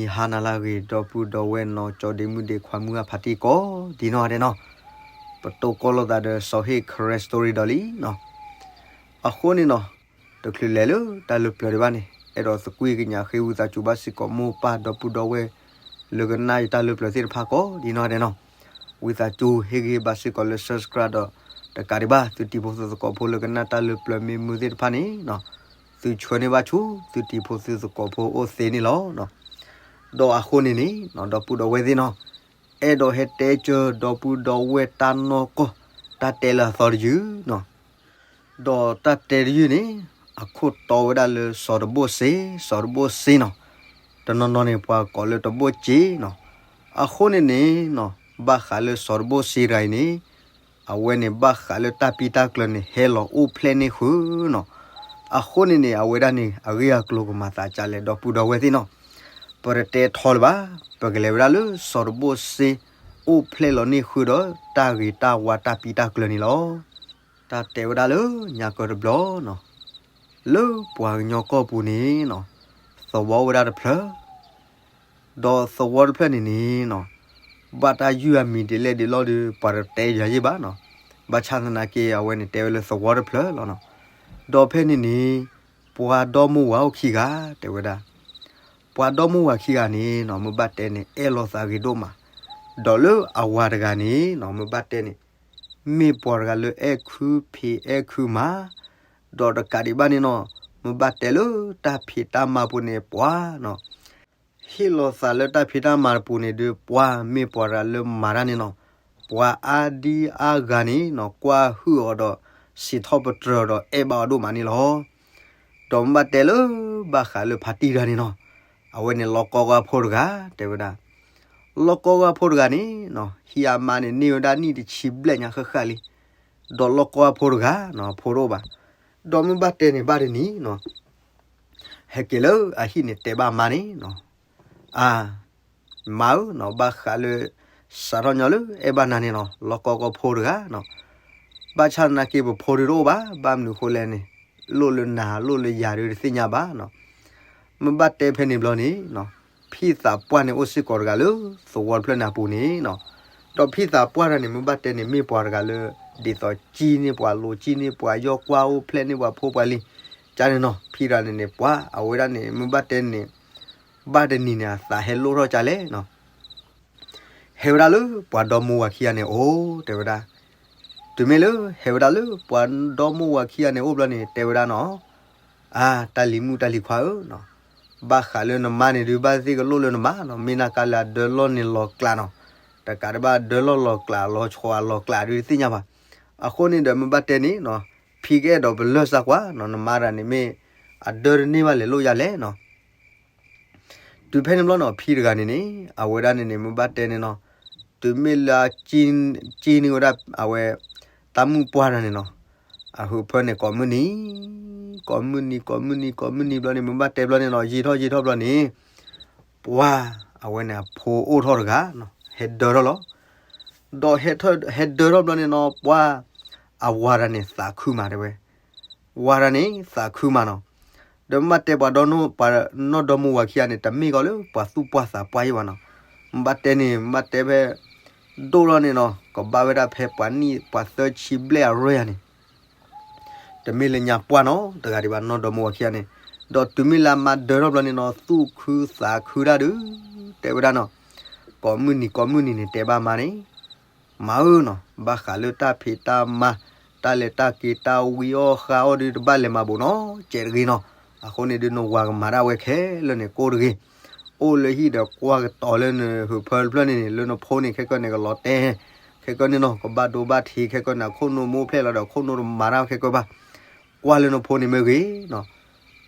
ယဟါနၤလၢအဂ့ၤ ဒီပုၢ်ဒီဝဲၢ်နီၢ်ကၠီဒ့မုၣ်ဒ့ခွါမုၢ်အဖါတံၢ်ကိးဒ်နီၢ်ဒဲးနီၢ်, ပတိၢ်ကီလိာ်သးဒီးစီၤဟ့ၣ် Karen Story ဒီးလံနီၢ်. အဃိန့ၣ်နီၢ်, တချုးလဲၤလၢတၢ်လၢပျၢၤဒံးဘၣ်န့ၣ် အဲၣ်ဒိးသကွံာ်ကညးဃ့ဝံသးစူၤဘၣ်စ့ၢ်ကီးမိၢ်ပၢ်ဒီပုၢ်ဒီဝဲၢ် လၢကနၣ်ယတၢ်လၢပျၢၤသ့ၣ်တဖၣ်ကိးဒ်နီၢ်ဒဲးနီၢ်. ဝံသးစူၤဟ့ၣ်ဂံၢ်ဘါစ့ၢ်ကီးလၢ subscribe ဒီး တကးဒံးဘၣ် သုတံၤဖိသုသကိးဖိလၢကနၣ်တၢ်လၢပျၢၤမ့ၢ်မုာ်သ့ၣ်တဖၣ်န့ၣ်နီၢ်, သုဆှၢန့ၢ်ဘၣ်ဆူ သုတံၤဖိသုသကိးဖိအိၣ်သ့န့ၣ်လီၤ. ဒီးအဃိန့ၣ်န့ၣ်နီၢ် ဒီပုၢ်ဒီဝဲၢ်သ့ၣ်နီၢ်, အဲၣ်ဒိးဟဲတဲကၢၤဒီပုၢ်ဒီဝဲၢ်တၢ်နီၢ်ကီၢ် တၢ်တဲလၢအသီတယုၢ်နီၢ်. ဒီးတၢ်တဲတယုၢ်န့ၣ် အခိၣ်တီဝဲဒၣ်လၢစီၤတဘိၣ်စ့, စီၤတဘိၣ်စ့နီၢ်, တနီၤနီၤန့ၣ် ပှၤကိးလၢတဘိၣ်စ့နီၢ်. အဃိန့ၣ်န့ၣ်နီၢ်, ဘၣ်ဃးလၢစီၤတဘိၣ်စ့တဂၤအံၤန့ၣ် အဝဲန့ၣ်ဘၣ်ဃးလၢတၢ်ပံတၢ်ကျၢၤန့ၣ် ဟဲလီၤအိၣ်ဖျဲၣ်န့ၢ်ဃုာ်နီၢ်. အဃိန့ၣ်န့ၣ် အဝဲဒၣ်န့ၣ် အဂ့ၢ်အကျိၤကမၤသးဒ်လဲၣ် ဒီပုၢ်ဒီဝဲၢ်သ့ၣ်နီၢ်, ပတတဲထီလၢၤဘၣ်, ပကလဲၤဝဲဒၣ်လၢစီၤတဘိၣ်စ့ အိၣ်ဖျဲၣ်လီၤန့ၢ်ဃုာ်ဒီးတၢ်ဂ့ၤတၢ်ဝါတၢ်ပံတၢ်ကျၢၤန့ၣ်လီၤ. တၢ်တဲဝဲဒၣ်လၢညါကၢတဘျီနီၢ်, လၢပှၤကညီကီၢ်ပူၤန့ၣ်နီၢ်, သဝီအိၣ်ဝဲဒၣ်တဖျၢၣ် ဒီးသဝီတဖျၢၣ်န့ၣ်န့ၣ်နီၢ်, ဘၣ်တၢ်ယုၢ်အမံၤဒ်လဲၣ်ဒ်လဲၣ်ဒီး ပှၤတတဲယၤယ့ၢ်ဘၣ်နီၢ်. ဘၣ်ဆၣ်သနာ်က့ အဝဲန့ၣ်တဲဝဲလၢသဝီတဖျၢၣ်လီၤနီၢ်. ဒီးဖဲန့ၣ်န့ၣ် ပှၤဒီမါဝၤအိၣ်ခံဂၤ တဲဝဲဒၣ်, ပှၤဒီမါဝၤခံဂၤန့ၣ်နီၢ် မ့ၢ်ဘၣ်တဲန့ၣ် အဲၣ်လိာ်သးဂ့ၤဒိၣ်မး, ဒီးလၢအဝၤတဂၤန့ၣ်နီၢ် မ့ၢ်ဘၣ်တဲန့ၣ် မ့ၢ်ပှၤတဂၤလၢအဲၣ်ခုဖံးအဲၣ်ခုမၤ, ဒီးတကးဒံးဘၣ်န့ၣ်နီၢ်, မ့ၢ်ဘၣ်တဲလၢတၢ်ဖံးတၢ်မၤပူၤန့ၣ် ပှၤနီၢ် ဟ့ၣ်လီၤသးလၢတၢ်ဖံးတၢ်မၤတပူၤန့ၣ်ဒီး ပှၤမ့ၢ်ပှၤတဂၤလၢမၤတၢ်န့ၣ်နီၢ်, ပှၤအါဒံအါဂၤန့ၣ်နီၢ် ကွၢ်ဟုၣ်အီၤဒီး စံးထီၣ်ပတြၢၤအီၤဒီး အဲၣ်ဘၣ်အီၤဒိၣ်မးန့ၣ်လီၤ. ဒီးမ့ၢ်ဘၣ်တဲလၢ ဘၣ်ဃးလၢဖါတံၢ်တဂၤန့ၣ်နီၢ်, အဝဲန့ၣ်လီၢ်ကီၢ်ဂၤဖိတဂၤ တဲဝဲဒၣ်, လီၢ်ကီၢ်ဂၤဖိတဂၤန့ၣ်နီၢ် ဟံးအမါန့ၣ်န့ၢ်ဝဲဒၣ်နံၣ်တဆံဘျဲၣ်ညါဃၣ်ဃၣ်လံ, ဒီးလီၢ်ကီၢ်ဂၤဖိတဂၤနီၢ် အဖိတအိၣ်ဘၣ်, ဒီးမ့ၢ်ဘၣ်တဲန့ၣ်ဘၣ်တနံၤနီၢ် ဟဲက့ၤလၢအဟံၣ်န့ၣ်တဲဘၣ်မါန့ၣ်နီၢ်, အါ, မါဧၢနီၢ် ဘၣ်ဃးလၢ စးထီၣ်ညီလၢအဲၣ်ဘၣ်နၤန့ၣ်နီၢ် လီၢ်ကီၢ်ကီၢ်ဖိတဂၤနီၢ်, ဘၣ်ဆၣ်သနာ်က့ပဖိဒုးတအိၣ်ဘၣ်, ဘၣ်မနုၤဃိလဲၣ်န့ၣ် လိၣ်လၢနၤလိၣ်လၢယၤဒုးတသ့ၣ်ညါဘၣ်နီၢ်. မ့ၢ်ဘၣ်တဲဖဲန့ၣ်ဘျီန့ၣ်နီၢ် ဖံသးပှၢ်န့ၣ်အိၣ်စ့ၢ်ကီးတဂၤလၢသဝီတဖျၢၣ်န့ၣ်အပူၤန့ၣ်နီၢ်, ဒီးဖံသးပှၢ်တဂၤန့ၣ် မ့ၢ်ဘၣ်တဲန့ၣ် မ့ၢ်ပှၤတဂၤလၢ ဒ်သိးကံန့ၢ်ပှၤလိၤကံန့ၢ်ပှၤ ယီၢ်ကွၢ်အိၣ်ဖျဲၣ်န့ၢ်ပှၤဖိပှၤလံၤ, ကန့ၣ်နီၢ် ဖံတဂၤန့ၣ်န့ၣ် ပှၤအဝဲဒၣ်န့ၣ် မ့ၢ်ဘၣ်တဲန့ၣ် ဘၣ်တနံၤန့ၣ် အသးဟဲလိၣ်ထီၣ်ကလဲၣ်နီၢ် ဟဲဝဲဒၣ်လၢပှၤဒီမါဝၤခံဂၤန့ၣ်အိၣ်တဲဝဲဒၣ်, တုၤမ့ၢ်လၢဟဲဝဲဒၣ်လၢပှၤဒီမါဝၤခံဂၤန့ၣ်အိၣ်ဘျီန့ၣ် တဲဝဲဒၣ်နီၢ်, အါ တၢ်လံၤမုၣ်တၢ်လံၤခွါဧၢနီၢ်, ဘၣ်ဃးလၢနမါန့ၣ်ဒုးဘၣ်သ့ၣ်ကလိၣ်လၢနမါနီၢ်, မ့ၢ်နကလဲၤအဒၢလီၢ်န့ၣ်လီၤကျးနီၢ်, တကးဒံးဘၣ်ဒၢလီၢ်လီၤကျးလီၤဆီအလီၤကျးဒုးတသ့ၣ်ညါဘၣ်, အဃိန့ၣ်ဒီးမ့ၢ်ဘၣ်တဲန့ၣ်နီၢ်, ဖံကအဲၣ်ဒိးပလၢၢ်စၢ်ကွၢ်နီၢ် နမါတဂၤန့ၣ်မ့ၢ် အဒၢတန့ၢ်ဘၣ်လဲၤလိၣ်ယၤလဲၣ်နီၢ် တုၤဖဲန့ၣ်ဘျီနီၢ် ဖံတဂၤန့ၣ်န့ၣ် အဝဲဒၣ်န့ၣ်န့ၣ် မ့ၢ်ဘၣ်တဲန့ၣ်နီၢ်, တုၤမ့ၢ်လၢ ကံန့ၢ်ဝဲဒၣ်အဝဲ တၢ်မုၣ်ပှၢ်တဂၤန့ၣ်နီၢ်, အဟၢဖၢန့ၣ်ကိးမုၢ်နံၤ, ကိးမုၢ်နံၤ ကိးမုၢ်နံၤ ကိးမုၢ်နံၤဘျီန့ၣ် မ့ၢ်ဘၣ်တဲဘျီန့ၣ်နီၢ် ယံာ်ထီၣ်ယံာ်ထီၣ်ဘျီန့ၣ် ပှၤအဝဲန့ၣ်အဖိအိၣ်ထီၣ်တဂၤနီၢ် ဟဲဒၢထီၣ်လီၤ. ဒီးဟဲဒၢထီၣ်ဘျီန့ၣ်နီၢ် ပှၤအဝၤတဂၤန့ၣ်သးခုမးတဲဝဲ, ဝၤတဂၤန့ၣ်သးခုမးနီၢ်, ဒီးမ့ၢ်ဘၣ်တဲပှၤဒီ ပှၤနီၢ်ဒီမါဝၤခံဂၤန့ၣ် တမ့ၢ်ကီးလၢပှၤသူၣ်ပှၢ်သးပှၢ်ယံၤဘၣ်နီၢ်, မ့ၢ်ဘၣ်တဲန့ၣ် မ့ၢ်ဘၣ်တဲဖဲ ဒိၣ်ထီၣ်န့ၣ်နီၢ် ကဘၣ်ဝဲဒၣ်ဖဲပှၤနံၣ်ပှၤသၢဆံဘျဲၣ်အရၢၢ်ယၤန့ၣ် တမ့ၢ်လၢညါပှၢ်နီၢ် တဂၤဒံးဘၣ်နီၢ်ဒီမါဝၤခံဂၤန့ၣ်, ဒီးတုၤမ့ၢ်လၢအမါဒၢထီၣ်ဘျီန့ၣ်နီၢ် သူၣ်ခုသးခုဒၣ်ဒုး တဲဝဲဒၣ်နီၢ်, ကိးမုၢ်နံၤကိးမုၢ်နံၤန့ၣ် တဲဘၣ်မါန့ၣ် မါဧၢနီၢ် ဘၣ်ဃးလၢတၢ်ဖံးတၢ်မၤ တၢ်လဲၤတၢ်က့ၤတၢ်ဝံအီၣ်ဃာ်အီၣ်ဒုးတဘၣ်လဲၤမၤဘူးနီၢ် ကဲးတဂ့ၤနီၢ်, အဃိန့ၣ်ဒုးနဝၤကမၤဒၣ်ဝဲခဲလၢာ်န့ၣ်ကိၢ်တဂ့ၤ, အိၣ်လၢဟံၣ်ဒီးကွၢ်ကတီၤလၢနဟၢဖၢတဖျၢၣ်န့ၣ်န့ၣ် လၢနဖိန့ၣ် ခဲကနံၣ်န့ၣ် ကလီၤတဲာ် ခဲကနံၣ်န့ၣ်နီၢ် ကဘၣ်ဒိဘၣ်ထံး ခဲကနံၣ်န့ၣ် အခိၣ်နူာ်မိၢ်ဖျဲၣ်လီၤဒီး အခိၣ်နူာ်တမၤတၢ်ခဲကနံၣ်ဘၣ်, ကွၢ်လၢနဖိန့ၣ်မ့ၢ်ဂ့ၤနီၢ်,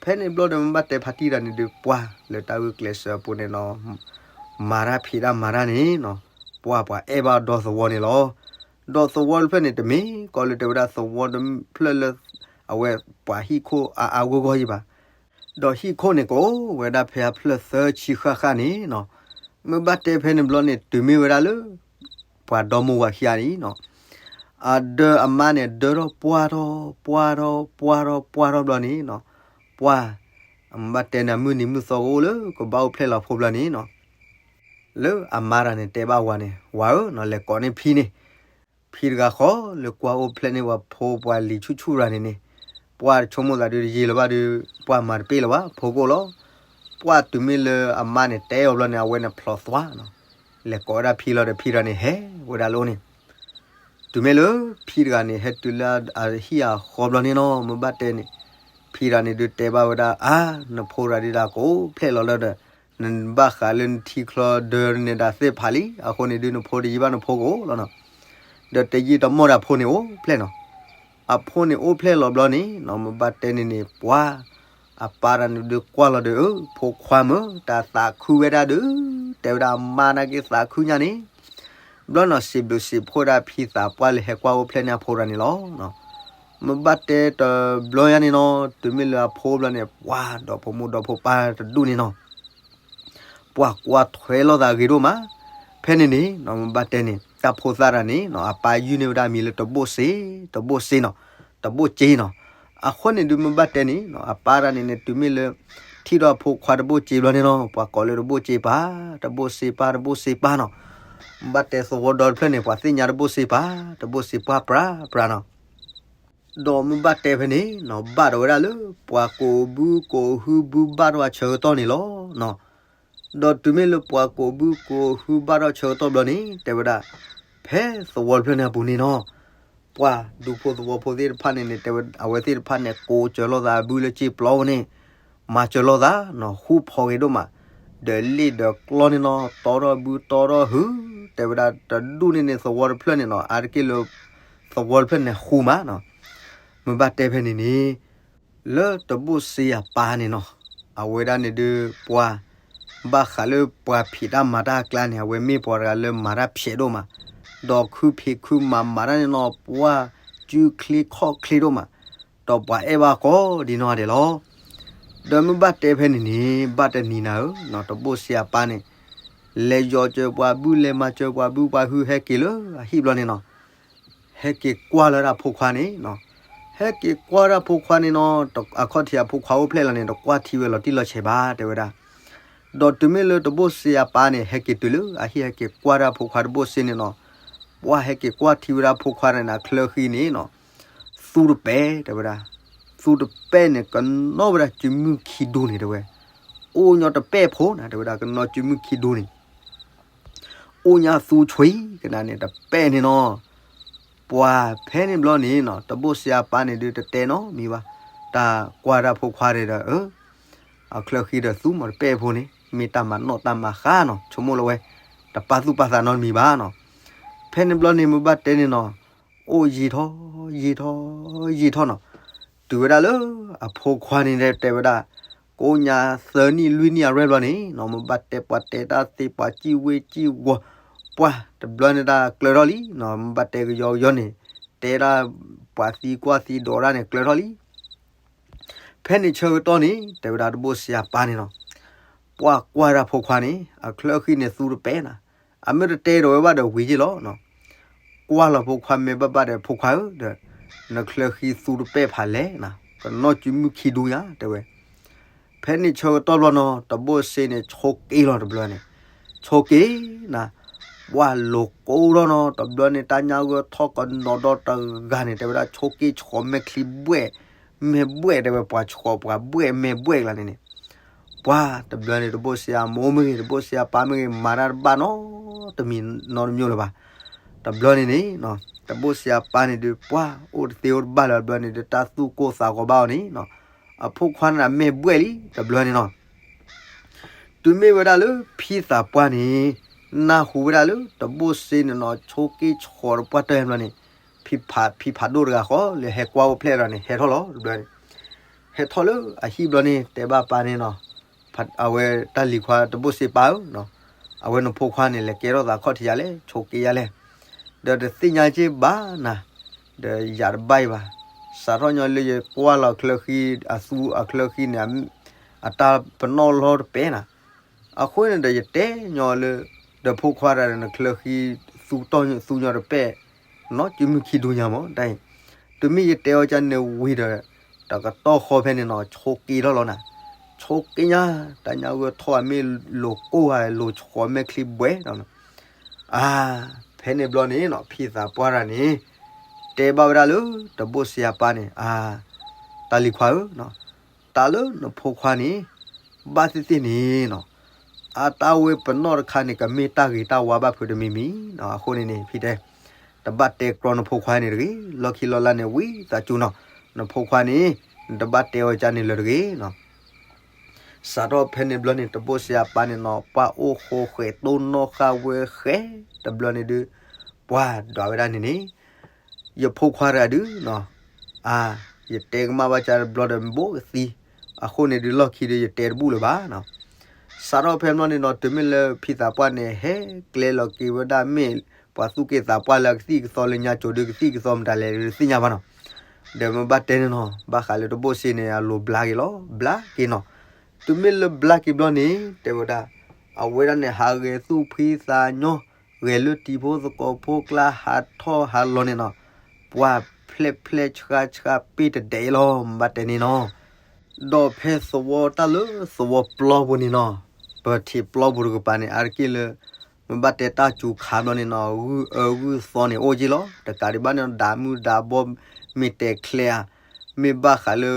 ဖဲန့ၣ်ဘျီဒီးမ့ၢ်ဘၣ်တဲဖါတံၢ်တဂၤန့ၣ်ဒုး ပှၤလၢတၢ်ဂုာ်ကျဲးစၢးအပူၤန့ၣ်နီၢ် မၤတၢ်ဖံးတၢ်မၤတၢ်န့ၣ်နီၢ် ပှၤပှၤအဲၣ်ဘၣ်ဒီသဝီန့ၣ်လီၤ. ဒီးသဝီတဖျၢၣ်န့ၣ် တမ့ၢ်ကီးလၢတဲဝဲဒၣ်သဝီတဖျၢၣ်လၢ အဝဲပှၤဟံၣ်ခိၣ်အါအါဂီၢ်ဂီၢ်ယံၤဘၣ်, ဒီးဟံၣ်ခိၣ်န့ၣ်ကအိၣ်ဝဲဒၣ်ဖဲအဖျၢၣ်သၢဆံဃၣ်ဃၣ်န့ၣ်နီၢ်, မ့ၢ်ဘၣ်တဲဖဲန့ၣ်ဘျီန့ၣ် တုၤမ့ၢ်ဝဲဒၣ်လၢ ပှၤဒီမါဝၤခံဂၤန့ၣ်နီၢ် အဒၢအမါန့ၣ် ဒၢထီၣ်ပှၢ်ထီၣ် ပှၢ်ထီၣ် ပှၢ်ထီၣ် ပှၢ်ထီၣ်ဘျီန့ၣ်နီၢ် ပှၢ် မ့ၢ်ဘၣ်တဲန့ၣ် အမုၢ်နံၤမုၢ်သီကအိၣ်လၢကဘၣ်အိၣ်ဖျဲၣ်လီၤဖိဘျီန့ၣ်နီၤ, လၢအမါတဂၤန့ၣ်တဲဘၣ်ဝၤန့ၣ် ဝၤဧၢနီၤ လဲၤကိးန့ၢ်ဖံန့ၣ်, ဖံတဂၤဃီလၢကွၢ်အိၣ်ဖျဲၣ်န့ၢ်ဝဲဖိပှၤလံၤဆူၣ်ဆူၣ်တဂၤန့ၣ်န့ၣ်, ပှၢ်တဆိကမိၣ်သးဒုးတယံာ်လၢၤဘၣ်ဒုး ပှၢ်မၤတပ့ၢ်လၢၤဘၣ် ဖိကအိၣ်လီၤ. ပှၢ်တုၤမ့ၢ်လၢအမါန့ၣ်တဲအီၤဘျီန့ၣ် အဝဲန့ၣ်ဖျိးသွါနီၤ, လဲၤကိးဝဲဒၣ်ဖံလီၤဒီး ဖံတဂၤန့ၣ်ဟဲဝဲဒၣ်လၢအအိၣ်န့ၣ် တုၤမ့ၢ်လၢဖံတဂၤန့ၣ် ဟဲတုၤလၢအဟံၣ်အဃီဘျီန့ၣ်နီၤ မ့ၢ်ဘၣ်တဲန့ၣ်, ဖံတဂၤန့ၣ်ဒုးတဲဘၣ်ဝဲဒၣ် အါ, နဖိတဂၤဒုးဒၣ်ကအိၣ်ဖျဲၣ်လီၤလၢဒီး, နဘၣ်ဃးလၢနထံချီဒၢန့ၣ်ဒၣ်သ့ၣ်ဖးလံ, အဃိန့ၣ်ဒုးနဖိတယံာ်ဘၣ်နဖိကအိၣ်လီၤနီၤ, ဒီးတယံာ်တမီၢ်ဒီးအဖိန့ၣ်အိၣ်ဖျဲၣ်နီၤ. အဖိန့ၣ်အိၣ်ဖျဲၣ်လီၤဘျီန့ၣ်နီၤ မ့ၢ်ဘၣ်တဲန့ၣ်န့ၣ် ပှၢ် အပၢ်တဂၤန့ၣ်ဒုးကွၢ်လီၤဒီး အၢ ဖိခွါမ့ၢ်တၢ်သးခုဝဲဒၣ်ဒီး, တဲဝဲဒၣ်အမါနာ်က့သးခုညါန့ၣ်, ဘျီနီၤ စံးဘျုးစံးဖှိၣ်ဒၣ်ဖံသးပှၢ်လၢဟဲကွၢ်အိၣ်ဖျဲၣ်န့ၢ်အဖိတဂၤန့ၣ်လီၤ. မ့ၢ်ဘၣ်တဲတဘျီညါန့ၣ်နီၤ တုၤမ့ၢ်လၢအဖိဘျီန့ၣ် ပှၢ်ဒီးဖိမုၣ်ဒီးဖိပၢ်တဒူၣ်န့ၣ်နီၤ ပှၢ်ကွၢ်ထွဲလိာ်သးဂ့ၤဒိၣ်မး. ဖဲန့ၣ်န့ၣ်နီၤ မ့ၢ်ဘၣ်တဲန့ၣ် တၢ်ဖိသၣ်တဂၤန့ၣ်နီၤ အပၢ်ယုၢ်န့ၢ်ဝဲဒၣ်အမံၤလၢတဘိၣ်စ့, တဘိၣ်စ့နီၤ, တဘိၣ်စ့နီၤ. အဃိန့ၣ်ဒုးမ့ၢ်ဘၣ်တဲန့ၣ်နီၤ အပၢ်တဂၤန့ၣ်န့ၣ် တုၤမ့ၢ်လၢ ထံၣ်ဒီးအဖိခွါတဘိၣ်စ့ဘျီန့ၣ်နီၤ ပှၤကိးလၢတဘိၣ်စ့ပၢ်, တဘိၣ်စ့ပၢ်, တဘိၣ်စ့ပၢ်နီၤ. မ့ၢ်ဘၣ်တဲသဝီဒီတဖျၢၣ်န့ၣ် ပှၤသ့ၣ်ညါတဘိၣ်စ့ပၢ်, တဘိၣ်စ့ပၢ်ပြးပြးနီၤ. ဒီးမ့ၢ်ဘၣ်တဲဖဲန့ၣ်နီၤ ဘၣ်ဒီးဝဲဒၣ်လၢ ပှၤကိးဘုကိးဟုဘုဘၣ်ထီၣ်အဆၢကတီၢ်န့ၣ်လီၤ. ဒီးတုၤမ့ၢ်လၢပှၤကိးဘုကိးဟုဘၣ်ထီၣ်ဆၢကတီၢ်ဘျီန့ၣ် တဲဝဲဒၣ် ဖဲသဝီတဖျၢၣ်န့ၣ်အပူၤန့ၣ်နီၤ ပှၤဒူဖိသဝီဖိသ့ၣ်တဖၣ်န့ၣ်န့ၣ် တဲဝဲ အဝဲသ့ၣ်တဖၣ်န့ၣ် ကိးစၢၤလိာ်သးဘုလၢစ့ပျီဝဲန့ၣ် မၤစၢၤလိာ်သးနီၤ ဃူဖိးဂ့ၤဒိၣ်မး, ဒီးလ့ၣ်ဒီးကျီၢ်န့ၣ်နီၤ တီထီၣ်ဘုတီထီၣ်ဟု, တဲဝဲဒၣ်တဒူၣ်န့ၣ်န့ၣ် သဝီတဖျၢၣ်န့ၣ်နီၤ အါတက့ၢ်လၢ သဝီတဖျၢၣ်န့ၣ်ဃူမးနီၤ. မ့ၢ်ဘၣ်တဲဖဲန့ၣ်န့ၣ် လၢတဘိၣ်စ့အပၢ်န့ၣ်နီၤ အဝဲဒၣ်န့ၣ်ဒုးပှၤ ဘၣ်ဃးလၢပှၤဖံးတၢ်မၤတၢ်အကျါန့ၣ် အဝဲမ့ၢ်ပှၤတဂၤလၢမၤတၢ်ဖျဲးဒိၣ်မး, ဒီးခုဖံးခုမၤမၤတၢ်န့ၣ်နီၤ ပှၤစုချ့ခီၣ်ချ့ဒိၣ်မး, ဒီးပှၤအဲၣ်ဘၣ်ကိးဒံနီၢ်ဂၤဒဲးလီၤ. ဒီးမ့ၢ်ဘၣ်တဲဖဲန့ၣ်န့ၣ် ဘၣ်တနံၤနၤဧၢ, တဘိၣ်စ့အပၢ်န့ၣ် လဲၤယီၤစၢၤပှၤဘု လဲၤမၤစၢၤပှၤဘု ပှၤဟုဟဲက့ၤလၢအဟံၣ်ဘျီန့ၣ်နီၤ ဟဲက့ၤကွၢ်လၢဒၣ်ဖိခွါန့ၣ်နီၤ, ဟဲက့ၤကွၢ်ဒၣ်ဖိခွါန့ၣ်နီၤ, အခီၣ်ထံးအဖိခွါအိၣ်ဖျဲၣ်လီၤန့ၣ် တကွၢ်ထံဝဲလီၤတံၢ်လီၤဆဲးဘၣ် တဲဝဲဒၣ်. ဒီးတုၤမ့ၢ်လၢတဘိၣ်စ့အပၢ်န့ၣ် ဟဲက့ၤတုၤလၢအဟံၣ် ဟဲက့ၤကွၢ်ဒၣ်ဖိခွါတဘိၣ်စ့န့ၣ်နီၤ, ပှၢ်ဟဲက့ၤကွၢ်ထံဝဲဒၣ်ဖိခွါန့ၣ် အချၢဃံန့ၣ်နီၤ, သူတပဲၢ် တဲဝဲဒၣ်, သူတပဲၢ်န့ၣ် ကနီၣ်ဝဲဒၣ်စုမုၢ်ခံဒူန့ၣ် တဲဝဲ, အိၣ်ညီတပဲၢ်ဖိန့ၣ် တဲဝဲဒၣ် ကနီၣ်စုမုၢ်ခံဒူန့ၣ် အိၣ်ညါသူဆွံကနၣ်န့ၣ် တပဲၢ်န့ၣ်နီၤ. ပှၢ်ဖဲန့ၣ်ဘျီန့ၣ်နီၤ တဘိၣ်စ့အပၢ်န့ၣ်ဒုးတတဲနီတမံၤဘၣ်, တၢ်ကွၢ်တၢ်ဖိခွါန့ၣ်ဒီး အၢ အချၢဃံဒီးသူမ့ၢ်တပဲၢ်ဖိန့ၣ် မ့ၢ်တၢ်မၤနီၣ်တၢ်မၤဃါနီၤ ဆိကမိၣ်လၢဝဲ တပာ်သူၣ်ပာ်သးနီတမံၤဘၣ်နီၤ. ဖဲန့ၣ်ဘျီန့ၣ် မ့ၢ်ဘၣ်တဲန့ၣ်နီၤ အိၣ်ယံာ်ထီၣ် ယံာ်ထီၣ် ယံာ်ထီၣ်နီၤ, တုၤဝဲဒၣ်လၢ အဖိခွါန့ၣ်တဲဝဲဒၣ် ကိးညါသၢနံၣ်လွံၢ်နံၣ်အရွဲၣ်ဘျီန့ၣ်နီၤ မ့ၢ်ဘၣ်တဲပှၤတဲတၢ်သ့ ပှၤစံၣ်ဝ့စံၣ်ဝီၤ, ပှၢ်တဘျီန့ၣ်တၢ်ကျၢၤထီၣ်လံနီၤ မ့ၢ်ဘၣ်တဲကယီကယီန့ၣ် တဲဒၣ်ပှၤသံကွၢ်သံဒိးဒၣ်န့ၣ်ကျၢၤထီၣ်လံ. ဖဲန့ၣ်ဆၢကတီၢ်န့ၣ် တဲဝဲဒၣ်တဘိၣ်စ့အပၢ်န့ၣ်နီၤ ပှၢ်ကွၢ်ဒၣ်ဖိခွါန့ၣ် အချၢဃံန့ၣ်သူတပဲၢ်နၤ, အမ့ၢ်တတဲဒီးဝဲဘၣ်ဒီးဝံၤက့ၤလီၤနီၤ. ကွၢ်လီၤဖိခွါမဲာ်ဘၣ်ဘၣ်ဒီး ဖိခွါဧၢ ဒီး နချၢဃံသူတပဲၢ်ဖးလဲၣ်နၤ ကနီၣ်စုမုၢ်ခံဒူညါ တဲဝဲ. ဖဲန့ၣ်ဆၢကတီၢ်ဘျီနီၤ တဘိၣ်စ့န့ၣ် ဆိးက့လီၤတဘျီန့ၣ် ဆိးက့နၤ, ပှၢ်လိၤကိထီၣ်နီၤ တဘျီန့ၣ် တၢ်ညၣ်ဂၢၢ်ထီၣ်ကနီၤဒီတဂၤန့ၣ် တဲဝဲဒၣ်ဆိးက့ဆှီးမဲာ်ချံဘှဲၣ် မဲာ်ဘှဲၣ် တဲဝဲ ပှၤဆှီးပှၤဘှဲၣ် မဲာ်ဘှဲၣ်ကျါန့ၣ်န့ၣ် ပှၢ်တဘျီန့ၣ် တဘိၣ်စ့အမိၢ်မ့ၢ်ဂ့ၤ တဘိၣ်စ့အပၢ်မ့ၢ်ဂ့ၤ မၤတၢ်တဘၣ်နီတမံၤနီတမံၤလၢၤဘၣ်. တဘျီန့ၣ်န့ၣ် တဘိၣ်စ့အပၢ်န့ၣ်ဒုး ပှၢ်အိၣ်တသ့အိၣ်တဘၣ်လၢၤတဘျီန့ၣ်ဒုး တၢ်သူၣ်ကိၢ်သးဂီၤဘၣ်အီၤန့ၣ် အဖိခွါန့ၣ်မဲာ်ဘှဲၣ်လံတဘျီန့ၣ်နီၤ. တုၤမ့ၢ်ဝဲဒၣ်လၢဖံသးပှၢ်န့ၣ် နၢ်ဟူဝဲဒၣ်လၢတဘိၣ်စ့န့ၣ်နီၤ ဆိးက့ဆှီးတပှၢ်တၢၢ်ဘျီန့ၣ် ဖံဖး ဖံဖးဒိၣ်တဂၤဃီလၢဟဲကွၢ်အိၣ်ဖျဲၣ်ဒီးန့ၣ် ဟဲထီၣ်လီၤတဘျီန့ၣ် ဟဲထီၣ်လၢအဟံၣ်ဘျီန့ၣ် တဲဘၣ်ပၢ်န့ၣ်နီၤ အဝဲတၢ်လံၤခွါတဘိၣ်စ့ပၢ်ဧၢ, အဝဲနဖိခွါန့ၣ် လဲၤကဲထီၣ်သးခီၣ်ထံးယၤလဲၣ် ဆိးက့ယၤလဲၣ်, ဒီးတသ့ၣ်ညါက့ဘၣ်နၤ, ဒီးယၤတဘၣ်အံၤဘၣ်, စးထီၣ်ညီလၢယကွၢ်လီၤချၢဃံ အသူအချၢဃံန့ၣ် အတၢ်ပနီၣ်လီၤတပဲၢ်နၤ, အဃိန့ၣ်ဒီးယတဲညီလၢ ဒီးဖိခွါတဂၤဒီးနချၢဃံ သူတီၢ်သူညီတပဲၢ် နီၢ်စုမုၢ်ခံဒူညါမး တၢ်အံၤ, တုၤမ့ၢ်ယတဲအီၤကန့ၣ်ဝံၤဒီး တကတီၢ်ဃီဖဲန့ၣ်နီၤ ဆိးက့ထီၣ်လီၤနၤ, ဆိး ထိၣ်က့ညါ, တၢ်ညါဂၢၢ်ထီၣ်အမ့ၢ်လိၤကိၢ်ဧါ လိၤဆှီမဲာ်ချံဘှဲးနီၤ. အါ, ဖဲန့ၣ်ဘျီန့ၣ်နီၤ ဖံသးပှၢ်တဂၤန့ၣ် တဲဘၣ်ဝဲဒၣ်လၢ တဘိၣ်စ့အပၢ်န့ၣ်, အါ, တၢ်လံၤခွါဧၢ, တၢ်လၢနဖိခွါန့ၣ် ဘၣ်သ့ၣ်သ့ၣ်န့ၣ်နီၤ, အတၢ်ဝဲပနီၣ်တခါန့ၣ် ကမ့ၢ်တၢ်ဂ့ၤတၢ်ဝါဘၣ်ဖုးတမံၤမံၤနီၤ. အဃိန့ၣ်န့ၣ် ဖံတဲ တဘၣ်တဲကြီနဖိခွါန့ၣ်တဂ့ၤ, လီၢ်ခံလီၢ်လၢ်န့ၣ် ဝံသးစူၤနီၤ, နဖိခွါန့ၣ် နတဘၣ်တဲအီၤကန့ၣ်လၢၤတဂ့ၤနီၤ. စးထီၣ်ဖဲန့ၣ်ဘျီန့ၣ် တဘိၣ်စ့အပၢ်န့ၣ်နီၤ ပှၤအိၣ်ဃိဃဲးတိၢ်နီၣ်ဃာ်ဝဲဃဲးတဘျီန့ၣ်ဒုး ပှၤဒွးဝဲဒၣ်န့ၣ်န့ၣ် ယဖိခွါတဂၤဒုးနီၤ, အါ, ယတဲကမၣ်ဘၣ်ကတဘျီဒီးဘိၣ်ကသံ, အဃိန့ၣ်ဒုးလီၢ်ခံဒုးယတဲတဘူၣ်လၢၤဘၣ်နီၤ. စးထီၣ်ဖဲဘျီန့ၣ်နီၤ တုၤမ့ၢ်လၢဖံသးပှၢ်န့ၣ် ဟဲကျဲလီၤက့ၤဝဲဒၣ်မ့ၢ် ပှၤသူၣ်က့သးပှၢ်လၢအကသံၣ်ကသီလၢညါကၠိဒုးကသံၣ်ကသီမတၤလဲၣ်ဒုးတသ့ၣ်ညါဘၣ်နီၤ. ဒီးမ့ၢ်ဘၣ်တဲန့ၣ်နီၤ ဘၣ်ဃးလၢတဘိၣ်စ့န့ၣ် အလိၤဘျါက့ၤလီၤ ဘျါက့ၤနီၤ. တုၤမ့ၢ်လၢဘျါက့ၤဘျီန့ၣ် တဲဝဲဒၣ် အဝဲဒၣ်န့ၣ် ဟးဂဲၤသူၣ်ဖှံသးညီ ဂဲၤလၢတံၤဖိသကိးဖိကျါ ဟးထီၣ်ဟးလီၤန့ၣ်နီၤ, ပှၤဖျဲးဖျဲးဆှါဆှါပ့ၢ်တဒဲးလီၤ မ့ၢ်ဘၣ်တဲန့ၣ်နီၤ. ဒီးဖဲသဝီတၢ်လၢသဝီပျီပူၤန့ၣ်နီၤ, ပထံးပျီပူၤတကပၤန့ၣ် အါတက့ၢ်လၢ မ့ၢ်ဘၣ်တဲတၢ်စူၤခါဘျီန့ၣ်နီၤ ဂုၢ်အၢဂုၢ်သီန့ၣ်အိၣ်က့ၢ်လီၤ. တကးဒံးဘၣ်န့ၣ် ဒးမုၢ်ဒးဘီ မ့ၢ်တဲချဲဧါ, မ့ၢ်ဘၣ်ဃးလၢ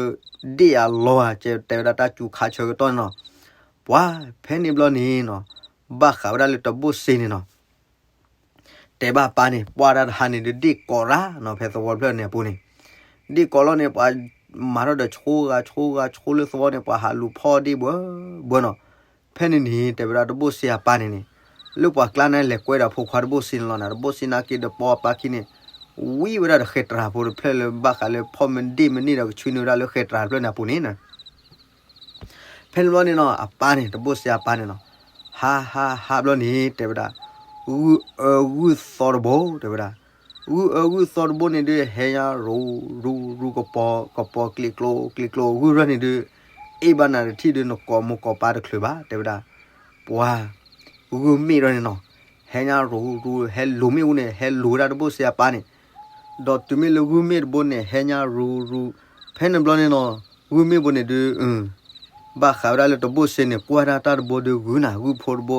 ဒ့ၣ်အလီၤဧါ ကဲတဲဝဲဒၣ်တၢ်စူၤခါဆၢကတီၢ်န့ၣ်နီၤ. ပှၤဖဲန့ၣ်ဘျီန့ၣ်နီၤ, ဘၣ်ဃးဝဲဒၣ်လၢတဘိၣ်စ့န့ၣ်နီၤ တဲဘၣ်ပၢ်န့ၣ် ပှၢ်တၢ်တဟါန့ၣ်ဒုးဒ့ၣ်ကိးရၣ်နီၤ ဖဲသဝီတဖျၢၣ်န့ၣ်အပူၤန့ၣ်, ဒ့ၣ်ကိးလီၤန့ၣ် ပှၤမၤထီၣ်ဒီးဆိဂၤဆိဂၤဆိလၢသဝီန့ၣ် ပှၤဟးလူၤဖီၣ်ဒ့ၣ်ဘှီဘှီနီၤ. ဖဲန့ၣ်န့ၣ် တဲဝဲဒၣ်တဘိၣ်စ့အပၢ်န့ၣ်န့ၣ် လၢပှၤကျါန့ၣ်လဲၤကွဲဒီးဖိခွါတဘိၣ်စ့န့ၣ်လီၤနီၤ. တဘိၣ်စ့နာ်က့ဒီးပိာ်အပၢ်ခံန့ၣ် ဝံဝဲဒၣ်ဒီးဃဲၤတြၤဖိတဖျၢၣ်လၢဘၣ်ဃးလၢဖီၣ်မ့ၢ်ဒ့ၣ်မ့ၢ်န့ၢ်ဒီးကဆှၢန့ၢ်ဝဲဒၣ်လၢဃဲၤတြၤတဖျၢၣ်န့ၣ်အပူၤန့ၣ် ဖဲန့ၣ်ဘျီန့ၣ်နီၤ အပၢ်န့ၣ် တဘိၣ်စ့အပၢ်န့ၣ်နီၤ ဟါဟါဟါဘျီန့ၣ် တဲဝဲဒၣ် ဂုၢ်အၢဂုၢ်သီတဘိ တဲဝဲဒၣ် ဂုၢ်အၢဂုၢ်သီတဘိန့ၣ်ဒုး ဟဲညါရူၤရူၤရူၤ ကပီၤကပီၤကျံးကျိၤကျံးကျိၤ ဂုၢ်ရၢ်န့ၣ်ဒုး အ့ၣ်ဘၣ်နၤတထံၣ်ဒုး နကိးမိၢ်ကိးပၢ်တချုးဘၣ် တဲဝဲဒၣ် ပှၤ ဂုၢ်မ့ၣ်ဒီးန့ၣ်နီၤ ဟဲညါရူၤရူၤ ဟဲလူၤမ့ၣ်အူန့ၣ် ဟဲလူၤဝဲဒၣ်တဘိၣ်စ့အပၢ်န့ၣ် ဒီးတုၤမ့ၢ်လၢဂုၢ်မ့ၣ်တဘိန့ၣ် ဟဲညါရူၤရူၤ ဖဲန့ၣ်ဘျီန့ၣ်နီၤ ဂုၢ်မ့ၣ်ဘိန့ၣ်ဒုး ဘၣ်ဃးဝဲဒၣ်လၢတဘိၣ်စ့န့ၣ် ကွၢ်ဒၣ်တၢ်တဘိဒုးဂုၢ်နၤ ဂုၢ်ဖိတဘိ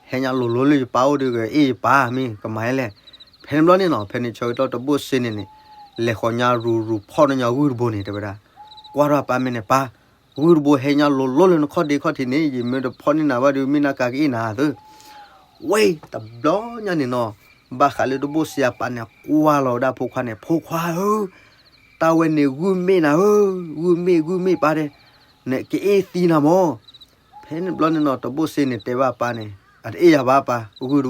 ဟဲညါလိၤလိၤလၢယပၢ်အိၣ်ဒုး ကအ့ၣ်ယပၢ်မ့ၢ်ကမၤလဲၣ်. ဖဲန့ၣ်ဘျီန့ၣ်နီၤ ဖဲန့ၣ်ဆၢကတီၢ်တဘိၣ်စ့န့ၣ်န့ၣ် လဲၤဃီၤညါရူၤရူၤဖီၣ်န့ၢ်ညါဂုၢ်တဘိန့ၣ် တဲဝဲဒၣ် ကွၢ်ထီၣ်အပၢ်မ့ၢ်န့ၣ် ပၢ် ဂုၢ်တဘိဟဲညါလိၤလိၤလၢနခီၣ်ဒ့ခီၣ်ထံးန့ၣ် ယမ့ၢ်တဖီၣ်န့ၢ်နၤဘၣ်ဒုး မ့ၢ်နၤကၤကအ့ၣ်နၤသၢ ဝဲတဘျီညါန့ၣ်နီၤ ဘၣ်ဃးလၢတဘိၣ်စ့အပၢ်န့ၣ် ကွၢ်လီၤဝဲဒၣ်ဖိခွါန့ၣ် ဖိခွါဧၢ တၢ်ဝဲန့ၣ်ဂုၢ်မ့ၣ်နၤဧၢ ဂုၢ်မ့ၣ်ဂုၢ်မ့ၣ်ပၢ်တဲ နကအ့ၣ်သံနၤမၢ်. ဖဲန့ၣ်ဘျီန့ၣ်နီၤ တဘိၣ်စ့န့ၣ်တဲဘၣ်ပၢ်န့ၣ် အတအ့ၣ်ယၤဘၣ်ပၢ် ဂုၢ်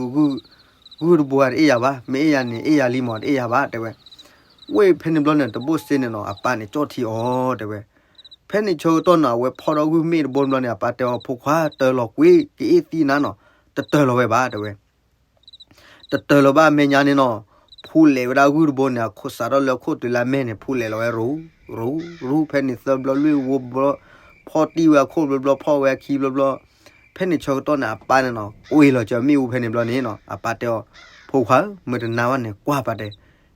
တဘိဧါတအ့ၣ်ယၤဘၣ် မ့ၢ်အ့ၣ်ယၤန့ၣ် အ့ၣ်ယၤလံမၢ် တအ့ၣ်ယၤဘၣ် တဲဝဲ ဝဲဖဲန့ၣ်ဘျီန့ၣ် တဘိၣ်စ့န့ၣ်နီၤ အပၢ်န့ၣ်ကၠီၣ်ထံအီၤ တဲဝဲ ဖဲန့ၣ်ဆၢကတီၢ်နီၤ အဝဲဖီၣ်ထီၣ်ဂုၢ်မ့ၣ်တဘိဘျီန့ၣ် အပၢ်တဲအီၤ ဖိခွါတၢၤလီၤကွံာ် ကအ့ၣ်သံနၤနီၤ တတၢၤလီၤဝဲဘၣ် တဲဝဲ တတၢၤလီၤဘၣ်မဲာ်ညါန့ၣ်နီၤ ဖူလဲးဝဲဒၣ်ဂုၢ်တဘိန့ၣ် အခိၣ်စးထီၣ်လၢအခိၣ်တုၤလၢအမဲာ်န့ၣ် ဖူလဲးလီၤဝဲရူၤရူၤရူၤ ဖဲန့ၣ်သၢဘျီလွံၢ်ဝီဘျီ ဖီၣ်တံၢ်ဝဲအခိၣ်ဘျီဘျီ ဖီၣ်ဝဲအခံဘျီဘျီ ဖဲန့ၣ်ဆၢကတီၢ်န့ၣ် အပၢ်န့ၣ်နီၤ ကွ့လီၤစၢၤမ့ၣ်အူဖဲန့ၣ်ဘျီန့ၣ်နီၤ အပၢ်တဲအီၤ ဖိခွါဧၢ မ့ၢ်တနာ်ဘၣ်န့ၣ် ကွၢ်ပၢ်တဲ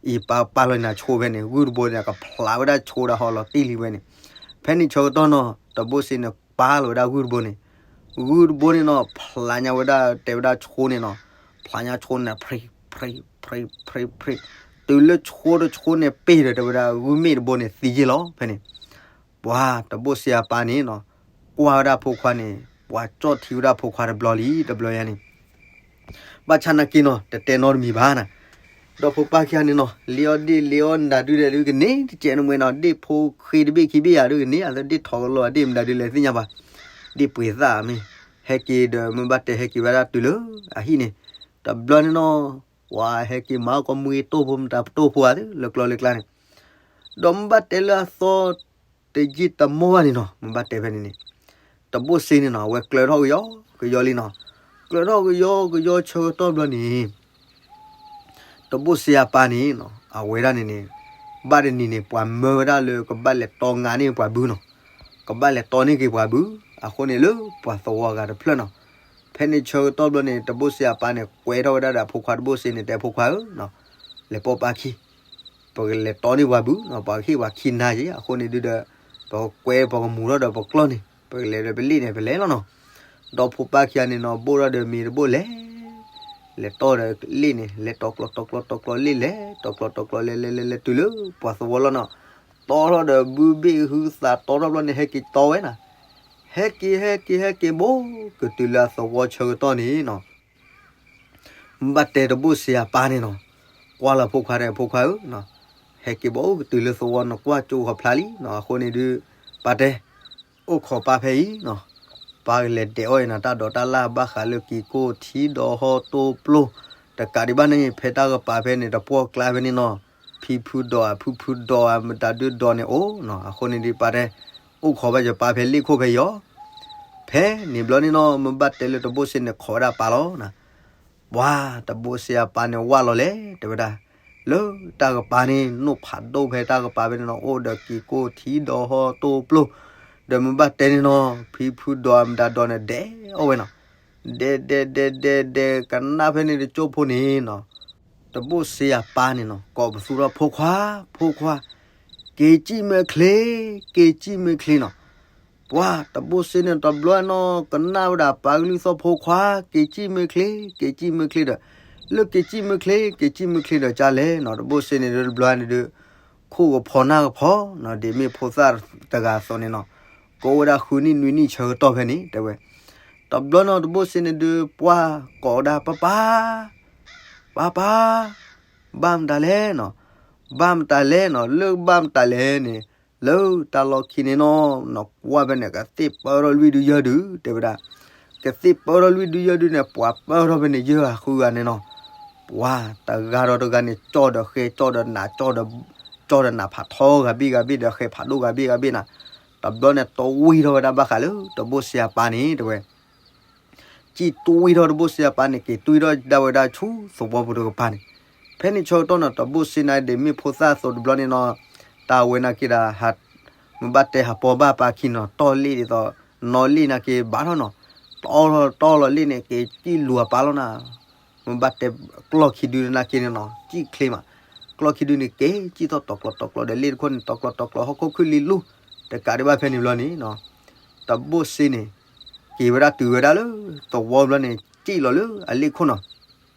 အံၤပၢ်ပာ်လီၤနၤဆိဖဲန့ၣ် ဂုၢ်တဘိန့ၣ် အကဖျးဝဲဒၣ်ဆိဒီးဟီၣ်လီၤတံၢ်လံဝဲန့ၣ် ဖဲန့ၣ်ဆၢကတီၢ်နီၤ တဘိၣ်စ့န့ၣ် ပာ်လီၤဝဲဒၣ်ဂုၢ်တဘိန့ၣ် ဂုၢ်တဘိန့ၣ်နီၤ ဖျးညါဝဲဒၣ်တဲဝဲဒၣ်ဆိန့ၣ်နီၤ ဖျးညါဆိန့ၣ် ဖြံးဖြံးဖြံးဖြံးဖြံး တုၤလၢဆိတဆိန့ၣ်ပ့ၢ်ဒီးတဲဝဲဒၣ် ဂုၢ်မ့ၣ်တဘိန့ၣ်သံယ့ၢ်လီၤ ဖဲန့ၣ် ပှၤတဘိၣ်စ့အပၢ်န့ၣ်နီၤ ကွၢ်ဝဲဒၣ်ဖိခွါန့ၣ် ပှၤကၠီၣ်ထံဝဲဒၣ်ဖိခွါတဘျီလံ တဘျီယါန့ၣ် ဘၣ်ဆၣ်နာ်က့နီၤ တတဲနီတမံၤဘၣ်နၤ ဒီးဖိပၢ်ခံဂၤန့ၣ်နီၤ လ့အီၣ်ဒ့ၣ်လ့အီၣ်နဒုဒဲးဒုကန့ၢ်တကဲးနမှဲနီၤ ဒ့ၣ်ဖိဃ့တဘ့ၣ်ခံဘ့ၣ်ယၤဒုကန့ၢ် အသးဒ့ၣ်ထီၣ်ကလီၤ အဒ့ၣ်မတၤဒုလဲၣ်သ့ၣ်ညါဘၣ် ဒ့ၣ်ပှ့ၤသၣ်မ့ၢ် ဟဲက့ၤဒီးမ့ၢ်ဘၣ်တဲဟဲက့ၤဝဲဒၣ်တုၤလၢအဟံၣ်န့ၣ် တဘျီန့ၣ်နီၤ ပှၤဟဲက့ၤမၤကီၢ်မွ့တိၢ်ဖိမတၤပတိၢ်ဖိဧါ လၢကျီလၢကျါန့ၣ် ဒီးမ့ၢ်ဘၣ်တဲလၢအသီ တယံာ်တမီၢ်ဘၣ်န့ၣ်နီၤ မ့ၢ်ဘၣ်တဲဖဲန့ၣ်န့ၣ် တဘိၣ်စ့န့ၣ်နီၤ အဝဲကျၢၤထီၣ်ကယီကယီလံနီၤ ကျၢၤထီၣ်ကယီကယီဆၢကတီၢ်ဘျီန့ၣ် တဘိၣ်စ့အပၢ်န့ၣ်နီၤ အဝဲဒၣ်န့ၣ်န့ၣ် ဘၣ်တနံၤန့ၣ် ပှၤမၢဝဲဒၣ်လၢကဘၣ်လဲၤတီငါန့ၢ်ပှၤဘုနီၤ ကဘၣ်လဲၤတီန့ၢ်က့ၤပှၤဘု အဃိန့ၣ်လၢပှၤသဝီဂၤတဖျၢၣ်နီၤ ဖဲန့ၣ်ဆၢကတီၢ်ဘျီန့ၣ် တဘိၣ်စ့အပၢ်န့ၣ် ကွဲထီၣ်ဝဲဒၣ်ဒီးအဖိခွါတဘိၣ်စ့န့ၣ် တဲဖိခွါဧၢ လဲၤပိာ်ပၢ်ခံ ပကလဲၤတီန့ၢ်ပှၤဘုနီၤ ပှၤကဟ့ၣ်ပှၤခံနၤက့ၤ အဃိန့ၣ်ဒုဒီး ပကကွဲပှၤကမူၤထီၣ်ဒီးပကျီၢ်န့ၣ် ပကလဲၤဒီးပလ့ၣ်န့ၣ် ပလဲၤလီၤနီၤ. ဒီဖိပၢ်ခံဂၤန့ၣ်နီၤ ဘိၣ်ထီၣ်ဒီးမ့ၤတဘိၣ်လဲၤ, လဲၤတီၢ်ဒီးလ့ၣ်န့ၣ် လဲၤတီၤကျီၤတီၤကျီၤတီၤကျီၤလ့ၣ်လဲၤ, တီၤကျီၤတီၤကျီၤလဲၤလဲၤလဲၤလဲၤ တုၤလၢပှၤသဝီလီၤနီၤ. တီထီၣ်ဒီးဘုဘ့ၣ်ဟုသးတီထီၣ်ဘျီန့ၣ် ဟဲက့ၤတီဝဲနီၤ. ဟဲက့ၤ ဟဲက့ၤ ဟဲက့ၤဘိ ကတုၤလၢအသဝီဆၢကတီၢ်န့ၣ်နီၤ ဘၣ်တဲတဘိၣ်စ့အပၢ်န့ၣ်နီၤ, ကွၢ်လီၤဖိခွါဒီး ဖိခွါဧၢ, ဟဲက့ၤဘၣ်အိၣ်ကတုၤလၢသဝီ နကွၢ်ကၠိဃီဖျါလံနီၤ, အဃိန့ၣ်ဒုး ပၢ်တဲ အိၣ်ခိးပၢ်ဖဲအံၤနီၤ, ပၢ်ကလဲၤဒဲးအီၣ်အံၤနီၤ, တၢ်ဒိးတၢ်လၢ်ဘၣ်ဃးလၢက့ၤကိၢ်ထံဒီးဟီၣ်တိၢ်ပျိၢ်, တကးဒံးဘၣ်န့ၣ် ဖဲတၢ်ကပၤဖဲန့ၣ် တပှီၢ်ကျါဖဲန့ၣ်နီၤ, ဖံဖုဒီးအဖုဖုဒီးအမတၤဒုဒီးန့ၣ်အိၣ်နီၤ, အဃိန့ၣ်ဒုး ပၢ်တဲ အိၣ်ခိးဘၣ်ယပၢ်ဖဲလ့ၣ်ခိၣ်ဖဲအံၤအီၤ ဖဲန့ၣ်ဘျီန့ၣ်နီၤ, မ့ၢ်ဘၣ်တဲလၢတဘိၣ်စ့န့ၣ် ခိးဝဲဒၣ်ပၢ်လီၤနီၤ. ပှၤတဘိၣ်စ့အပၢ်န့ၣ် ဝၢ်လီၤလဲၣ် တဲဝဲဒၣ်, လၢတၢ်ကပၤန့ၣ် နိၣ်ဖးဒိၣ်ဖဲတၢ်ကပၤဖဲန့ၣ်နီၤ, အိၣ်ဒီးက့ၤကိၢ်ထံဒီးဟီၣ်တိၢ်ပျိၢ်, ဒီးမ့ၢ်ဘၣ်တဲန့ၣ်နီၤ, ဖံဖုဒီးအမတၤဒီးန့ၣ် ဒဲးအီၣ်ဝဲနီၤ, ဒဲးဒဲးဒဲးဒဲးဒဲး ကနၣ်ဖဲန့ၣ်တကၠိဖိန့ၣ်နီၤ, တဘိၣ်စ့အပၢ်န့ၣ်နီၤ ကိးပသူထီၣ် ဖိခွါ, ဖိခွါ, က့ၤစံၣ်မ့ၢ်ချ့, က့ၤစံၣ်မ့ၢ်ချ့နီၤ. ပှၤတဘိၣ်စ့န့ၣ် တဘျီနီၤ ကနၣ်ဝဲဒၣ်ပၢ်ကလုၢ်သီၣ် ဖိခွါ, က့ၤစံၣ်မ့ၢ်ချ့, က့ၤစံၣ်မ့ၢ်ချ့ဒီး, လၢက့ၤစံၣ်မ့ၢ်ချ့, က့ၤစံၣ်မ့ၢ်ချ့ဒီးကလဲၣ်နီၤ, တဘိၣ်စ့န့ၣ်ဒုး တဘျီန့ၣ်ဒုး ခိၣ်ကဖီနၢ်ကဖီနီၤ, ဒ်မ့ၢ်ဖိသၣ်တဂၤအသိးန့ၣ်နီၤ, ကိးဝဲဒၣ်ဃုနံၣ်နွံနံၣ်ဆၢကတီၢ်ဖဲန့ၣ် တဲဝဲ. တဘျီနီၤ တဘိၣ်စ့န့ၣ်ဒုး ပှၤကိးဝဲဒၣ် ပၢ်ပၢ်, ပၢ်ပၢ်, ဘၣ်မတၤလဲၣ်နီၤ, ဘၣ်မတၤလဲၣ်နီၤ, လၢဘၣ်မတၤလဲၣ်န့ၣ်, လၢတၢ်လီၢ်ခံန့ၣ်နီၤ, နကွၢ်ဖဲန့ၣ် ကသ့ၣ်ပၢထီၣ်လွံၢ်ဒုယဲၢ်ဒု တဲဝဲဒၣ်, ကသ့ၣ်ပၢထီၣ်လွံၢ်ဒုယဲၢ်ဒုန့ၣ် ပှၤပၢထီၣ်ဖဲန့ၣ် ယဲၢ်ဂၤဃုဂၤန့ၣ်နီၤ, ပှၤတဂၤဒီးတဂၤန့ၣ် ကၠီၣ်ဒီးဃဲ ကၠီၣ်ဒီးနး ကၠီၣ်ဒီး ကၠီၣ်ဒီးနးဖးထီဂၤဘ့ၣ်ဂၤဘ့ၣ်ဒီး ဃဲဖးဒိၣ်ဂၤဘ့ၣ်ဂၤဘ့ၣ်နီၤ, တဘျီန့ၣ် တဝံထီၣ်ဝဲဒၣ်ဘၣ်ဃးလၢ တဘိၣ်စ့အပၢ်န့ၣ် တဲဝဲ စံၣ်တွံထီၣ်တဘိၣ်စ့အပၢ်န့ၣ် က့ၤတွံထီၣ်ဒၣ်ဝဲဒၣ်ဆူသဝီပူၤတကပၤန့ၣ်, ဖဲန့ၣ်ဆၢကတီၢ်နီၤ တဘိၣ်စ့န့ၣ်ဒ်မ့ၢ်ဖိသၣ်အသိးတဘျီန့ၣ်နီၤ, တၢ်ဝဲနာ်က့ဒီး မ့ၢ်ဘၣ်တဲဟးပီဘၣ်ပၢ်ခံနီၤ, တီၢ်လ့ၣ်ဒ်သိး နီၢ်လ့ၣ်နာ်က့ဘၣ်ထီၣ်နီၤ, တီၢ်လီၤတီၢ်လီၤလ့ၣ်န့ၣ် က့ၤစံၣ်လူၤအပၢ်လီၤနီၤ, မ့ၢ်ဘၣ်တဲကျီၢ်ခံဒုနာ်က့န့ၣ်နီၤ စံၣ်ချ့မး, ကျီၢ်ခံဒုန့ၣ် က့ၤစံၣ်ထီၣ်တီၤကျီၤတီၤကျီၤဒီးလ့ၣ်တခိၣ်န့ၣ် တီၤကျီၤတီၤကျီၤ ဟီၣ်ခိၣ်ခုၣ်လံလူၢ်, တကးဒံးဘၣ်ဖဲန့ၣ်ဘျီန့ၣ်နီၤ, တဘိၣ်စ့န့ၣ် က့ၤဝဲဒၣ်တုၤဝဲဒၣ်လၢသဝီဘျီန့ၣ် စံၣ်လီၤလၢအလ့ၣ်ခိၣ်နီၤ,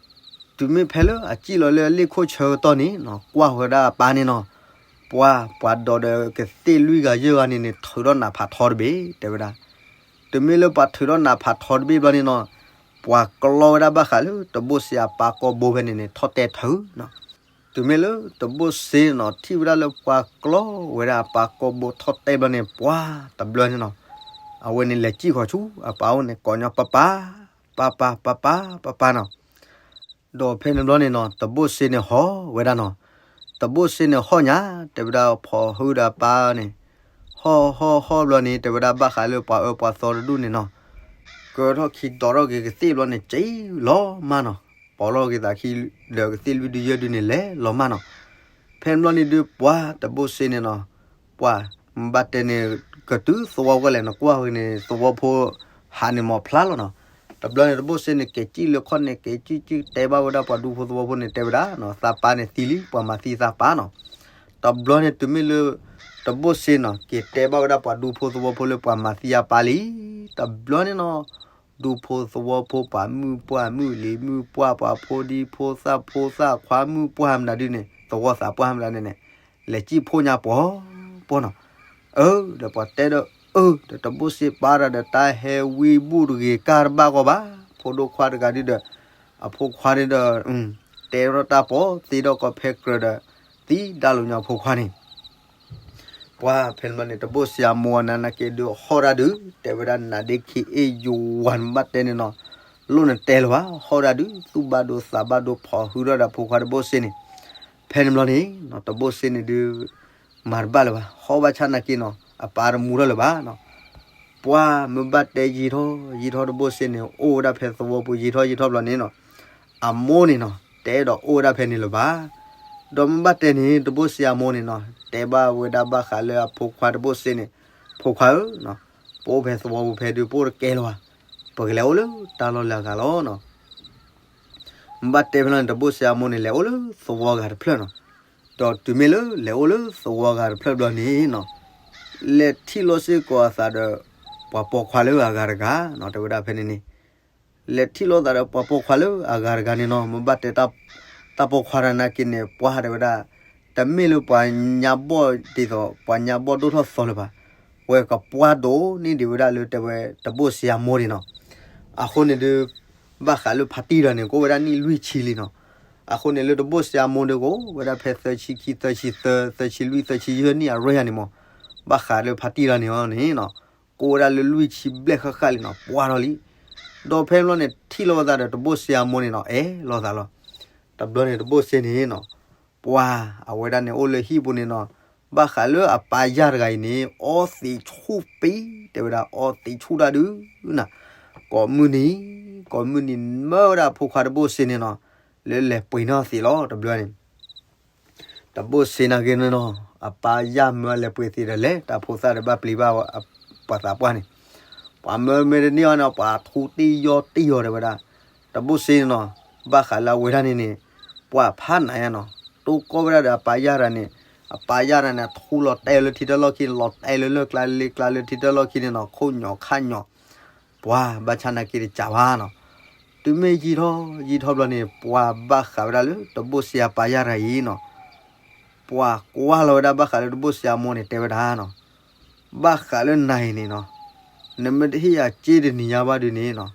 တုၤမ့ၢ်ဖဲလၢအစံၣ်လီၤလၢအလ့ၣ်ခိၣ်ဆၢကတီၢ်န့ၣ်နီၤ ကွၢ်ဝဲဒၣ်အပၢ်န့ၣ်နီၤ, ပှၤ ပှၤဒိးဒီးကသ့ၣ်လွံၢ်ဂၤယဲၢ်ဂၤန့ၣ်န့ၣ် ထုးထီၣ်နးဖးထီတဘ့ၣ် တဲဝဲဒၣ်, တုၤမ့ၢ်လၢပှၤထုးထီၣ်နးဖးထီတဘ့ၣ်ဘျီန့ၣ်နီၤ, ပှၤကျီဝဲဒၣ်ဘၣ်ဃးလၢတဘိၣ်စ့အပၢ်ကိာ်ဘိဖဲန့ၣ်န့ၣ် ထီၣ်တဲထုးနီၤ, တုၤမ့ၢ်လၢတဘိၣ်စ့နီၤ ထံၣ်ဝဲဒၣ်လၢပှၤကျီဝဲဒၣ်အပၢ်ကိာ်ဘိထီၣ်တဲဘျီန့ၣ် ပှၤတဘျီန့ၣ်နီၤ, အဝဲန့ၣ်လဲၤစံၣ်ဃီၤဆူအပၢ်အိၣ်န့ၣ် ကိးညီပၢ်ပၢ်, ပၢ်ပၢ် ပၢ်ပၢ် ပၢ်ပၢ်နီၤ, ဒီးဖဲန့ၣ်ဘျီန့ၣ်နီၤ တဘိၣ်စ့န့ၣ်ဟီၣ်ဝဲဒၣ်နီၤ, တဘိၣ်စ့န့ၣ်ဟီၣ်ညါ တဲဝဲဒၣ်ဖီဟုဒီးအပၢ်န့ၣ်, ဟီၣ်ဟီၣ်ဟီၣ်ဘျီန့ၣ် တဲဝဲဒၣ်ဘၣ်ဃးလၢပှၤအၢပှၤသီတဒူၣ်န့ၣ်နီၤ, ကၢထီၣ်ခံဒီးထီၣ်က့ၤကသ့ၣ်ဘျီန့ၣ် စံၣ်လီၤမးနီၤ, ပိာ်ထီၣ်က့ၤသးခံဒီးကသ့ၣ်လွံၢ်ဒုယဲၢ်ဒုန့ၣ် လဲၤလီၤမးနီၤ, ဖဲန့ၣ်ဘျီန့ၣ်ဒုးပှၤတဘိၣ်စ့န့ၣ်နီၤ, ပှၤ မ့ၢ်ဘၣ်တဲန့ၣ် ကတုၤသဝီဝဲလဲၣ် နကွၢ်ဝဲန့ၣ် သဝီဖိ ဟးန့ၣ်မ့ၢ်ဖျါလီၤနီၤ, တဘျီန့ၣ် တဘိၣ်စ့န့ၣ် က့ၤစံၣ်လၢခီၣ်န့ၣ် က့ၤစံၣ်စံၣ်တဲဘၣ်ဝဲဒၣ်ပှၤဒူဖိသဝီဖိန့ၣ် တဲဝဲဒၣ်နီၤ သးပၢ်န့ၣ်သံလံ ပှၤမၤသံသးပၢ်နီၤ, တဘျီန့ၣ် တုၤမ့ၢ်လၢ တဘိၣ်စ့နီၤ က့ၤတဲဘၣ်ဝဲဒၣ်ပှၤဒူဖိသဝီဖိလၢပှၤမၤသံအပၢ်လံ, တဘျီန့ၣ်နီၤ ဒူဖိသဝီဖိ ပှၤမုၣ်ပှၢ်မုၣ်လံၤမုၣ်ပှၢ် ပှၤဖိဒံဖိသၣ်ဖိသၣ်ခွါမုၣ်ပှၢ်မနုၤဒုန့ၣ် သဝီသးပှၢ်မနုၤန့ၣ်န့ၣ် လဲၤစံၣ်ဖှိၣ်ညါပှီၤပှီၤနီၤ, အၢ ဒီးပှၤတဲဒီး အၢ ဒီးတဘိၣ်စ့ပၢ်တၢ်ဒီး တၢ်ဟဲဝံဘူၣ်တဂ့ၤ ကၢ်တဘၣ်ဂီၢ်ဘၣ်, ဖိဒိၣ်ခွါတဂၤဒုဒီး အဖိခွါဒုဒီး တဲထီၣ်တၢ်ပီၤ သ့ထီၣ်ကီးဖဲကြၢးဒီး သံဒၣ်လိာ်ညီဖိခွါန့ၣ် ပှၤဖဲန့ၣ်ဘျီန့ၣ် တဘိၣ်စ့အမိၢ်အနၤနာ်က့ဒုး ဟီၣ်ဒၣ်ဒုး တဲဝဲဒၣ် နၤဒ့ခံအ့ၣ်ယိၤဝါ နဘၣ်တဲန့ၣ်နီၤ လိၣ်နတဲလၢၤဘၣ်, ဟီၣ်ဒၣ်ဒုး သူၣ်ဘၣ်ဒိသးဘၣ်ဒိ ဖီၣ်ဟုထီၣ်ဒီးဖိခွါတဘိၣ်စ့န့ၣ်, ဖဲန့ၣ်ဘျီန့ၣ်နီၤ တဘိၣ်စ့န့ၣ်ဒုး မၤတဘၣ်လၢၤဘၣ်, ဟီၣ်ဘၣ်ဆၣ်နာ်က့နီၤ အပၢ်တမူထီၣ်လၢၤဘၣ်နီၤ, ပှၤမ့ၢ်ဘၣ်တဲယံာ်ထီၣ်ယံာ်ထီၣ် တဘိၣ်စ့န့ၣ် အိၣ်ဝဲဒၣ်ဖဲသဝီပူၤ ယံာ်ထီၣ်ယံာ်ထီၣ်ဘျီန့ၣ်နီၤ အမိၢ်န့ၣ်နီၤ တအဲၣ်ဒိးအိၣ်ဝဲဒၣ်ဖဲန့ၣ်လၢၤဘၣ်. ဒီးမ့ၢ်ဘၣ်တဲန့ၣ် တဘိၣ်စ့အမိၢ်န့ၣ်နီၤ တဲဘၣ်ဝဲဒၣ်ဘၣ်ဃးလၢအဖိခွါတဘိၣ်စ့န့ၣ်, ဖိခွါဧၢ, ပအိၣ်ဖဲသဝီပူၤဖဲဒုး ပအိၣ်တကဲလၢၤဘၣ်, ပကလဲၤအိၣ်လၢတၢ်လီၢ်လၢအဂၤလီၤနီၤ. မ့ၢ်ဘၣ်တဲဖဲလီၤန့ၣ် တဘိၣ်စ့အမိၢ်န့ၣ် လဲၤအိၣ်လၢသဝီဂၤတဖျၢၣ်နီၤ. ဒီးတုၤမ့ၢ်လၢလဲၤအိၣ်လၢသဝီဂၤတဖျၢၣ်ဘျီန့ၣ်နီၤ လဲၤထံၣ်လိာ်စ့ၢ်ကီးအသးဒီး ပ ပှၤပိာ်ခွါလၢအဂၤတဂၤနီၤ တဲဝဲဒၣ်ဖဲန့ၣ်န့ၣ် လဲၤထံၣ်လိာ်သးဒီးပှၤပိာ်ခွါလၢအဂၤတဂၤန့ၣ်နီၤ မ့ၢ်ဘၣ်တဲတၢ်ပိာ်ခွါတနာ်က့န့ၣ် ပှၤတဲဝဲဒၣ် တမ့ၢ်လၢပှၤညါဘီၣ်ဒ်သိး ပှၤညါဘီၣ်ဒိၣ်ထီၣ်သီလၢၤဘၣ်, ဝဲကပှၢ်ဒိၣ်န့ၢ်ဒံးဝဲဒၣ်လၢတဲဝဲတဘိၣ်စ့အမိၢ်န့ၣ်နီၤ. အဃိန့ၣ်ဒုး ဘၣ်ဃးလၢဖါတံၢ်တဂၤန့ၣ် ကအိၣ်ဝဲဒၣ်နံၣ်လွံၢ်ဆံလံနီၤ. အဃိန့ၣ်လၢတဘိၣ်စ့အမိၢ်ဒုးကအိၣ်ဝဲဒၣ်ဖဲသၢဆံခံ သၢဆံသၢ သၢဆံလွံၢ် သၢဆံယဲၢ်နံၣ်အရ့ယၤန့ၣ်မး, ဘၣ်ဃးလၢဖါတံၢ်တဂၤန့ၣ်အီၤန့ၣ်နီၤ ကအိၣ်ဝဲဒၣ်လၢလွံၢ်ဆံဘျဲၣ်ဃၣ်ဃၣ်လံနီၤ ပှၢ်ထီၣ်လံ. ဒီးဖဲဘျီန့ၣ် ထံၣ်လိာ်သးဒီးတဘိၣ်စ့အမိၢ်န့ၣ်နီၤ အဲၣ်လိာ်သးလီၤ. တဘျီန့ၣ်တဘိၣ်စ့န့ၣ်နီၤ ပှၢ်အဝဲဒၣ်န့ၣ်အိၣ်လၢဟံၣ်ပူၤန့ၣ်နီၤ, ဘၣ်ဃးလၢအပၢ်ယၢ်တဂၤအံၤန့ၣ် အီသံးဆူၣ်ပံ, တဲဝဲဒၣ်အီသံးဆူၣ်တၢ်ဒုးနၤ, ကိးမုၢ်နံၤ ကိးမုၢ်နံၤမၢဝဲဒၣ်အဖိခွါတဘိၣ်စ့န့ၣ်နီၤ လၢလဲၤပှ့ၤနီၣ်သံးလီၤ တဘျီန့ၣ် တဘိၣ်စ့နာ်က့န့ၣ်နီၤ အပၢ်ယၢ်မၢလဲၤပှ့ၤသံးဒီးလဲၤ တၢ်ဖိသၣ်ဒီးဘၣ်ပျံၤဘၣ် ပှၤသးပှၢ်န့ၣ်, ပှၤမၢမ့ၢ်တန့ၢ်အီၤန့ၣ် ပှၤထူတ့ၢ်ယီၢ်တ့ၢ်အီၤတဲဝဲဒၣ်, တဘိၣ်စ့န့ၣ်နီၤ, ဘၣ်ဃးလၢအဝဲဒၣ်န့ၣ်န့ၣ် ပှၤဖးနးယါနီၤ, တိၢ်ကီၢ်ဝဲဒၣ်ဒီးအပၢ်ယၢ်တဂၤန့ၣ်, အပၢ်ယၢ်တဂၤန့ၣ် ထူလီၤတဲာ်လၢထံတၢ်လီၢ်ခံန့ၣ် လီၤတဲာ်လၢလၢၢ်ကျါလ့ကျါလၢထံတၢ်လီၢ်ခံန့ၣ်နီၤ, ခိၣ်ညီၣ်ခါညီၣ် ပှၤဘၣ်ဆၣ်နာ်က့တကးဘၣ်နီၤ, တုၤမ့ၢ်ယံာ်ထီၣ်ယံာ်ထီၣ်ဘျီန့ၣ် ပှၤဘၣ်ဃးဝဲဒၣ်လၢတဘိၣ်စ့အပၢ်ယၢ်တဂၤအံၤနီၤ, ပှၤကွၢ်လီၤဝဲဒၣ်ဘၣ်ဃးလၢတဘိၣ်စ့အမိၢ်န့ၣ် တဲဝဲဒၣ်နီၤ, ဘၣ်ဃးလၢနၤအံၤန့ၣ်နီၤ, နမ့ၢ်တဟ့ၣ်ယၤစ့တနံၤညါဘၣ်ဒုးန့ၣ်နီၤ,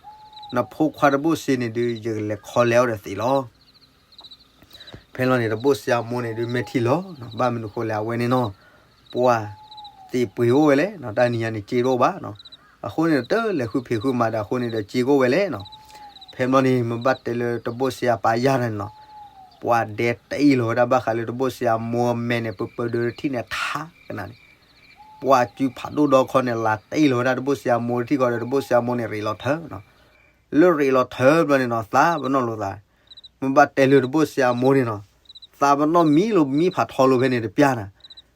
နဖိခွါတဘိၣ်စ့န့ၣ်ဒုး ယကလဲၤခီလဲၤအီၣ်ဒီးသံးလီၤ. ဖဲလီၤန့ၣ် တဘိၣ်စ့အမိၢ်န့ၣ်ဒုး မဲာ်ထံလီၤနီၤ, ဘၣ်မနုၤဃိလဲၣ် အဝဲန့ၣ်နီၤ, ပှၤသံးပှ့ၤအိၣ်ဝဲလဲၣ်နီၤ, တၢ်နံၤညါန့ၣ် စ့တအိၣ်ဘၣ်နီၤ, အဃိန့ၣ်ဒီး တလဲၤဃုဖံးဃုမၤဒီး အဃိန့ၣ်ဒီး စ့ကအိၣ်ဝဲလဲၣ်နီၤ. ဖဲဘျီန့ၣ် မ့ၢ်ဘၣ်တဲလၢတဘိၣ်စ့အပၢ်ယၢ်န့ၣ်နီၤ, ပှၤဒဲတအံၣ်လီၤဝဲဒၣ်ဘၣ်ဃးလၢတဘိၣ်စ့အမိၢ်အမဲာ်န့ၣ် ပၢပၢဒုးထံၣ်န့ၣ်ထါကနၤန့ၣ်, ပှၤစုဖးဒိၣ်ဒီခီန့ၣ် လၤတအံၣ်လီၤဝဲဒၣ်တဘိၣ်စ့အမိၢ်ထံၣ်ဃီဒီး တဘိၣ်စ့အမိၢ်န့ၣ် ရ့းလီၤထၢနီၤ. လၢရ့းလီၤထၢဘျီန့ၣ်နီၤ သးပနီၣ်လိာ်သး, မ့ၢ်ဘၣ်တဲလၢတဘိၣ်စ့အမိၢ်န့ၣ်နီၤ, သးပနီၣ်မံလိာ်မံဖးထီလိာ်ဖဲန့ၣ်တပျၢ်နၤ,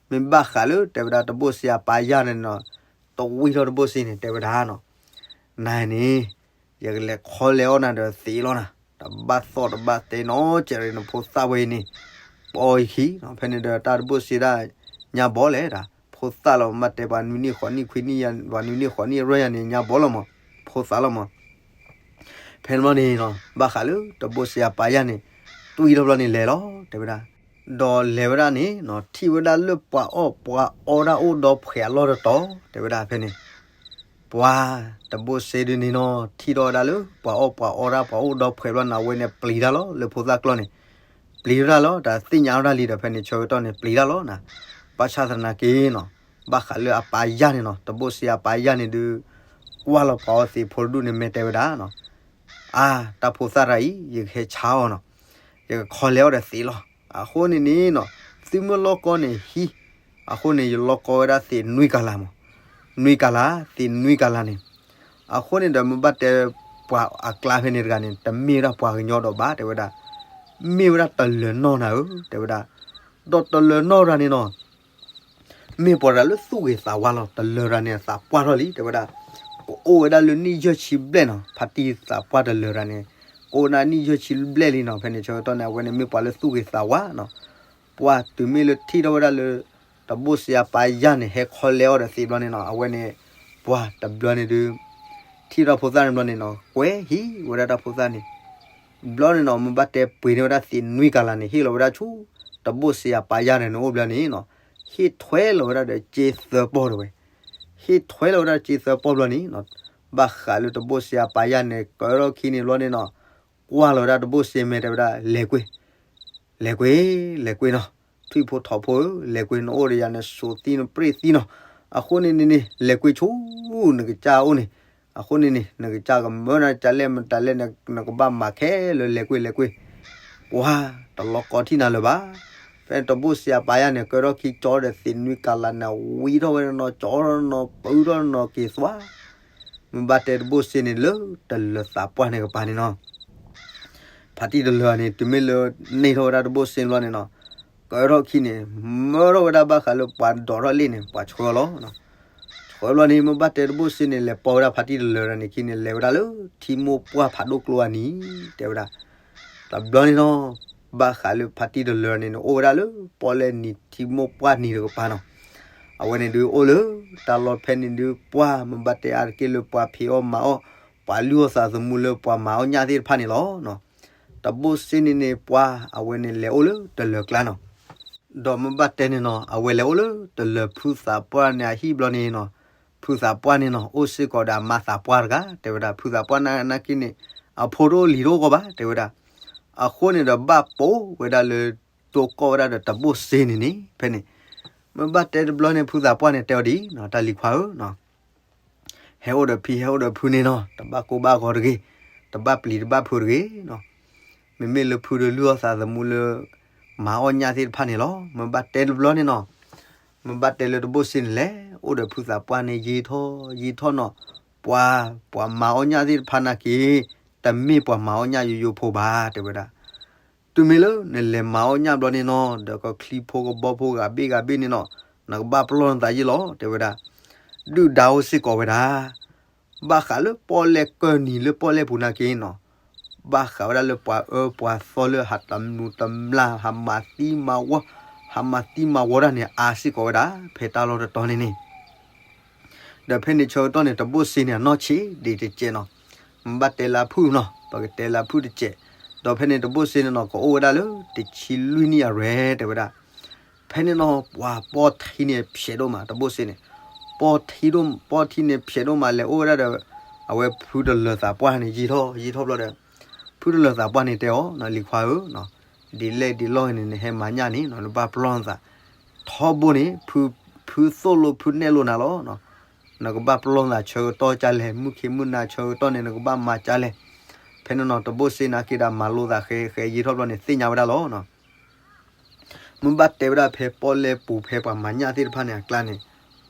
မ့ၢ်ဘၣ်ဃးလၢတဲဝဲဒၣ်တဘိၣ်စ့အပၢ်ယၢ်န့ၣ်နီၤ, တဝံထီၣ်တဘိၣ်စ့န့ၣ် တဲဝဲဒၣ်နီၤ, နၤန့ၣ် ယကလဲၤခီလဲၤအီၣ်နၤဒီးသံးလီၤနၤ, တဘၣ်သီၣ်တဘၣ်တဲနီၤ, ကဲရ့နဖိသၣ်ဝဲအံၤန့ၣ်, ပအီၣ်အံၤခံ, ဖဲန့ၣ်ဒီးတၢ်တဘိၣ်စ့ဒၣ် ညါဘီလဲၣ်ဒၣ်, ဖိသၣ်လီၤ မ့ၢ်ဘၣ်တဲပှၤနွံနံၣ်ဃိးနံၣ်ခွံနံၣ်ယါ ပှၤနွံနံၣ်ဃိးနံၣ်အရ့ယါန့ၣ် ညါဘီလီၤမး, ဖိသၣ်လီၤမး. ဖဲန့ၣ်ဘျီန့ၣ်နီၤ ဘၣ်ဃးလၢတဘိၣ်စ့အပၢ်ယၢ်န့ၣ် တွံၢ်ထီၣ်ဘျီန့ၣ်လဲၤလီၤ တဲဝဲဒၣ်, ဒီးလဲၤဝဲဒၣ်န့ၣ်နီၤ ထံၣ်ဝဲဒၣ်လၢပှၤအီၣ်ပှၤအီတၢ်အိၣ်ဒီဖှဲးအလီၢ်တတီၤ တဲဝဲဒၣ်ဖဲန့ၣ်, ပှၤတဘိၣ်စ့ဒုးန့ၣ်နီၤ ထံၣ်ထီၣ်ဝဲဒၣ်လၢပှၤအီၣ်ပှၤအီတၢ်ပှၤအိၣ်ဒီဖှဲးဘျီန့ၣ် အဝဲန့ၣ်ပျံၤတၢ်လီၤ လၢဖိသၣ်ကျီၢ်န့ၣ်, ပျံၤတၢ်လီၤ တၢ်သ့ၣ်ညါဝဲဒၣ်လံဒီး ဖဲန့ၣ်ဆၢကတီၢ်န့ၣ် ပျံၤတၢ်လီၤနၤ, ဘၣ်ဆၣ်သနာ်က့နီၤ ဘၣ်ဃးလၢအပၢ်ယၢ်န့ၣ်နီၤ တဘိၣ်စ့အပၢ်ယၢ်န့ၣ်ဒုး ကွၢ်လီၤပှၤအီသံးဖိတဒူၣ်န့ၣ် မ့ၢ်တဲဝဲဒၣ်နီၤ, အါ တၢ်ဖိသၣ်တဂၤအံၤ ယကဟဲဆါအီၤနီၤ, ယကခီလဲၤအီၣ်ဒီးသံးလီၤ. အဃိန့ၣ်န့ၣ်နီၤ သုမ့ၢ်လီၢ်ကီၢ်န့ၣ်ဟံး, အဃိန့ၣ် ယလီၢ်ကီၢ်ဝဲဒၣ်သံးနွံကလးမး, နွံကလး, သံးနွံကလးန့ၣ်, အဃိန့ၣ်ဒီး မ့ၢ်ဘၣ်တဲပှၤအကျါဖဲန့ၣ်တဂၤန့ၣ် တမ့ၢ်ဝဲဒၣ်ပှၤကညီဒီးဘၣ် တဲဝဲဒၣ်, မ့ၢ်ဝဲဒၣ်တလၢၤနီၢ်နၤဧၢ တဲဝဲဒၣ်, ဒီးတလၢၤနီၢ်တဂၤန့ၣ်နီၤ မ့ၢ်ပှၤတဂၤလၢသူၣ်ဂ့ၤသးဝါလီၤ. တလၢၤတဂၤန့ၣ် သးပှၢ်ထီၣ်လံ တဲဝဲဒၣ်, ကအိၣ်ဝဲဒၣ်လၢနံၣ်ယဲၢ်ဆံဘျဲၣ်နီၤ, ဖါတံၢ်သးပှၢ်တလၢၤတဂၤန့ၣ် ကအိၣ်ဝဲဒၣ်နံၣ်ယဲၢ်ဆံဘျဲၣ်လံနီၤ. ဖဲန့ၣ်ဆၢကတီၢ်န့ၣ် အဝဲန့ၣ်မ့ၢ်ပှၤလၢသူၣ်ဂ့ၤသးဝါနီၤ, ပှၤတုၤမ့ၢ်လၢထံၣ်ထီၣ်ဝဲဒၣ်လၢ တဘိၣ်စ့အပၢ်ယၢ်န့ၣ် ဟဲခီလဲၤအီၣ်ဒီးသံးဘျီန့ၣ်နီၤ, အဝဲန့ၣ် ပှၤတဘျီန့ၣ်ဒုး ထံၣ်ထီၣ်ဖိသၣ်န့ၣ်ဘျီန့ၣ်နီၤ ကွဲဟံးဝဲဒၣ်တၢ်ဖိသၣ်န့ၣ် ဘျီန့ၣ်နီၤ မ့ၢ်ဘၣ်တဲပှ့ၤန့ၢ်ဝဲဒၣ်သံးနွံကလးန့ၣ် ဟ့ၣ်လီၤဝဲဒၣ်ဆူ တဘိၣ်စ့အပၢ်ယၢ်န့ၣ်န့ၣ်အိၣ်ဘျီန့ၣ်နီၤ, ဟ့ၣ်ထွဲလီၤဝဲဒၣ်ဒီးစ့သၢပီၢ်တဝဲ, ဟ့ၣ်ထွဲလီၤဝဲဒၣ်စ့သၢပီၢ်ဘျီန့ၣ်နီၤ, ဘၣ်ဃးလၢတဘိၣ်စ့အပၢ်ယၢ်န့ၣ် ကၢထီၣ်ခံန့ၣ်ဘျီန့ၣ်နီၤ, ကွၢ်လီၤဝဲဒၣ်တဘိၣ်စ့မဲာ်တဲဝဲဒၣ် လဲၤကွ့ၢ် လဲၤကွ့ၢ် လဲၤကွ့ၢ်နီၤ, ထွံၣ်ဖိထိးဖိဧၢ, လဲၤကွ့ၢ်နအိၣ်ဒီးယၤန့ၣ် စိာ်သံနပြ့ၣ်သံနီၤ, အဃိန့ၣ်န့ၣ်န့ၣ် လဲၤကွ့ၢ်ဆူ နကစၢ်အိၣ်န့ၣ်, အဃိန့ၣ်န့ၣ် နကစၢ်ကမၢနၤတၢ်လဲၣ်မတၤလဲၣ် နကဘၣ်မၤခဲလၢာ် လဲၤကွ့ၢ် လဲၤကွ့ၢ်, ပှၤတလီၤကီထံၣ်နၤလၢၤဘၣ်. ဖဲတဘိၣ်စ့အပၢ်ယၢ်န့ၣ် ကၢထီၣ်ခံကၠီဒီးသံးနွံကလးန့ၣ် ဝံထီၣ်ဝဲနီၤ ကၠီထီၣ်နီၤ ပုၢ်ထီၣ်နီၤက့ၤသွါ မ့ၢ်ဘၣ်တဲတဘိၣ်စ့န့ၣ်လၢတလၢၤသးပှၢ်န့ၣ်ကပၤန့ၣ်နီၤ, ဖါတံၢ်တလၢၤန့ၣ် တုၤမ့ၢ်လၢန့ၢ်ထီၣ်ဝဲဒၣ်တဘိၣ်စ့ဘျီန့ၣ်နီၤ, ကၢထီၣ်ခံန့ၣ် မၢထီၣ်ဝဲဒၣ်ဘၣ်ဃးလၢပှၤဒိးထီၣ်လ့ၣ်န့ၣ် ပှၤဆှၢလီၤ. ဆှၢဘျီန့ၣ် မ့ၢ်ဘၣ်တဲတဘိၣ်စ့န့ၣ် လဲၤပိာ်ဝဲဒၣ်ဖါတံၢ်တလၢၤတဂၤန့ၣ်ခံန့ၣ် လဲၤဝဲဒၣ်လၢထံမိၢ်ပှၢ်ဖးဒိၣ်ကျိအနံၤ တဲဝဲဒၣ် တဘျီန့ၣ်နီၤ, ဘၣ်ဃးလၢဖါတံၢ်တလၢၤန့ၣ်န့ၣ် အိၣ်ဝဲဒၣ်လၢပီၣ်လဲၣ်နံၤထံမိၢ်ပှၢ်နံၤတကပၤနီၤ, အဝဲန့ၣ်ဒုးအိၣ်လၢတၢ်လီၢ်ဖဲန့ၣ်ဒုး ပှၤမ့ၢ်ဘၣ်တဲအါတက့ၢ်လၢပှၤဖံးအီၣ်မၤအီၣ် ပှၤလုၢ်အီၣ်သးသမူလၢပှၤမၤအီၣ်ညၣ်သ့ၣ်တဖၣ်န့ၣ်လီၤ. တဘိၣ်စ့န့ၣ်န့ၣ် ပှၤအဝဲန့ၣ်လဲၤအိၣ်လၢတလၢၤကျါနီၤ. ဒီးမ့ၢ်ဘၣ်တဲန့ၣ်နီၤ အဝဲလဲၤအိၣ်လၢတလၢၤဖုသးပှၢ်န့ၣ်အဟံၣ်ဘျီန့ၣ်နီၤ, ဖုသးပှၢ်န့ၣ်နီၤ အိၣ်စ့ၢ်ကီးဒီးအမါသးပှၢ်တဂၤ တဲဝဲဒၣ် ဖုသးပှၢ်နာ်က့န့ၣ် အဖိတအိၣ်လံၤတအိၣ်ကီးဘၣ် တဲဝဲဒၣ်. အဃိန့ၣ်ဒီးဘၣ်ပိာ်ဝဲဒၣ်လၢ တိၢ်ကီၢ်ဝဲဒၣ်ဒီးတဘိၣ်စ့န့ၣ်န့ၣ် ဖဲန့ၣ် မ့ၢ်ဘၣ်တဲတဘျီန့ၣ် ဖုသးပှၢ်န့ၣ်တဲအီၤဒ်နီၤ တၢ်လံၤခွါဧၢနီၤ ဟဲအိၣ်ဒီးဖံဟဲအိၣ်ဒီးဖုန့ၣ်နီၤ တဘၣ်ကိၢ်ဘၣ်ဂီၤတဂ့ၤ, တဘၣ်ပျံၤတဘၣ်ဖုးတဂ့ၤနီၤ. မ့မ့ၢ်လၢဖုဒီးလုၢ်အီၣ်သးသမူလၢ မၤအီၣ်ညၣ်သ့ၣ်တဖၣ်န့ၣ်လီၤ. မ့ၢ်ဘၣ်တဲတဘျီန့ၣ်နီၤ, မ့ၢ်ဘၣ်တဲလၢတဘိၣ်စ့န့ၣ်လဲၣ်, အိၣ်ဒီးဖုသးပှၢ်န့ၣ်ယံာ်ထီၣ်ယံာ်ထီၣ်နီၤ, ပှၤ ပှၤမၤအီၣ်ညၣ်သ့ၣ်တဖၣ်နာ်က့ တမ့ၢ်ပှၤမၤအီၣ်ညၣ်ယိယိဖိဘၣ် တဲဝဲဒၣ်. တုၤမ့ၢ်လၢနလဲၤမၤအီၣ်ညၣ်ဘျီန့ၣ်နီၤ, ဒီးကချံဖိကဘီဖိဂၤဘ့ၣ်ဂၤဘ့ၣ်န့ၣ်နီၤ, နကဘၣ်ပလီၢ်နသးယ့ၢ်လီၤ တဲဝဲဒၣ်. ဒုၣ်ဒါအိၣ်စ့ၢ်ကီးဝဲဒၣ်, ဘၣ်ဃးလၢပီၣ်လဲၣ်ကၢၢ်နံၤလၢပီၣ်လဲၣ်ပူၤနာ်က့နီၤ, ဘၣ်ဃးဝဲဒၣ်လၢပှၤအၢပှၤသီလၢဟးတမူၤတမျၢ် ဟးမၤသံမၤဝီ, ဟးမၤသံမၤဝီတၢ်န့ၣ် အါစ့ၢ်ကီးဝဲဒၣ် ဖဲတၢ်လီၢ်တတီၤန့ၣ်န့ၣ် ဒီးဖဲန့ၣ်ဆၢကတီၢ်န့ၣ် တဘိၣ်စ့န့ၣ် အနီၢ်ဆံးဒံးတစဲးနီၤ, မ့ၢ်ဘၣ်တဲလၢဖုၣ်နီၤ, ပကတဲလၢဖုၣ်တစဲး, ဒီးဖဲန့ၣ်တဘိၣ်စ့န့ၣ်နီၤ ကအိၣ်ဝဲဒၣ်လၢတဆံလွံၢ်နံၣ်အရွယ် တဲဝဲဒၣ်. ဖဲန့ၣ်နီၤ ပှၤပီၢ်ထံန့ၣ်ဖျဲးဒိၣ်မး တဘိၣ်စ့န့ၣ်, ပီၢ်ထံဒိၣ် ပီၢ်ထံန့ၣ်ဖျဲးဒိၣ်မး လဲၤအိၣ်ဝဲဒၣ်ဒီး အဝဲဖုတလၢၤသးပှၢ်န့ၣ် ယံာ်ထီၣ်ယံာ်ထီၣ်ဘျီဒီး ဖုတလၢၤသးပှၢ်န့ၣ်တဲအီၤ လံၤခွါဧၢ, ဒ်လဲၣ်ဒ်လဲၣ်န့ၣ် နဟဲမၤညၣ်န့ၣ်နီၤ နဘၣ်ပလီၢ်နသး, ထီဘိန့ၣ် ဖု ဖုသိၣ်လိဖုနဲၣ်လိနၤလီၤ. နကဘၣ်ပလီၢ်နသးဆၢကတီၢ်ကလဲၣ်, မုၢ်ခ့မုၢ်နၤဆၢကတီၢ်န့ၣ် နကဘၣ်မၤကလဲၣ်. ဖဲန့ၣ်နီၤ တဘိၣ်စ့နာ်က့ဒီး မၤလိသးဃဲဃဲယံာ်ထီၣ်ဘျီန့ၣ် သ့ၣ်ညါဝဲဒၣ်လီၤ. မ့ၢ်ဘၣ်တဲဝဲဒၣ်ဖဲပီၣ်လဲၣ်ပူၤဖဲပှၤမၤညၣ်သ့ၣ်တဖၣ်န့ၣ်အကျါန့ၣ်,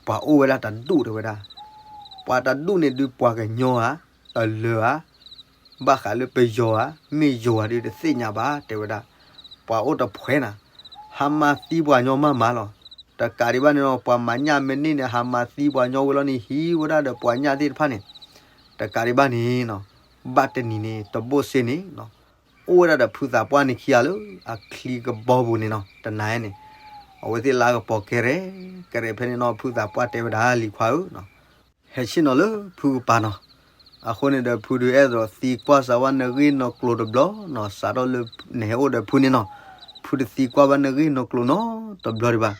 ပှၤအိၣ်ဝဲဒၣ်တဒူၣ်တဲဝဲဒၣ်, ပှၤတဒူၣ်န့ၣ်ဒုးပှၤကညီဧါ, တလၢၤဧါ, ဘၣ်ဃးလၢပယီၤဧါ, မ့ၢ်ယိၤဧါဒုးတသ့ၣ်ညါဘၣ် တဲဝဲဒၣ်. ပှၤအိၣ်တဖှဲးနၤ, ဟးမၤသံပှၤညီမးမးလီၤ. တကးဒံးဘၣ်န့ၣ်နီၤ ပှၤမၤညၣ်မ့ၢ်န့ၢ်န့ၣ် ဟးမၤသံပှၤညီဝဲလီၤန့ၣ် ဟံးဝဲဒၣ်ဒီးပှၤညၣ်သ့ၣ်တဖၣ်န့ၣ်, တကးဒံးဘၣ်န့ၣ်နီၤ, ဘၣ်တနံၤန့ၣ် တဘိၣ်စ့န့ၣ်နီၤ အိၣ်ဝဲဒၣ်ဒီးဖုသးပှၢ်န့ၣ်ခံဂၤလၢအချံကဘီပူၤန့ၣ်နီၤ တနၤန့ၣ်, အဝဲသ့ၣ်လၢအကပီၤကဲရဲၣ်, ကဲရဲၣ်ဖဲန့ၣ်နီၤ ဖုသးပှၢ်တဲဝဲဒၣ်လံၤခွါဧၢနီၤ, ဟဲဆ့ၣ်နီၤလၢဖုကပၤနီၤ, အဃိန့ၣ်ဒီးဖုဒုးအဲၣ်ဒိးသံကွၢ်စၢၤဝဲနဂ့ၢ်နီၢ်ကျိၤတဘျီနီၤ, စးထီၣ်လၢနဟဲအိၣ်ဒီးဖုန့ၣ်နီၤ, ဖုတသံကွၢ်ဘၣ်နဂ့ၢ်နီၢ်ကျိၤနီတဘျီဒံးဘၣ်.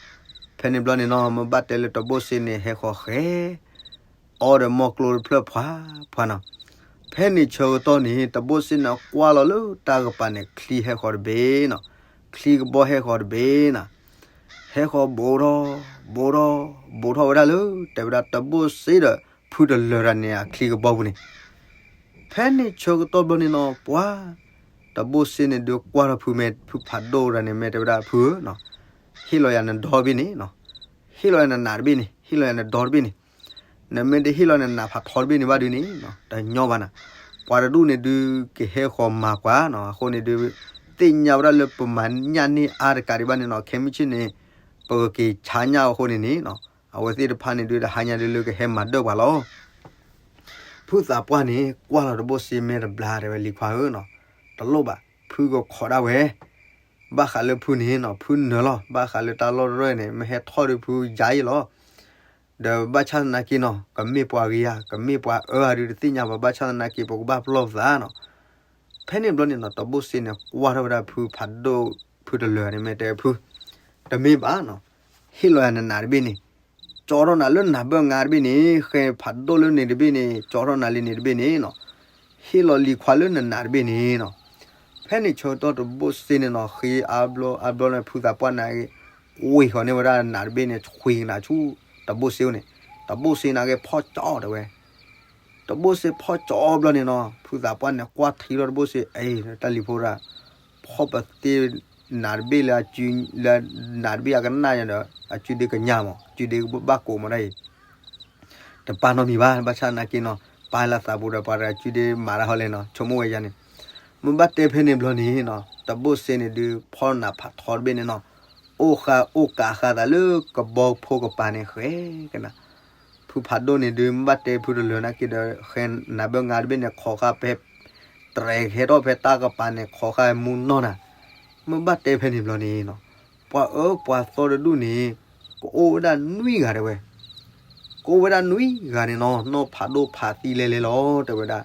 ဖဲန့ၣ်ဘျီန့ၣ်နီၤ မ့ၢ်ဘၣ်တဲလၢတဘိၣ်စ့န့ၣ် ဟဲဃီၤဃဲ အီၣ်ဒီးမီၢ်ကျိၤတဖျၢၣ်ဖှါဖှါနီၤ. ဖဲန့ၣ်ဆၢကတီၢ်န့ၣ် တဘိၣ်စ့န့ၣ်ကွၢ်လီၤလၢတၢ်ကပၤန့ၣ် ချံဟဲဃီၤတဘ့ၣ်နီၤ, ချံကဘီဟဲဃီၤတဘ့ၣ်နီၤ, ဟဲဃီၤဘူးထီၣ် ဘူးထီၣ် ဘူးထီၣ်ဝဲဒၣ်လၢ တဲဝဲဒၣ်တဘိၣ်စ့ဒီး ဖုတလၢၤတၢ်န့ၣ် အချံကဘီပူၤန့ၣ် ဖဲန့ၣ်ဆၢကတီၢ်ဘျီန့ၣ်နီၤ ပှၤ တဘိၣ်စ့န့ၣ်ဒုးကွၢ်ထီၣ်ဖုမ့ၢ် ဖုဖးဒိၣ်တဂၤန့ၣ် မ့ၢ်တဲဝဲဒၣ်ဖုဧၢနီၤ, ဟ့ၣ်လီၤယၤနဒီတဘ့ၣ်န့ၣ်နီၤ, ဟ့ၣ်လီၤယၤနနးတဘ့ၣ်န့ၣ် ဟ့ၣ်လီၤယၤနဒီတဘ့ၣ်န့ၣ်, နမ့ၢ်တဟ့ၣ်လီၤနနးဖးထီတဘ့ၣ်န့ၣ်ဘၣ်ဒုးန့ၣ် တညီဘၣ်နၤ, ပှၤတဒူၣ်န့ၣ်ဒုးကဟဲဃီၤမၤပှၤနီၤ, အဃိန့ၣ်ဒုး သ့ၣ်ညါဝဲဒၣ်လၢပမၤညၣ်န့ၢ်အါတကးဒံးဘၣ်န့ၣ်နီၤ, ခဲမုၢ်ဆ့ၣ်န့ၣ် ပကက့ၤဆါညၣ်အဃိန့ၣ်န့ၣ်နီၤ, အဝဲသ့ၣ်တဖၣ်န့ၣ်ဒုးတဟါညါဒုးလၢကဟဲမၤဒၢၣ်ပှၤလီၤ. ဖုသးပှၢ်န့ၣ် ကွၢ်လီၤတဘိၣ်စ့မဲာ်တဘျါတဲဝဲလံၤခွါဧၢနီၤ, တလိၣ်ဘၣ် ဖုကခိးဒၣ်ဝဲ, ဘၣ်ဃးလၢဖုန့ၣ်နီၤ ဖုနၢၤလီၤ, ဘၣ်ဃးလၢတၢ်လီၢ်တရၢၢ်န့ၣ် မ့ၢ်ဟဲထီၣ်ဒုးဖုယါအံၤလီၤ. ဒီးဘၣ်ဆၣ်သနာ်က့နီၤ ကမ့ၢ်ပှၤဂ့ၤဧါ ကမ့ၢ်ပှၤအၢဧါဒုးတသ့ၣ်ညါဘၣ်, ဘၣ်ဆၣ်သနာ်က့ ပကဘၣ်ပလီၢ်ပသးနီၤ. ဖဲန့ၣ်ဘျီန့ၣ်နီၤ တဘိၣ်စ့န့ၣ် ကွၢ်ထီၣ်ဝဲဒၣ်ဖုဖးဒိၣ် ဖုတလၢၤန့ၣ် မ့ၢ်တဲဖု တမ့ၢ်ဘၣ်နီၤ, ဟ့ၣ်လီၤယၤနနးတဘ့ၣ်န့ၣ်, ကၠီထီၣ်နၤလၢနးဘၢၣ်ငါတဘ့ၣ်န့ၣ်, ဃဲဖးဒိၣ်လၢန့ၣ်တဘ့ၣ်န့ၣ်, ကၠီထီၣ်နၤလၢန့ၣ်တဘ့ၣ်န့ၣ်နီၤ, ဟ့ၣ်လီၤလံၤခွါလၢနနးတဘ့ၣ်န့ၣ်နီၤ. ဖဲန့ၣ်ဆၢကတီၢ်တဘိၣ်စ့န့ၣ်နီၤ ဃ့အါဘျီအါဘျီန့ၣ် ဖုသးပှၢ်န့ၣ် ဝ့ၤဃီၤန့ၢ်ဝဲဒၣ်နးတဘ့ၣ်န့ၣ် ဆွံကနၤဆူ တဘိၣ်စ့န့ၣ်, တဘိၣ်စ့န့ၣ်က့ၤဖီၣ်ကၠီတဲဝဲ တဘိၣ်စ့ဖီၣ်ကၠီဘျီန့ၣ်နီၤ ဖုသးပှၢ်န့ၣ် ကွၢ်ထံလီၤတဘိၣ်စ့ အ့ တၢ်လံၤဖိဒၣ် ဖီၣ်ပသ့ နးတဘ့ၣ်လၢအစု လၢနးတဘ့ၣ်အကနၣ်ညါဒီး အစုဒ့ကညးမး အစုဒ့ကဘၣ်ကိးမးဒၣ်အံၤ တပာ်နီတမံၤဘၣ် ဘၣ်ဆၣ်သနာ်က့နီၤ ပာ်လၢသးပူၤဒီးပှၤတဂၤစုဒ့မၤတၢ်ဟီလဲၣ်နီၤ ဆိကမိၣ်ဝဲယါန့ၣ် မ့ၢ်ဘၣ်တဲဖဲန့ၣ်ဘျီန့ၣ်နီၤ တဘိၣ်စ့န့ၣ်ဒုး ဖီၣ်နးဖးထီတဘ့ၣ်န့ၣ်နီၤ အိၣ်ဃာ်အိၣ်ကးဃာ်သးလၢကဘီဖိကပၤန့ၣ်ဃဲကနၤ ဖုဖးဒိၣ်န့ၣ်ဒုး မ့ၢ်ဘၣ်တဲဖုတလၢၤနာ်က့ဒီး ဃဲနးဘၢငါတဘ့ၣ်န့ၣ် ခိးဃာ်ဖဲ တြဲၤကဟဲထီၣ်ဖဲတၢ်ကပၤန့ၣ် ခိးဃာ်မူနီၢ်နၤ မ့ၢ်ဘၣ်တဲဖဲန့ၣ်ဘျီန့ၣ်နီၤ ပှၤအၢပှၤသီတဒူၣ်န့ၣ် ကအိၣ်ဝဲဒၣ်နွံဂၤတဲဝဲ, ကအိၣ်ဝဲဒၣ်နွံဂၤန့ၣ်နီၤ နီၢ်ဖးဒိၣ်ဖးသံလဲလဲလီၤတဲဝဲဒၣ်,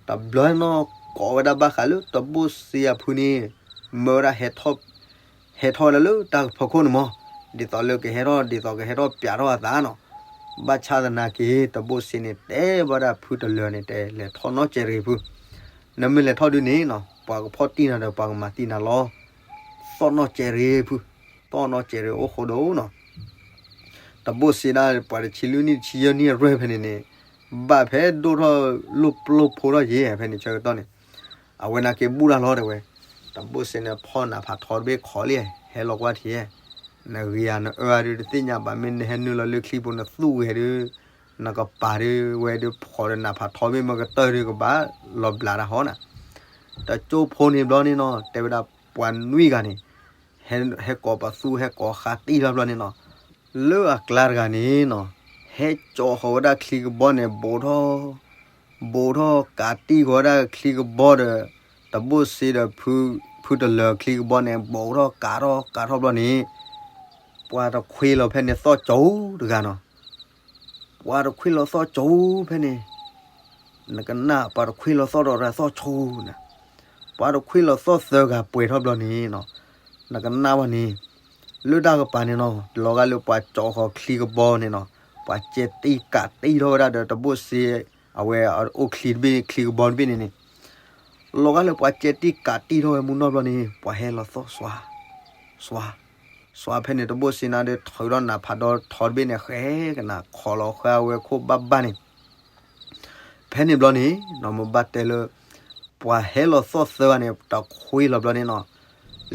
တဘျီနီၤ ကိးဝဲဒၣ်ဘၣ်ဃးလၢတဘိၣ်စ့အဖုန့ၣ်, မၢဝဲဒၣ် ဟဲထီၣ်ဝဲဒၣ်လၢတၢ်ဖီခိၣ်န့ၣ်မး, ဒ်သိးလၢကဟဲထီၣ် ဒ်သိးကဟဲထီၣ်ပျးထီၣ်အသးနီၤ, ဘၣ်ဆၣ်သနာ်က့ တဘိၣ်စ့န့ၣ် တဲဝဲဒၣ်ဖုတလၢာ်န့ၣ် တဲလဲၤထီၣ်နီၢ်ကဲးတဂ့ၤဖု, နမ့ၢ်လဲၤထီၣ်ဒုန့ၣ်နီၤ ပှၤကဖီၣ်တံၢ်နၤဒီးပှၤကမၤသံနၤလီၤ, သီၣ်နီၢ်ကဲးတဂ့ၤဖု, သီၣ်နီၢ်ကဲးတဂ့ၤအိၣ်ဃိဒီးနီၤ တဘိၣ်စ့ဒၣ်ပှၤတဆံလွံၢ်နံၣ်တဆံယဲၢ်နံၣ်အရွဲၣ်ဖဲန့ၣ်န့ၣ်, ဘၣ်ဖဲဒိၣ်ထီၣ်လိၣ်ပျိၢ်ဖိထီၣ်ယဲၢ်ဖဲန့ၣ်ဆၢကတီၢ်န့ၣ်, အဝဲနာ်က့ဘူၣ်တၢ်လီၤတဲဝဲ, တဘိၣ်စ့န့ၣ်ဖီၣ်နးဖးထီတဘ့ၣ်ခိးလံ, ဟဲလီၤကွၢ်ထံၣ်, နဂ့ၤဧါနအၢဧါဒုးတသ့ၣ်ညါဘၣ် မ့ၢ်နဟဲနုာ်လီၤလၢချံပူၤနသူၣ်ဂဲၤဒုး, နကပၤဒုးဝဲဒုးဖီၣ်ဒီးနးဖးထီဘ့ၣ်မ့ၢ်ကတၢၢ်ဒုးကဘၣ်လီၤဘျးတၢ်ဟီနၤ တကၠိဖိန့ၣ်ဘျီန့ၣ်နီၤ တဲဝဲဒၣ်ပှၤနွံဂၤန့ၣ်, ဟဲ, ဟဲကိးပသူ ဟဲကိးဃးတံၢ်ထီၣ်ဘျီန့ၣ်နီၤ, လၢအကျါတဂၤန့ၣ်နီၤ, ဟဲကၠီဃီၤဝဲဒၣ်ချံကဘီန့ၣ် ဘူးထီၣ်, ဘူးထီၣ်ကးတံၢ်ဃီၤဝဲဒၣ်ချံကဘီဒီး, တဘိၣ်စ့ဒီး, ဖုတလၢာ်ချံကဘီန့ၣ် ဘူးထီၣ်ကးထီၣ်ကးထီၣ်ဘျီန့ၣ်, ပှၤတခွ့လီၤဖဲန့ၣ်သီၣ်ကၠိတဂၤနီၤ ပှၤတခွ့လီၤသီၣ်ကၠိဖဲန့ၣ်, နကနၣ်ပှၤတခွ့လီၤသီၣ်ဒီးတၢ်သီၣ်ကၠိနၤ, ပှၤတခွ့လီၤသီၣ်သၢဂၤပှဲၤထီၣ်ဘျီန့ၣ်နီၤ, နကနၣ်ဝဲန့ၣ်, လၢတၢ်ကပၤန့ၣ်နီၤ လီၤဂာ်လၢပှၤကၠီဃီၤချံကဘီန့ၣ်နီၤ, ပှၤကဲတံၢ်ကးတံၢ်ထီၣ်ဝဲဒၣ်ဒီးတဘိၣ်စ့, အဝဲအိၣ်ချံတဘ့ၣ်ချံကဘီတဘ့ၣ်န့ၣ်န့ၣ်, လီၤဂာ်လၢပှၤကဲတံၢ်ကးတံၢ်ထီၣ်ဝဲမူနီၢ်ဘျီန့ၣ် ပှၤဟဲလီၤသီၣ်စွါ, စွါ စွါဖဲန့ၣ်တဘိၣ်စ့နၤဒီးထုးထီၣ်နးဖးဒီထီတဘ့ၣ်န့ၣ် ဃဲကနၣ်ခိးလီၤဃာ်ဝဲခိၣ်ဘၣ်ဘၣ်န့ၣ်, ဖဲန့ၣ်ဘျီန့ၣ်နီၤ မ့ၢ်ဘၣ်တဲလၢ, ပှၤဟဲလီၤသီၣ်သၢဂၤန့ၣ် တခွ့လီၤဘျီန့ၣ်နီၤ,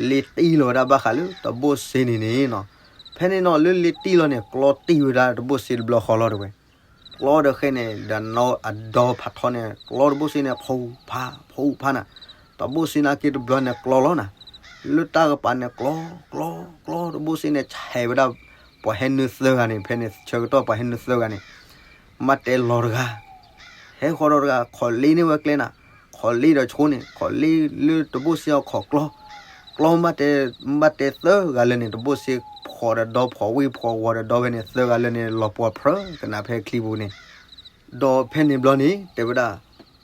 လ့တံၢ်လီၤဝဲဒၣ်ဘၣ်ဃးလၢတဘိၣ်စ့န့ၣ်န့ၣ်နီၤ, ဖဲန့ၣ်နီၤ လၢလ့တံၢ်လီၤန့ၣ် ကျီတံၢ်ဝဲဒၣ်တဘိၣ်စ့တဘျီဃီလီၤတဲဝဲ ကျီဒီးဃဲန့ၣ် ဒီးနီၢ်အဒီဖးထီန့ၣ် ကျီတဘိၣ်စ့န့ၣ် ဖူဖး ဖူဖးနၤ, တဘိၣ်စ့နာ်က့တဘျီန့ၣ်ကျီလီၤနၤ, လၢတၢ်ကပၤန့ၣ်ကျီ ကျီ ကျီတဘိၣ်စ့န့ၣ် ဆဲးဝဲဒၣ်, ပှၤဟဲနုာ်သၢဂၤန့ၣ် ဖဲန့ၣ်ဆၢကတီၢ်ပှၤဟဲနုာ်သၢဂၤန့ၣ်, မ့ၢ်တဲလီၤတဂၤ, ဟဲဃီၤဒီးတဂၤ ခိးလ့န့ၢ်ဝဲကျဲနၤ, ခိးလ့ဒီးဆိန့ၣ် ခိးလ့လၢတဘိၣ်စ့အီၤခိးကျီ ကျီမ့ၢ်တဲသၢဂၤလၢာ်န့ၣ် တဘိၣ်စ့ဖှီၣ်ဒီးဒီ ဖှီၣ်ဝံၣ်ဖှီၣ်ဝီၤဒီးဒီဖဲန့ၣ် သၢဂၤလၢာ်န့ၣ် လီၤပှီၢ်ဖြၢကနၣ်ဖဲချံပူၤန့ၣ်, ဒီးဖဲန့ၣ်ဘျီန့ၣ် တဲဝဲဒၣ်,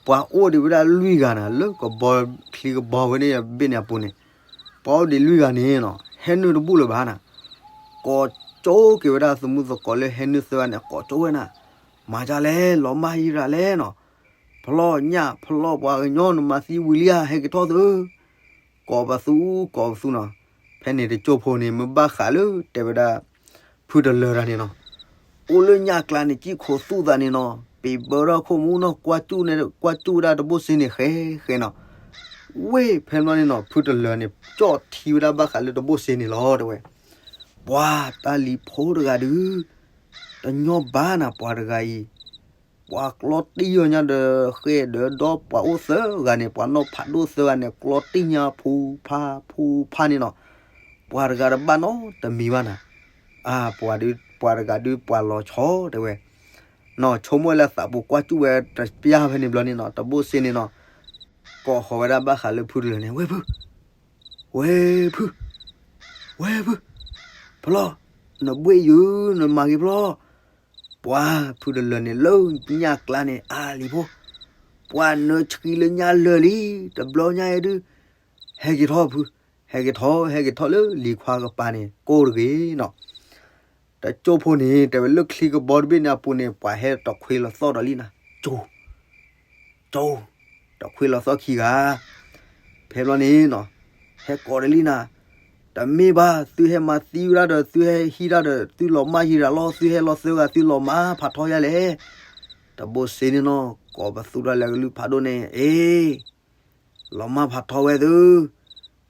ပှၤအိၣ်ဒံးဝဲဒၣ်လွံၢ်ဂၤနၤ လၢကဘီချံကဘီဝဲန့ၣ်ဘ့ၣ်န့ၣ်အပူၤန့ၣ်, ပှၤအိၣ်ဒံးလွံၢ်ဂၤန့ၣ်နီၤ ဟဲနုာ်တဘူၣ်လၢၤဘၣ်နၤ, ကိးကၠိက့ၤဝဲဒၣ်သမူသကိးလၢဟဲနုာ်သၢဂၤန့ၣ် ကိးကၠိဝဲနၤ, မၤဒ်လဲၣ် လီၤမၢ်ယံၤဒၣ်လဲၣ်နီၤ, ဖျီၣ်ညၣ်ဖျီၣ်ပှၤကညီနမၤသံဝံၤလံဧါ ဟဲက့ၤထီၣ်သု, ကိးပသူ ကိးပသူနီၤ, ဖဲန့ၣ်တကၠိဖိန့ၣ် မ့ၢ်ဘၣ်ဃးလၢတဲဝဲဒၣ် ဖုတလၢာ်တၢ်န့ၣ်နီၤ, အိၣ်လၢညၣ်ကျါန့ၣ် ကံၣ်ခိၣ်သူၣ်သးန့ၣ်နီၤ ပ့ၤဘၢထီၣ်ခိၣ်မူနီၤ ကွၢ်ကၠူၣ်န့ၣ် ကွၢ်ကၠူၣ်ဝဲဒၣ်တဘိၣ်စ့န့ၣ် ဃဲဃဲနီၤ, ဝ့ၢ်ဖဲန့ၣ်ဘျီန့ၣ်နီၤ ဖုတလၢာ်န့ၣ် ကၠီၣ်ထံဝဲဒၣ်ဘၣ်ဃးလၢတဘိၣ်စ့န့ၣ်လီၤတဲဝဲ, ပှၤတၢ်လံၤဖိတဂၤဒုး တညီဘၣ်နၤ ပှၤတဂၤအံၤ ပှၤကျီတံၢ်အီၤညါဒီး ဃဲဒီးဒီပှၤအိၣ်သၢဂၤန့ၣ် ပှၤနီၢ်ဖးဒိၣ်သၢဂၤန့ၣ် ကျီတံၢ်ညါဖူဖးဖူဖးန့ၣ်နီၤ, ပှၤတဂၤတဘၣ်နီတမံၤဘၣ်နၤ, အါ ပှၤဒုး ပှၤတဂၤဒုးပှၤလီၤဆီတဲဝဲ, နီၢ်ဆိကမိၣ်လၢအသးပူၤကွၢ်ကၠူၣ်ဝဲတပျၢ်ဖဲန့ၣ်ဘျီန့ၣ်နီၤ တဘိၣ်စ့န့ၣ်နီၤ, ကိးဃီၤဝဲဒၣ်ဘၣ်ဃးလၢဖုတလၢာ်န့ၣ် ဝ့ၢ်ဖု, ဝ့ၢ်ဖု ဝ့ၢ်ဖု, ဖျီၣ်, နဘှ့ၣ်ယုာ် နမၤဂ့ၤဖျီၣ်, ပှၤဖုတလၢာ်န့ၣ် လၢညၣ်ကျါန့ၣ် အါလံၤဖိ, ပှၤနၢဆှံလၢညၣ်လၢာ်လံ, တဘျီညါအံၤဒုး, ဟဲက့ၤထီၣ်ဖု, ဟဲက့ၤထီၣ် ဟဲက့ၤထီၣ်လၢလံၤခွါကပၤန့ၣ် ကိၢ်တဂ့ၤနီၤ, တကၠိဖိန့ၣ် တဲဝဲလၢချံကဘီတဘ့ၣ်န့ၣ်အပူၤန့ၣ် ပှၤဟဲတခွ့လီၤသီၣ်ဒီးလံနၤ, ကၠိ ကၠိ, တခွ့လီၤသီၣ်ခံဂၤ, ဖဲဘျီန့ၣ်နီၤ, ဟဲကိးဒီးလံနၤ, တမ့ၢ်ဘၣ် သုဟဲမၤသံဝဲဒၣ်ဒီး သုဟဲဟံးတၢ်ဒီး သုလီၤမၢ်ယံၤဒၣ်လီၤ သုဟဲလီၤသၢဂၤ သုလီၤမၢ်ဖးထီယါလဲၣ်, တဘိၣ်စ့န့ၣ်နီၤ ကိးပသူတၢ်လၢကလုၢ်ဖးဒိၣ်န့ၣ် အ့ လီၤမၢ်ဖးထီဝဲသု,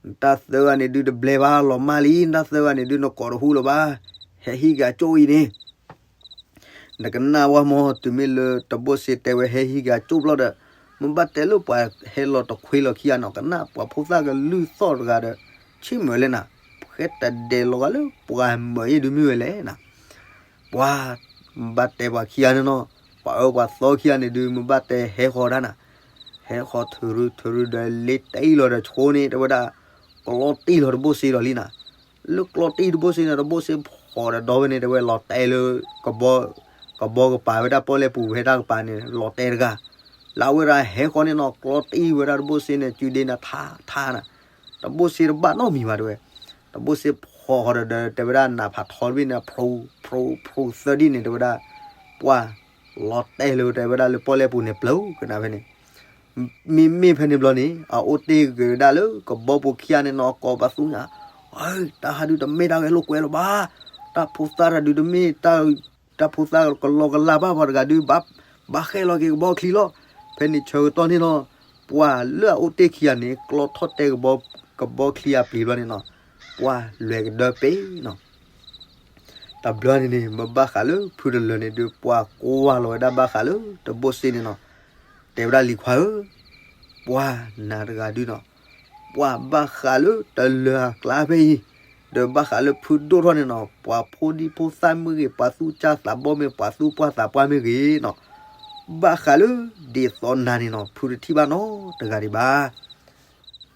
နတၢ်သၢဂၤန့ၣ်ဒုးတဘျဲဘၣ် လီၤမၢ်လံ နတၢ်သၢဂၤန့ၣ်ဒုးနကိးတဟူလၢၤဘၣ်, ဟဲဟံးက့ၤအကၠိၣ်အံၤန့ၣ် နကနၣ်ဝဲမ့ၢ် တုၤမ့ၢ်လၢတဘိၣ်စ့တဲဝဲဟဲဟံးက့ၤအကၠိၣ်ဘျီဒီး, မ့ၢ်ဘၣ်တဲလၢပှၤဟဲလီၤတခွ့လီၤခံဂၤနီၤ ကနၣ်ပှၤဖိသၣ်ကလုၢ်သီၣ်တဂၤဒီး, ဆ့ၣ်မုာ်လဲၣ်နၤ, ဃဲတဒဲးလီၤဂာ်လၢပှၤမုာ်အံၤဒုးမ့ၢ်ဝဲလဲၣ်နၤ, ပှၤ မ့ၢ်ဘၣ်တဲပှၤခံဂၤန့ၣ်နီၤ, ပှၤအၢပှၤသီခံဂၤန့ၣ်ဒုး မ့ၢ်ဘၣ်တဲဟဲဃီၤဒၣ်နၤ, ဟဲဃီၤထုးရုထုးရုဒီးလ့တ့ၢ်လီၤဒီးဆိန့ၣ် တဲဝဲဒၣ်, ကျီတံၢ်လီၤတဘိၣ်စ့လီၤလံနၤ, လၢကျီတံၢ်တဘိၣ်စ့န့ၣ် တဘိၣ်စ့ ဃီးဒီးဒီဝဲန့ၣ် တဲဝဲလီၤတဲာ်လၢ ကဘီ ကဘီကပၤဝဲဒၣ်ပီၣ်လဲၣ်ပူၤဖဲတၢ်ကပၤန့ၣ် လီၤတဲာ်တဂၤ, လၢအဝဲဒၣ်ဟဲဃီန့ၣ်နီၤ ကျီတံၢ်ဝဲဒၣ်တဘိၣ်စ့န့ၣ် စုဒ့နၤထါထါနၤ, တဘိၣ်စ့တဘၣ်နီတမံၤဘၣ်တဲဝဲ, တဘိၣ်စ့ဖီဃီဒီးဒီး တဲဝဲဒၣ်နးဖးထီတဘ့ၣ်န့ၣ် ဖျိဖျိသၢဒံၣ်န့ၣ် တဲဝဲဒၣ် ပှၢ် လီၤတဲာ်လၢတဲဝဲဒၣ်လၢပီၣ်လဲၣ်ပူၤန့ၣ် ပျိကနၣ်ဖဲန့ၣ် မ့မ့ၢ်ဖဲန့ၣ်ဘျီန့ၣ် အအိၣ်တ့ၢ်ဂ့ၤဝဲဒၣ်လၢကဘီပူၤခံဂၤန့ၣ်နီၤ ကိးပသူညါ, တၢ်ဟးဒုးတမ့ၢ်တၢ်ဂဲၤလိာ်ကွဲလၢၤဘၣ်, တၢ်ဖိသၣ်တၢ်ဒုးတမ့ၢ် တၢ်ဖိသၣ်ကလီကလးဘၣ်ပှၤတဂၤဒုး ဘၣ်ဃဲလီၤက့ၤကဘီချံလီၤ. ဖဲန့ၣ်ဆၢကတီၢ်န့ၣ်နီၤ ပှၢ်လၢအအိၣ်တ့ၢ်ခံဂၤန့ၣ် ကျီထီၣ်တဲကဘီ ကဘီချံအပျံၤဘျီန့ၣ်နီၤ ပှၢ်လွဲၢ်ကဒၢပ့ၤနီၤ တဘျီန့ၣ်န့ၣ် မ့ၢ်ဘၣ်ဃးလၢဖုတလၢၤန့ၣ်ဒုး ပှၢ်ကွၢ်လီၤဝဲဒၣ်ဘၣ်ဃးလၢတဘိၣ်စ့န့ၣ်နီၤ, တဲဝဲဒၣ်လံၤခွါဧၢ, ပှၢ်နၤတဂၤဒုးနီၤ, ပှၢ်ဘၣ်ဃးလၢတလၢၤအကျါဖဲအံၤ, ဒီးဘၣ်ဃးလၢဖုဒိၣ်ထီၣ်န့ၣ်နီၤ ပှၤဖိဒံဖိသၣ်မ့ၢ်ဂ့ၤ, ပှၤသူၣ်ကၢ်သးဘီၣ်မ့ၢ်, ပှၤသူၣ်ပှၢ်သးပှၢ်မ့ၢ်ဂ့ၤနီၤ, ဘၣ်ဃးလၢဒ်သိးနၤန့ၣ်နီၤ ဖုတထံၣ်ဘၣ်နီတဂၤဒံးဘၣ်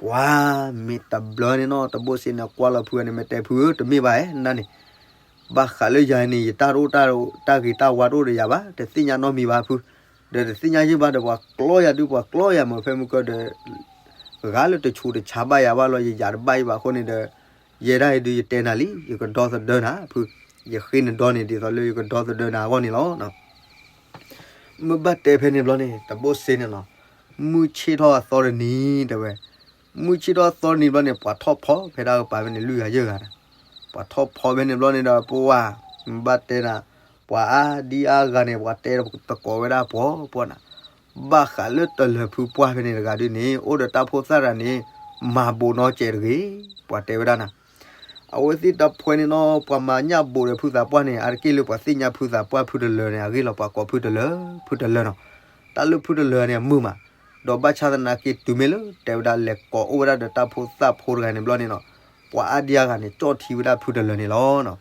ပှၤမ့ၢ်တဘျီန့ၣ်နီၤ တဘိၣ်စ့န့ၣ် ကွၢ်လီၤဖုန့ၣ် မ့ၢ်တဲဖုဧၢ တမ့ၢ်ဘၣ်ဧဲ နန့ၣ်, ဘၣ်ဃးလၢယၤန့ၣ် ယတၢ်တအိၣ်တၢ်ဂ့ၤတၢ်ဝါတအိၣ်ဒီးယၤဘၣ်, တသ့ၣ်ညါနီတမံၤဘၣ်ဖု, ဒီးတသ့ၣ်ညါယဲၢ်ဘၣ်ဒီး ပှၤကျီယၤဒုး ပှၤကျီယၤမ့ၢ်ဖဲမုၢ်ကၢၢ်ဒီး ဂၤလၢတဆူးတဆါဘၣ်ယၤဘၣ်လီၤ ယယၤတဘၣ်အံၤဘၣ်အဃိန့ၣ်ဒီး, ယဲဒၣ်အံၤဒုးယတဲနၤလံ ယကဒီသဒၢနၤဖု, ယဃ့နဒီန့ၣ် ဒ်သိးလၢယကဒီသဒၢနၤအဂီၢ်န့ၣ်လီၤ. မ့ၢ်ဘၣ်တဲဖဲန့ၣ်ဘျီန့ၣ် တဘိၣ်စ့န့ၣ်နီၤ, မုၢ်ဆ့ၣ်ထီၣ်အသီတနံၤတဲဝဲ, မုၢ်ဆ့ၣ်ထီၣ်အသီတနံၤဘျီန့ၣ် ပှၤထီၣ်ဖီဖဲဒၣ်ကပၤဖဲန့ၣ် လွံၢ်ဂၤယဲၢ်ဂၤန့ၣ်, ပှၤထီၣ်ဖီဖဲန့ၣ်ဘျီန့ၣ်ဒီး ပဝါ, မ့ၢ်ဘၣ်တဲနၤ, ပှၤအါဒံအါဂၤန့ၣ် ပှၤတဲတကိးဝဲဒၣ်ပှၤပှၢ်နၤ, ဘၣ်ဃးလၢတလၢၤဖုပှၢ်ဖဲန့ၣ်တဂၤဒုးန့ၣ် အိၣ်ဒီးတၢ်ဖိသၣ်တဂၤန့ၣ်, မၤဘိးနီၢ်ကဲးတဂ့ၤ, ပှၤတဲဝဲဒၣ်နၤ အဝဲသ့ၣ်တဖှဲးန့ၣ်နီၤ ပှၤမၤညၣ်ဘိးဒီးဖုသးပှၢ်န့ၣ် အါတက့ၢ်လၢပှၤသ့ၣ်ညါဖုသးပှၢ်ဖုတလၢၤန့ၣ် အဂ့ၢ်လီၤ ပှၤကိးဖုတလၢၤ, ဖုတလၢၤနီၤ, တၢ်လၢဖုတလၢၤန့ၣ် အမုာ်မး, ဒီးဘၣ်ဆၣ်သနာ်က့တုၤမ့ၢ်လၢ တဲဝဲဒၣ်လဲၤကိးအိၣ်ဝဲဒၣ်ဒီးတၢ်ဖိသၣ်ဖိတဂၤန့ၣ်ဘျီန့ၣ်နီၤ, ပှၤအါဒံအါဂၤန့ၣ် ကၠီၣ်ထံဝဲဒၣ်ဖုတလၢၤန့ၣ်လီၤ.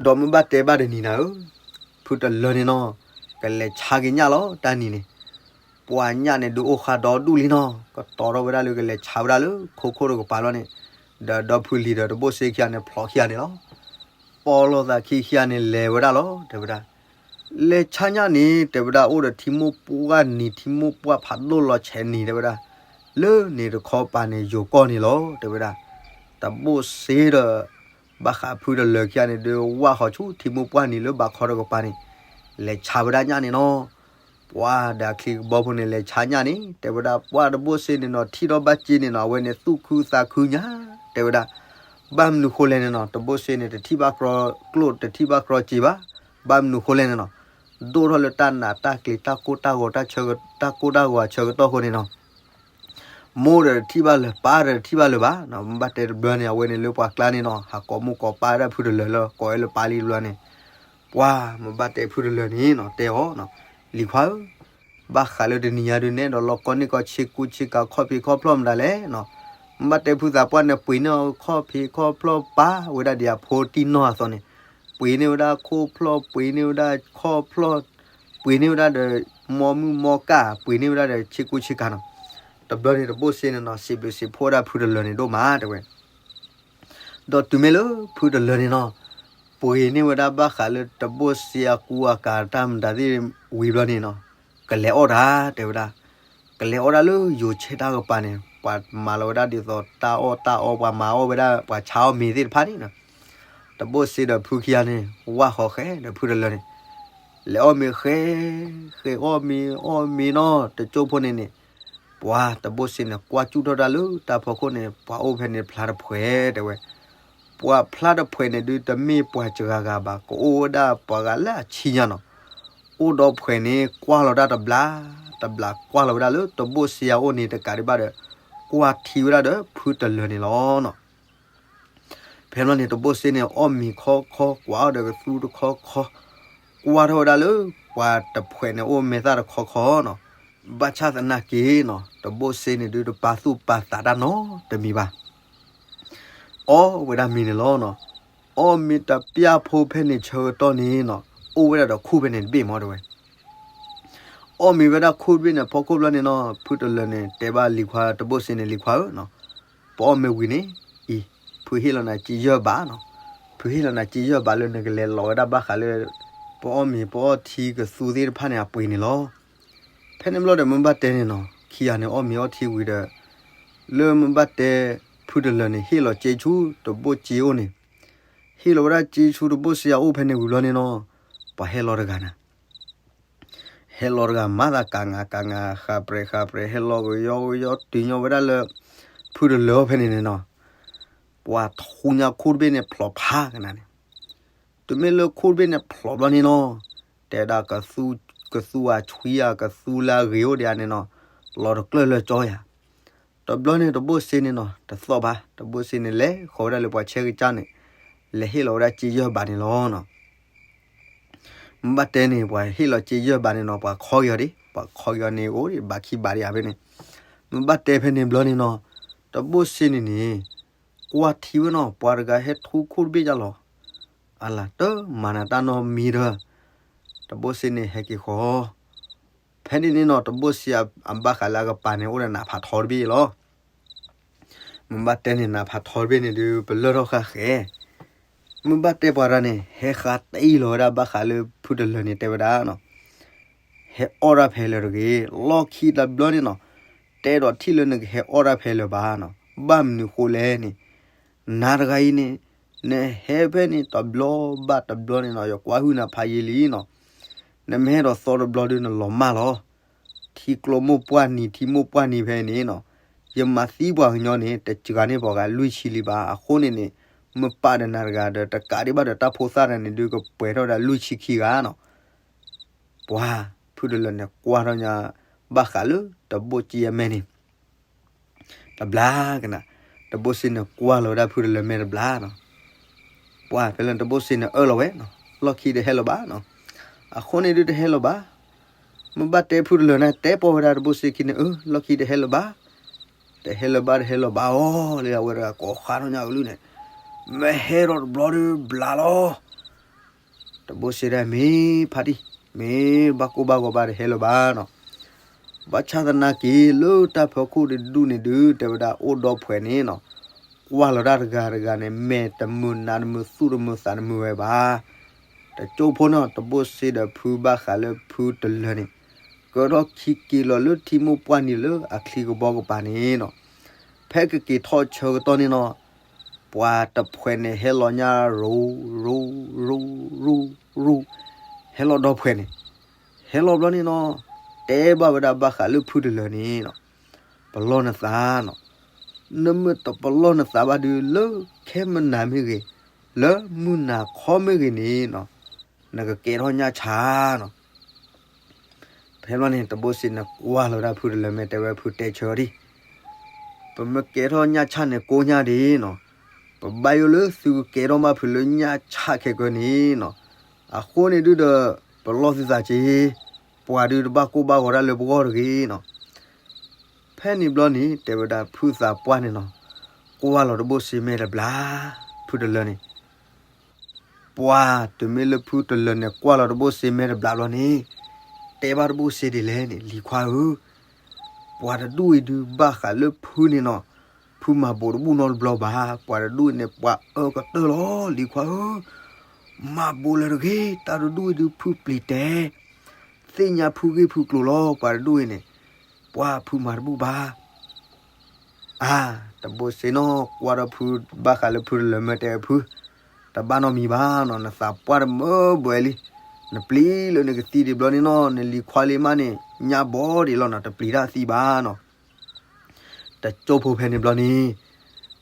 ဒီးမ့ၢ်ဘၣ်တဲဘၣ်တနံၤနၤဧၢ, ဖုတလၢၤန့ၣ်နီၤ, ကလဲၤဆါက့ၤညၣ်လီၤ တၢ်နံၤန့ၣ် ပှၤညၣ်န့ၣ်ဒုးအိၣ်ဃာ်ဒီဒူၣ်လံနီၤ, ကတီၤထီၣ်ဝဲဒၣ်လၢကလဲၤဆါဝဲဒၣ်လၢခိခိၣ်တကပၤလီၤန့ၣ်, ဒီးဒီဖုလံၤဒီးတဘိၣ်စ့ခံဂၤန့ၣ် ဖျိးခံဂၤန့ၣ်လီၤ. ပီၣ်လိာ်သးခံခံဂၤန့ၣ် လဲၤဝဲဒၣ်လီၤ တဲဝဲဒၣ်. လဲၤဆါညၣ်န့ၣ် တဲဝဲဒၣ် အိၣ်ဒီးထံမိၢ်ပှၢ်နံၤ ထံမိၢ်ပှၢ်ဖးဒိၣ်လီၤဆဲးနံၤ တဲဝဲဒၣ်, လၢန့ၣ်တခီပၤန့ၣ် ယိၤကီၢ်န့ၣ်လီၤ တဲဝဲဒၣ်. တဘိၣ်စ့ဒီး ဘၣ်ဃးဖုတလၢၤခံဂၤန့ၣ် ဒုးဝၢ်ဃီၤဆူထံမိၢ်ပှၢ်နံၤလၢဘးခီတကပၤန့ၣ်, လဲၤဆါဝဲဒၣ်ညၣ်န့ၣ်နီၤ. ပှၤဒီးအချံကဘီဖိန့ၣ် လဲၤဆါညၣ်န့ၣ် တဲဝဲဒၣ် ပှၢ်တဘိၣ်စ့န့ၣ်နီၤ ထံၣ်ထီၣ်ဘၣ်စ့န့ၣ်နီၤ အဝဲန့ၣ်သူၣ်ခုသးခုညါ တဲဝဲဒၣ်. ဘၣ်မနုၤဃိလဲၣ်န့ၣ်နီၤ တဘိၣ်စ့န့ၣ် တထံၣ်ဘၣ်ကြီကျိၣ် တထံၣ်ဘၣ်ကြီစ့ဘၣ်. ဘၣ်မနုၤဃိလဲၣ်န့ၣ်နီၤ ဒိၣ်ထီၣ်လၢတၢ်နးတၢ်ကျံၤ တၢ်ကိၢ်တၢ်ဂီၤ တၢ်ဆၢက တၢ်ကိၢ်တၢ်ဂီၤအဆၢကတီၢ်အဃိန့ၣ်နီၤ မိၢ်ဒီးတထံၣ်ဘၣ်လၢၤ ပၢ်ဒီးတထံၣ်ဘၣ်လၢၤဘၣ်. မ့ၢ်ဘၣ်တဲတဘျီန့ၣ် အဝဲန့ၣ်လၢပှၤကျါန့ၣ်နီၤ ဟးကိးမိၢ်ကိးပၢ်ဝဲဒၣ်ဖုတလၢၤလၢ ကိးဝဲလၢပၢ်လံတဘျီန့ၣ် ပှၤမ့ၢ်ဘၣ်တဲဖုတလၢၤန့ၣ်နီၤ တဲအီၤ လံၤခွါဧၢ, ဘၣ်ဃးလၢတနံၤညါဒုးနဲၣ်ဒီးလီၤကီန့ၢ်ကီဆ့ကူဆ့ကၤခီၣ်ဖံးခီၣ်ဖျီၣ်မတၤလဲၣ်နီၤ. မ့ၢ်ဘၣ်တဲဖုသးပှၢ်န့ၣ် ပှ့ၤန့ၢ်ခီၣ်ဖံးခီၣ်ဖျီၣ်ပာ်ဝဲဒၣ်ဒံး အဖိတံၢ်နီၢ်အသိးန့ၣ် ပှ့ၤန့ၢ်ဝဲဒၣ်ခိၣ်ဖျီၣ် ပှ့ၤန့ၢ်ဝဲဒၣ်ခီၣ်ဖျီၣ် ပှ့ၤန့ၢ်ဝဲဒၣ်ဒီး မီမုၢ်မီကၢ် ပှ့ၤန့ၢ်ဝဲဒၣ်ဒီးဆ့ကူဆ့ကၤနီၤ. တဘျီန့ၣ်တဘိၣ်စ့န့ၣ်နီၤ စံးဘျုးစံးဖှိၣ်ဝဲဒၣ်ဖုတလၢၤန့ၣ်ဒိၣ်မးတဲဝဲ ဒီးတုၤမ့ၢ်လၢဖုတလၢၤန့ၣ်နီၤ ပှ့ၤန့ၢ်ဝဲဒၣ်ဘၣ်ဃးလၢတဘိၣ်စ့အကူအကၤတၢ်မတၤသ့ၣ်ဝံၤဘျီန့ၣ်နီၤ ကလဲၤအီၣ်တၢ်တဲဝဲဒၣ်. ကလဲၤအီၣ်တၢ်လၢယိၤဆဲတၢ်ကပၤန့ၣ် ပှၤမၤလီၤဝဲဒၣ်ဒ်သိးတၢ်အီၣ်တၢ်အီ ပှၤမၤအီၣ်ဝဲဒၣ် ပှၤဆါအီၣ်မ့ၤသ့ၣ်တဖၣ်န့ၣ်နီၤ တဘိၣ်စ့ဒီးဖုခံဂၤန့ၣ် ဝၢ်ဃီၤဃဲဒီးဖုတလၢၤန့ၣ် လဲၤအီၣ်မ့ၤဃဲ ဃဲအီၣ်မ့ၤ အီၣ်မ့ၤနီၤ တကၠိဖိန့ၣ်န့ၣ် ပှၤတဘိၣ်စ့န့ၣ် ကွၢ်ကၠူၣ်ထီၣ်တၢ်လၢတၢ်ဖီခိၣ်န့ၣ် ပှၤအိၣ်ဖဲန့ၣ်ဖျါတဖှဲးတဲဝဲ. ပှၤဖျါတဖှဲးန့ၣ်ဒုးတမ့ၢ်ပှၤစှၤဂၤဘၣ် ကအိၣ်ဝဲဒၣ်ပှၤဂၤလၢအဆံညါနီၤ. အိၣ်ဒီးဖှဲးန့ၣ် ကွၢ်လီၤတၢ်တဘျီ တဘျီကွၢ်လီၤဝဲဒၣ်လၢတဘိၣ်စ့အအိၣ်န့ၣ်တကးဒံးဘၣ်ဒီး ကွၢ်ထံဝဲဒၣ်ဒီးဖုတလၢၤန့ၣ်လီၤနီၤ. ဖဲဘျီန့ၣ် တဘိၣ်စ့န့ၣ် အီၣ်မ့ၤခီခီ ကွၢ်အီၣ်ဒီးကသူတခီခီ, ကွၢ်ထီၣ်ဝဲဒၣ်လၢ ပှၤတဖှဲးန့ၣ်အိၣ်မဲာ်သၣ်တခီခီနီၤ. ဘၣ်ဆၣ်သနာ်က့နီၤ တဘိၣ်စ့န့ၣ်ဒုး တပာ်သူၣ်ပာ်သးတၢ်နီတမံၤဘၣ်. အီၣ်ဝဲဒၣ်မ့ၤန့ၣ်လီၤနီၤ. အီၣ်မ့ၤတပျၢ်ဖိဖဲန့ၣ်ဆၢကတီၢ်န့ၣ်နီၤ အိၣ်ဝဲဒၣ်ဒီးခူၣ်ဖဲန့ၣ်တဘ့ၣ်မးတဲဝဲ အီၣ်မ့ၤဝဲဒၣ်ခူၣ်တဘ့ၣ်န့ၣ် ဖီခိၣ်ဘျီန့ၣ်နီၤ ဖုတလၢၤန့ၣ် တဲဘၣ်လံၤခွါတဘိၣ်စ့န့ၣ် လံၤခွါဧၢနီၤ, ပအီၣ်မ့ၤဝံၤန့ၣ် အံၤ ဖုဟ့ၣ်လီၤနၤကံယဲၢ်ဘးနီၤ, ဖုဟ့ၣ်လီၤနၤစ့ယဲၢ်ဘးလၢနကလဲၤလီၤဝဲဒၣ်ဘၣ်ဃးလၢ ပအီၣ်မ့ၤပအီထံကသူသ့ၣ်တဖၣ်န့ၣ်အပှ့ၤန့ၣ်လီၤ. ဖဲန့ၣ်ဘျီဒီးမ့ၢ်ဘၣ်တဲန့ၣ်နီၤ ခံဂၤန့ၣ်အီၣ်မ့ၤအီထံဝံၤဒီး လၢမ့ၢ်ဘၣ်တဲ ဖုတလၢာ်န့ၣ် ဟ့ၣ်လီၤစ့ဆူတဘိၣ်စ့အိၣ်န့ၣ်, ဟ့ၣ်လီၤဝဲဒၣ်စ့ဆူတဘိၣ်စ့အအိၣ်ဖဲန့ၣ်ဝံၤဘျီန့ၣ်နီၤ, ပှၤဟဲလီၤတဂၤနၤ ဟဲလီၤတဂၤမၤသးကၤငါကၤငါ ဃးပြဲးဃးပြဲး ဟဲလီၤကယီကယီတုၤညီဝဲဒၣ်လၢ ဖုတလၢာ်အီၤဖဲန့ၣ်န့ၣ်နီၤ, ပှၤထူညါခိၣ်တဘ့ၣ်န့ၣ်ဖျိးဖးကနၤန့ၣ်, တုၤမ့ၢ်လၢခိၣ်တဘ့ၣ်န့ၣ်ဖျိးဘျီန့ၣ်နီၤ, တဲဒၣ်ကသူ ကသူအဆွံဧါ ကသူလၢအဂ့ၤအိၣ်ဒံးဧါန့ၣ်နီၤ, လီၤတကျၢၢ်လၢကၠီယၤ တဘျီန့ၣ်တဘိၣ်စ့န့ၣ်နီၤ တသီၣ်ဘၣ် တဘိၣ်စ့န့ၣ် လဲၤဃီၤဝဲဒၣ်လၢပှၤဆဲကစၢ်န့ၣ် လဲၤဟ့ၣ်လီၤဝဲဒၣ်စ့ယဲၢ်ဘးန့ၣ်လီၤနီၤ. မ့ၢ်ဘၣ်တဲန့ၣ် ပှၤဟ့ၣ်လီၤစ့ယဲၢ်ဘးန့ၣ်နီၤ ပှၤခီက့ၤအီၤဒံး ပှၤခီက့ၤအီၤန့ၣ် အိၣ်ဒံးဘးခံဘးဒံးဧါဖဲန့ၣ်, မ့ၢ်ဘၣ်တဲဖဲန့ၣ်ဘျီန့ၣ်နီၤ, တဘိၣ်စ့န့ၣ်န့ၣ် ကွၢ်ထံဝဲနီၤ ပှၤတဂၤဟဲထူခိၣ်တဘ့ၣ်ယါလီၤ. အလၤတမၤနၤတၢ်နီတမံၤဒီး တဘိၣ်စ့န့ၣ်ဟဲက့ၤဃီၤ ဖဲန့ၣ်န့ၣ်နီၤ တဘိၣ်စ့အဘၣ်ဃးလၢအကပၤန့ၣ် အိၣ်ဒီးနးဖးထီတဘ့ၣ်လီၤ. မ့ၢ်ဘၣ်တဲန့ၣ် နးဖးထီတဘ့ၣ်န့ၣ်ဒုး ပလၢၢ်ထီၣ်ဃာ်ဃဲ, မ့ၢ်ဘၣ်တဲပှၤတဂၤန့ၣ် ဟဲဃါတအံၣ်လီၤဝဲဒၣ်ဘၣ်ဃးလၢဖုတလၢာ်န့ၣ်တဲဝဲဒၣ်နီၤ, ဟဲအီၣ်တၢ်ဖဲလၢာ်တဂ့ၤ, လီၢ်ခံတဘျီန့ၣ်နီၤ, တဲဒီးထံၣ်လၢနကဟဲအီၣ်တၢ်ဖဲလၢာ်ဘၣ်နီၤ, ဘၣ်မနုၤဃိလဲၣ်န့ၣ် နၤတဂၤအံၤန့ၣ် နဟဲဖဲန့ၣ်တဘျီဘၣ်တဘျီန့ၣ်နီၤ ယကွၢ်ဟုၣ်နၤဖးယံာ်လံနီၤ, နမ့ၢ်ဟဲဒီးသီတဘျီဒုးနလီၤမၢ်လီၤ. ထံကျိမိၢ်ပှၢ်နံၤ ထံမိၢ်ပှၢ်နံၤဖဲန့ၣ်နီၤ, ယမၤသံပှၤကညီန့ၣ် တစှၤန့ၢ်ပှၤဂၤလွံၢ်ဆံလံဘၣ်. အဃိန့ၣ်န့ၣ် မ့ၢ်ပာ်ဒီးနၤတဂၤဒီး တကးဒံးဘၣ်ဒီးတၢ်ဖိသၣ်တဂၤန့ၣ်ဒုး ကပှဲၤထီၣ်ဝဲဒၣ်လွံၢ်ဆံခံဂၤနီၤ. ပှၤဖုတလၢာ်န့ၣ်ကွၢ်ထီၣ်ညါ ဘၣ်ဃးလၢတဘိၣ်စ့အမဲာ်န့ၣ် တဘျါကနၤ, တဘိၣ်စ့န့ၣ်ကွၢ်လီၤဝဲဒၣ်ဖုတလၢာ်မဲာ်တဘျါနီၤ. ပှၤဖဲလၢတဘိၣ်စ့န့ၣ်အၢၣ်လီၤဝဲနီၤ, လီၢ်ခံတဟဲလၢၤဘၣ်နီၤ. အဃိန့ၣ်ဒုးတဟဲလၢၤဘၣ်. မ့ၢ်ဘၣ်တဲဖုတလၢာ်န့ၣ် တဲပိာ်ဝဲဒၣ်တဘိၣ်စ့ခံန့ၣ် အၢ လီၢ်ခံတဟဲလၢၤဘၣ်. တဟဲလၢၤဘၣ် တဟဲလၢၤဘၣ်အီၤ လၢအဝဲတဂၤကိးဃါထီၣ်ညါကလုၢ်န့ၣ် မ့ၢ်ဟဲဒီးတဘျီဒုးဘျါလီၤ. တဘိၣ်စ့ဒၣ်မ့ၢ်ဖါတံၢ် မ့ၢ်ဘၣ်ကိၢ်ဘၣ်ဂီၤဘၣ်တဟဲလၢၤဘၣ်နီၤ. ဘၣ်ဆၣ်သနာ်က့ လၢတၢ်ဖီခိၣ်တဒူၣ်န့ၣ်ဒုး တဲဝဲဒၣ်အိၣ်ဒီဖှဲးန့ၣ်နီၤ, ကွၢ်လီၤတၢ်တဂၤတဂၤန့ၣ် မဲာ်တမုာ်နါတမုာ်သူၣ်တမုာ်သးတမုာ်ဝဲဘၣ်. တကၠိဖိနီၤ တဘိၣ်စ့ဒီးဖုဘၣ်ဃးလၢဖုတလၢာ်န့ၣ် ကၢထီၣ်ခံက့ၤလီၤလၢထံမိၢ်ပှၢ်နံၤလၢအချံကဘီကပၤန့ၣ်နီၤ, ဖဲကက့ၤထီၣ်ဆၢကတီၢ်န့ၣ်နီၤ ပှၤတဖှဲးန့ၣ်ဟဲလီၤညါရိၤ ရိၤ ရိၤ ရိၤ ရိၤ, ဟဲလီၤဒီဖှဲးန့ၣ်, ဟဲလီၤဘျီန့ၣ်နီၤ, တဲဘၣ်ဝဲဒၣ်ဘၣ်ဃးလၢဖုတလၢာ်န့ၣ်နီၤ, ပလီၢ်နသးနီၤ, နမ့ၢ်တပလီၢ်နသးဘၣ်ဒုး လၢခဲမနၤမ့ၢ်ဂ့ၤ, လၢမုၢ်နၤခီမ့ၢ်ဂ့ၤန့ၣ်နီၤ, နကကဲထီၣ်ညၣ်ဆါနီၤ. ဖဲဘျီန့ၣ် တဘိၣ်စ့န့ၣ်ကွၢ်လီၤဝဲဒၣ်ဖုတလၢာ်မဲာ်တဲဝဲဖုတဲဆၢဒံး, ပမ့ၢ်ကဲထီၣ်ညၣ်ဆါန့ၣ်ကိးညါဒံးနီၤ, ပဘၣ်ယိၣ်လၢသုကကဲထီၣ်ဘၣ်ဖုလၢညၣ်ဆါခဲကၢန့ၣ်နီၤ, အဃိန့ၣ်ဒုးဒီး ပလီၢ်သုသးက့ၤ, ပှၤဒုးတဘၣ်ကိၢ်ဘၣ်ဂီၤတၢ်လၢပဂီၢ်တဂ့ၤနီၤ. ဖဲန့ၣ်ဘျီန့ၣ် တဲဝဲဒၣ်ဖုသးပှၢ်န့ၣ်နီၤ, ကွၢ်လီၤတဘိၣ်စ့မဲာ်တဘျါ, ဖုတလၢာ်န့ၣ် ပှၤတမ့ၢ်လၢဖုတလၢာ်န့ၣ် ကွၢ်လီၤတဘိၣ်စ့မဲာ်တဘျါဘျီန့ၣ်, တဲဘၣ်တဘိၣ်စ့ဒ်လဲၣ်န့ၣ် လံၤခွါဧၢ, ပှၤတဒူၣ်အံၤဒုးဘၣ်ဃးလၢဖုန့ၣ်နီၤ, ဖုမၤဘိးတဘူၣ်နီတဘျီဘၣ်, ပှၤတဒူၣ်အံၤန့ၣ် ပှၤအၢကတၢၢ်လီၤ လံၤခွါဧၢ, မၤဘိးလၢၤတဂ့ၤ, တၢ်တဒူၣ်အံၤဒုးဖုပျံၤတဲ သ့ၣ်ညါဖုဂ့ၢ်ဖုကျိၤလီၤ ပှၤတဒူၣ်အံၤန့ၣ်, ပှၤဖုမၤတဘူၣ်ဘၣ်. အါ, တဘိၣ်စ့နီၤ ကွၢ်ဒီးဖုဘၣ်ဃးလၢဖုတလၢာ်မဲာ်တဲဖု, တဘၣ်နီတမံၤဘၣ်နီၤ, နသးပှၢ်တမုာ်ဘှဲးလံ, နပျံၤလၢနကသံဒံးဘျီန့ၣ်နီၤ, နလံၤခွါလံမးန့ၣ် ညၣ်ဘီဒံးလီၤနီၤ, တပျံၤတၢ်သံဘၣ်နီၤ. တကၠိဖိဖဲန့ၣ်ဘျီန့ၣ်,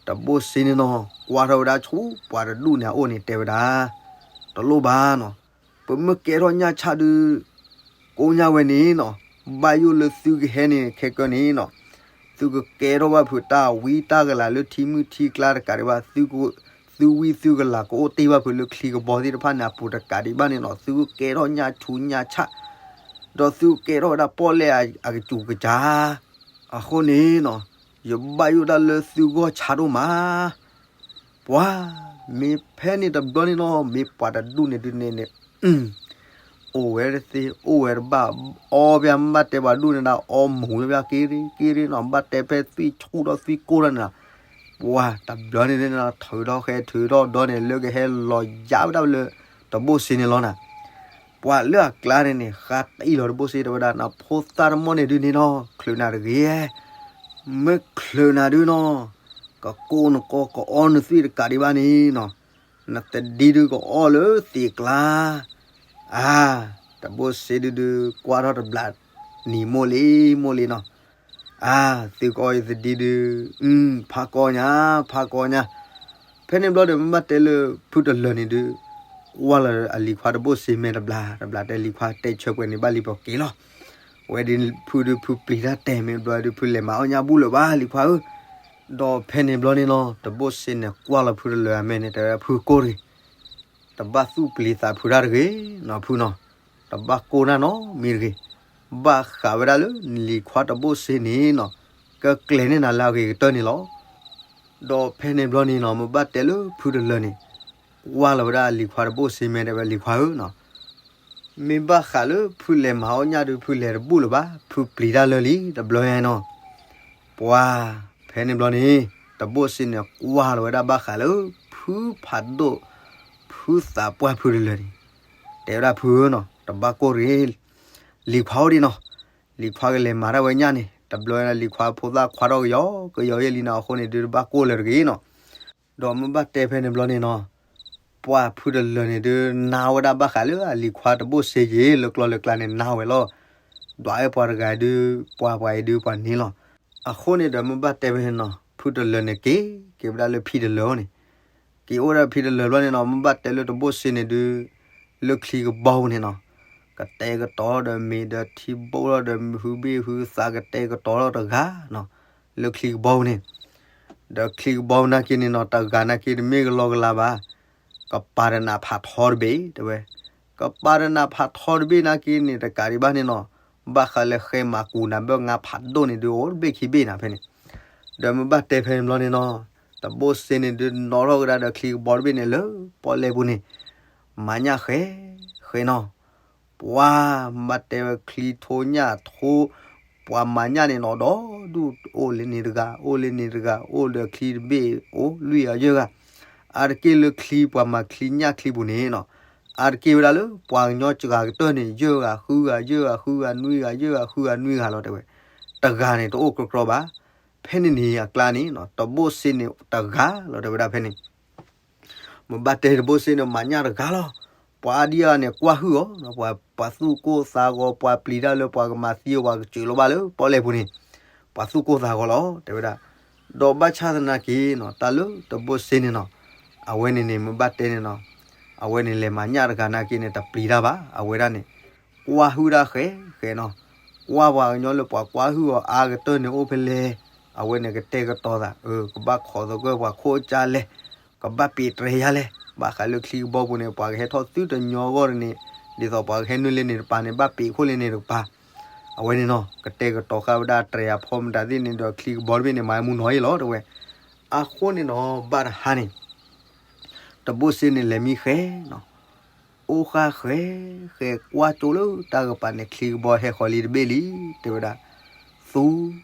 တဘိၣ်စ့န့ၣ်နီၤ ကွၢ်ထီၣ်ဝဲဒၣ်ဆူပှၤတဒူၣ်န့ၣ်အအိၣ်န့ၣ်တဲဝဲဒၣ်, တလိၣ်ဘၣ်နီၤ, ပမ့ၢ်ကဲထီၣ်ညၣ်ဆါဒုး ကိးညါဝဲန့ၣ်နီၤ, ဘၣ်ယိၣ်လၢသုကဟဲန့ၣ်ခဲကၢန့ၣ်နီၤ, သုကကဲထီၣ်ဘၣ်ဖုးတၢ်ဝံတၢ်ကလၤလၢထံမုၢ်ထံကျါတကးဒံးဘၣ်, သုဝံသုကလၤကအိၣ်တ့ၢ်ဘၣ်ဖုးလၢချံကဘီသ့ၣ်တဖၣ်န့ၣ်အပူၤတကးဒံးဘၣ်န့ၣ်နီၤ, သုကကဲထီၣ်ညၣ်ဆူညၣ်ဆါ, ဒီးသုကကဲထီၣ်ဝဲဒၣ်ပီၣ်လဲၣ်အကစူၤကစၢ် အဃိန့ၣ်နီၤ, ယဘၣ်ယိၣ်တၢ်လၢသုဂီၢ်ဆါဒိၣ်မး, ပှၤ, မ့ၢ်ဖဲန့ၣ်တဘျီန့ၣ်နီၤ, မ့ၢ်ပှၤတဒူၣ်န့ၣ်ဒုးန့ၣ်န့ၣ်, အိၣ်ဝဲတသ့ အိၣ်ဝဲတဘၣ်, အီဘၣ်မ့ၢ်ဘၣ်တဲပှၤဒူၣ်န့ၣ်ဒၣ် အီမူၤဝဲဘၣ်က့ၤရ့က့ၤရ့နီၤ, ဘၣ်တဲဖဲသွံၣ်ဆူၣ်ဒီးသွံၣ်ကိၢ်ထီၣ်န့ၣ်နီၤ, ပှၤတဘျီန့ၣ် ထုးထီၣ်ဃဲထုးထီၣ်ဒီန့ၣ် လၢကဟဲလီၤယါဝဲဒၣ်လၢတဘိၣ်စ့န့ၣ်လီၤနၤ. ပှၤလၢအကျါန့ၣ်န့ၣ် ဃါတံၢ်လီၤတဘိၣ်စ့ တဲဝဲဒၣ်, နဖိသၣ်တမီၢ်န့ၣ်ဒုန့ၣ်နီၤ ချုးနၤတဂ့ၤ, မ့ၢ်ချုးနၤဒုနီၤ ကကိးနကိး ကအီနသွံၣ်တကးဒံးဘၣ်န့ၣ်နီၤ, နသဒံဒုကအီလၢသံးကျါ. အါ, တဘိၣ်စ့ဒုဒု ကွၢ်ထီၣ်တဘျီ နံၤမိၢ်လံမိၢ်လံနီၤ. အါ, သုကအီယသဒံဒု, ဖးကီညါ, ဖးကီညါ. ဖဲန့ၣ်ဘျီဒီး မ့ၢ်ဘၣ်တဲလၢဖုတလၢာ်န့ၣ်ဒု ကွၢ်လီၤအလံၤခွါတဘိၣ်စ့မဲာ်တဘျီ, တဘျီတဲလံၤခွါတဲဆၢပှဲၤန့ၣ်ဘၣ်လံပက့ၤလီၤ. ဝဲဒ်ဖုဒုဖုပျံၤတၢ်တဲာ်မ့ၢ်ဘျီဒု ဖုလဲၤမၤအီၣ်ညၣ်ဘူၣ်လၢၤဘၣ်လံၤခွါဧၢ. ဒီးဖဲန့ၣ်ဘျီန့ၣ်နီၤ တဘိၣ်စ့န့ၣ်ကွၢ်လီၤဖုတလၢာ်အမဲာ်န့ၣ် တဲဝဲဒၣ် ဖုကိၢ်တဂ့ၤ, တဘၣ်သူၣ်ပျံၤသးဖုတၢ်တဂ့ၤနီၤဖုနီၤ, တဘၣ်ကိၢ်နၢ်နီတမံၤတဂ့ၤ, ဘၣ်ဃးဝဲဒၣ်လၢနလံၤခွါတဘိၣ်စ့န့ၣ်နီၤ ကကျဲၤန့ၢ်နၤလၢအဂ့ၤကတၢၢ်န့ၣ်လီၤ. ဒီးဖဲန့ၣ်ဘျီန့ၣ်နီၤ မ့ၢ်ဘၣ်တဲလၢဖုတလၢာ်န့ၣ် ကွၢ်လီၤဝဲဒၣ်လံၤခွါတဘိၣ်စ့မဲာ် တဲဝဲလံၤခွါဧၢနီၤ မ့ၢ်ဘၣ်ဃးလၢဖုလဲၤမၤအီၣ်ညၣ်ဒု ဖုလဲၤတဘူၣ်လၢၤဘၣ်, ဖုပျံၤတၢ်လၢာ်လံ တဘျီညါနီၤ. ပှၤဖဲန့ၣ်ဘျီန့ၣ် တဘိၣ်စ့န့ၣ်ကွၢ်လီၤဝဲဒၣ်ဘၣ်ဃးလၢ ဖုဖးဒိၣ် ဖုသးပှၢ်ဖုတလၢာ်န့ၣ် တဲဝဲဒၣ်ဖုဧၢနီၤ တဘၣ်ကိၢ်တဂ့ၤ, လံၤခွါအိၣ်ဒံးနီၤ, လံၤခွါကလဲၤမၤတၢ်ဝဲညၣ်န့ၣ် တဘျီညါလံၤခွါဖိသၣ်ခွါထီၣ်ကယီကယီယဲၢ်လံနီၤ အဃိန့ၣ်ဒု တဘၣ်ကိၢ်လၢၤတဂ့ၤနီၤ. ဒီးမ့ၢ်ဘၣ်တဲဖဲန့ၣ်ဘျီန့ၣ်နီၤ ပှၤဖုတလၢာ်န့ၣ်ဒု နါဝဲဒၣ်ဘၣ်ဃးလၢအလံၤခွါတဘိၣ်စ့ယ့ၤ လၢကျီလၢကျါန့ၣ် နါဝဲလီၤ. ဒွးဝဲပှၤတဂၤဒု ပှၤပှၤအံၤဒုပှၤန့ၣ်လီၤ. အဃိန့ၣ်ဒီးမ့ၢ်ဘၣ်တဲဖဲန့ၣ်နီၤ ဖုတလၢာ်န့ၣ်က့ၤ က့ၤဝဲဒၣ်လၢဖံတလၢာ်အအိၣ်န့ၣ်, က့ၤအိၣ်ဒၣ်ဖံတလၢာ်ဘျီန့ၣ်နီၤ မ့ၢ်ဘၣ်တဲလၢတဘိၣ်စ့န့ၣ်ဒု လၢချံကဘီပူၤန့ၣ်နီၤ ကတဲာ်ကတီၤဒီးမ့ၤဒီးထံဘိလီၤဒီးမ့ၤဟုဘ့ၣ်ဟုသး ကတဲာ်ကတီၤလီၤတဂၤနီၤ လၢချံကဘီပူၤန့ၣ် ဒီးချံကဘီပူၤနာ်က့န့ၣ်နီၤ တဂၤနာ်က့တမ့ၢ်ကလီကလီဘၣ်, ကပၤဒီးနးဖးထီတဘ့ၣ် တဲဝဲ, ကပၤဒီးနးဖးထီတဘ့ၣ်နာ်က့န့ၣ် တကးဒံးဘၣ်န့ၣ်နီၤ ဘၣ်ဃးလၢဃဲမၤကူးနၤဘၣ် ငါဖးဒိၣ်န့ၣ်ဒု အိၣ်တဘ့ၣ်ခံဘ့ၣ်နၤဖဲန့ၣ်. ဒီးမ့ၢ်ဘၣ်တဲဖဲန့ၣ်ဘျီန့ၣ်နီၤ တဘိၣ်စ့န့ၣ်ဒု နီၣ်ထီၣ်ကဒါဒီးချံကဘီတဘ့ၣ်န့ၣ် လၢပီၣ်လဲၣ်ပူၤန့ၣ် မၤညၣ်ဃဲ ဃဲနီၤ ပှၤမၤတဲဝဲချံထိညၣ်ထိ ပှၤမၤညၣ်န့ၣ်နီၤ ဒီဒူၣ် အိၣ်လၢန့ၣ်တဂၤ အိၣ်လၢန့ၣ်တဂၤ အိၣ်ဒီးချံတဘ့ၣ် အိၣ်လွံၢ်ဂၤယဲၢ်ဂၤ, အါတက့ၢ်လၢချံ ပှၤမၤချံညၣ်ချံပူၤန့ၣ်နီၤ အါတက့ၢ်ဝဲဒၣ်လၢပှၤကညီစှၤကတၢၢ်န့ၣ် ယဲၢ်ဂၤ ဃုဂၤ ယဲၢ်ဂၤ ဃုဂၤ နွံဂၤ ယဲၢ်ဂၤ ဃုဂၤ နွံဂၤလီၤ တဲဝဲ, တဂၤန့ၣ် တအိၣ်ကြီကြီဘၣ်. ဖဲန့ၣ်န့ၣ်အကျါန့ၣ်နီၤ တဘိၣ်စ့န့ၣ်တဂၤလီၤ တဲဝဲဒၣ်ဖဲန့ၣ် မ့ၢ်ဘၣ်တဲတဘိၣ်စ့န့ၣ် မၤညၣ်တဂၤလီၤ. ပှၤအါဒံအါဂၤန့ၣ် ကွၢ်ဟုၣ်အီၤ, ပှၤ ပှၤသူၣ်ကိၢ်သးဂီၤ, ပှၤပျံၤတၢ်လၢပှၤကမၤသံအီၤ, ပှၤကစၢၤလီၤဘၣ်လၢပီၣ်လဲၣ်ပူၤန့ၣ်, ပှၤသူၣ်ကိၢ်သးဂီၤလီၤ တဲဝဲဒၣ်. ဒီးဘၣ်ဆၣ်သနာ်က့နီၤ တၢ်လၢတဘိၣ်စ့န့ၣ်နီၤ, အဝဲန့ၣ်န့ၣ် မ့ၢ်ဘၣ်တဲန့ၣ်နီၤ, အဝဲန့ၣ်လဲၤမၤညၣ်တဂၤနာ်က့န့ၣ် တပျံၤတၢ်ဘၣ်. အဝဲဒၣ်န့ၣ် ကွၢ်ဟုၣ်တၢ်ဃဲဃဲနီၤ, ကွၢ်ပှၤကညီလၢပှၤကွၢ်ဟုၣ်အီၤအါကတၢၢ်န့ၣ်အိၣ်ဖဲလဲၣ်, အဝဲန့ၣ်ကတဲာ်ကတီၤသး, အၢ ကဘၣ်ခိးသဂၢၢ်ပှၤခိၣ်ကၢ်လဲၣ်, ကဘၣ်ပံးတြဲၤယါလဲၣ်, ဘၣ်ဃးလၢချံကဘီပူၤန့ၣ် ပှၤကဟဲထီၣ်သုတညီအဂီၢ်န့ၣ်, ဒ်သိးပှၤကဟဲနုာ်လၢန့ၣ်တပၤန့ၣ် ဘၣ်ပံးခိၣ်လၢန့ၣ်တကပၤ. အဝဲန့ၣ်နီၤ ကတဲာ်ကတီၤဃာ်ဝဲဒၣ်တြဲၤအဖီမတၤသ့ၣ်န့ၣ်ဒီး ချံကဘီတဘ့ၣ်န့ၣ် မၤမူနီၤအံၤလီၤ တဲဝဲ. အဃိန့ၣ်နီၤ ဘၣ်တဟါန့ၣ် တဘိၣ်စ့န့ၣ်လဲၤမံဃဲနီၤ, အိၣ်ဃာ်ဃဲ, ဃဲကွၢ်ကၠိလၢတၢ်ကပၤန့ၣ် ချံကဘီဟဲဃီၤလံတဘ့ၣ်လံ တဲဝဲဒၣ်. သူ,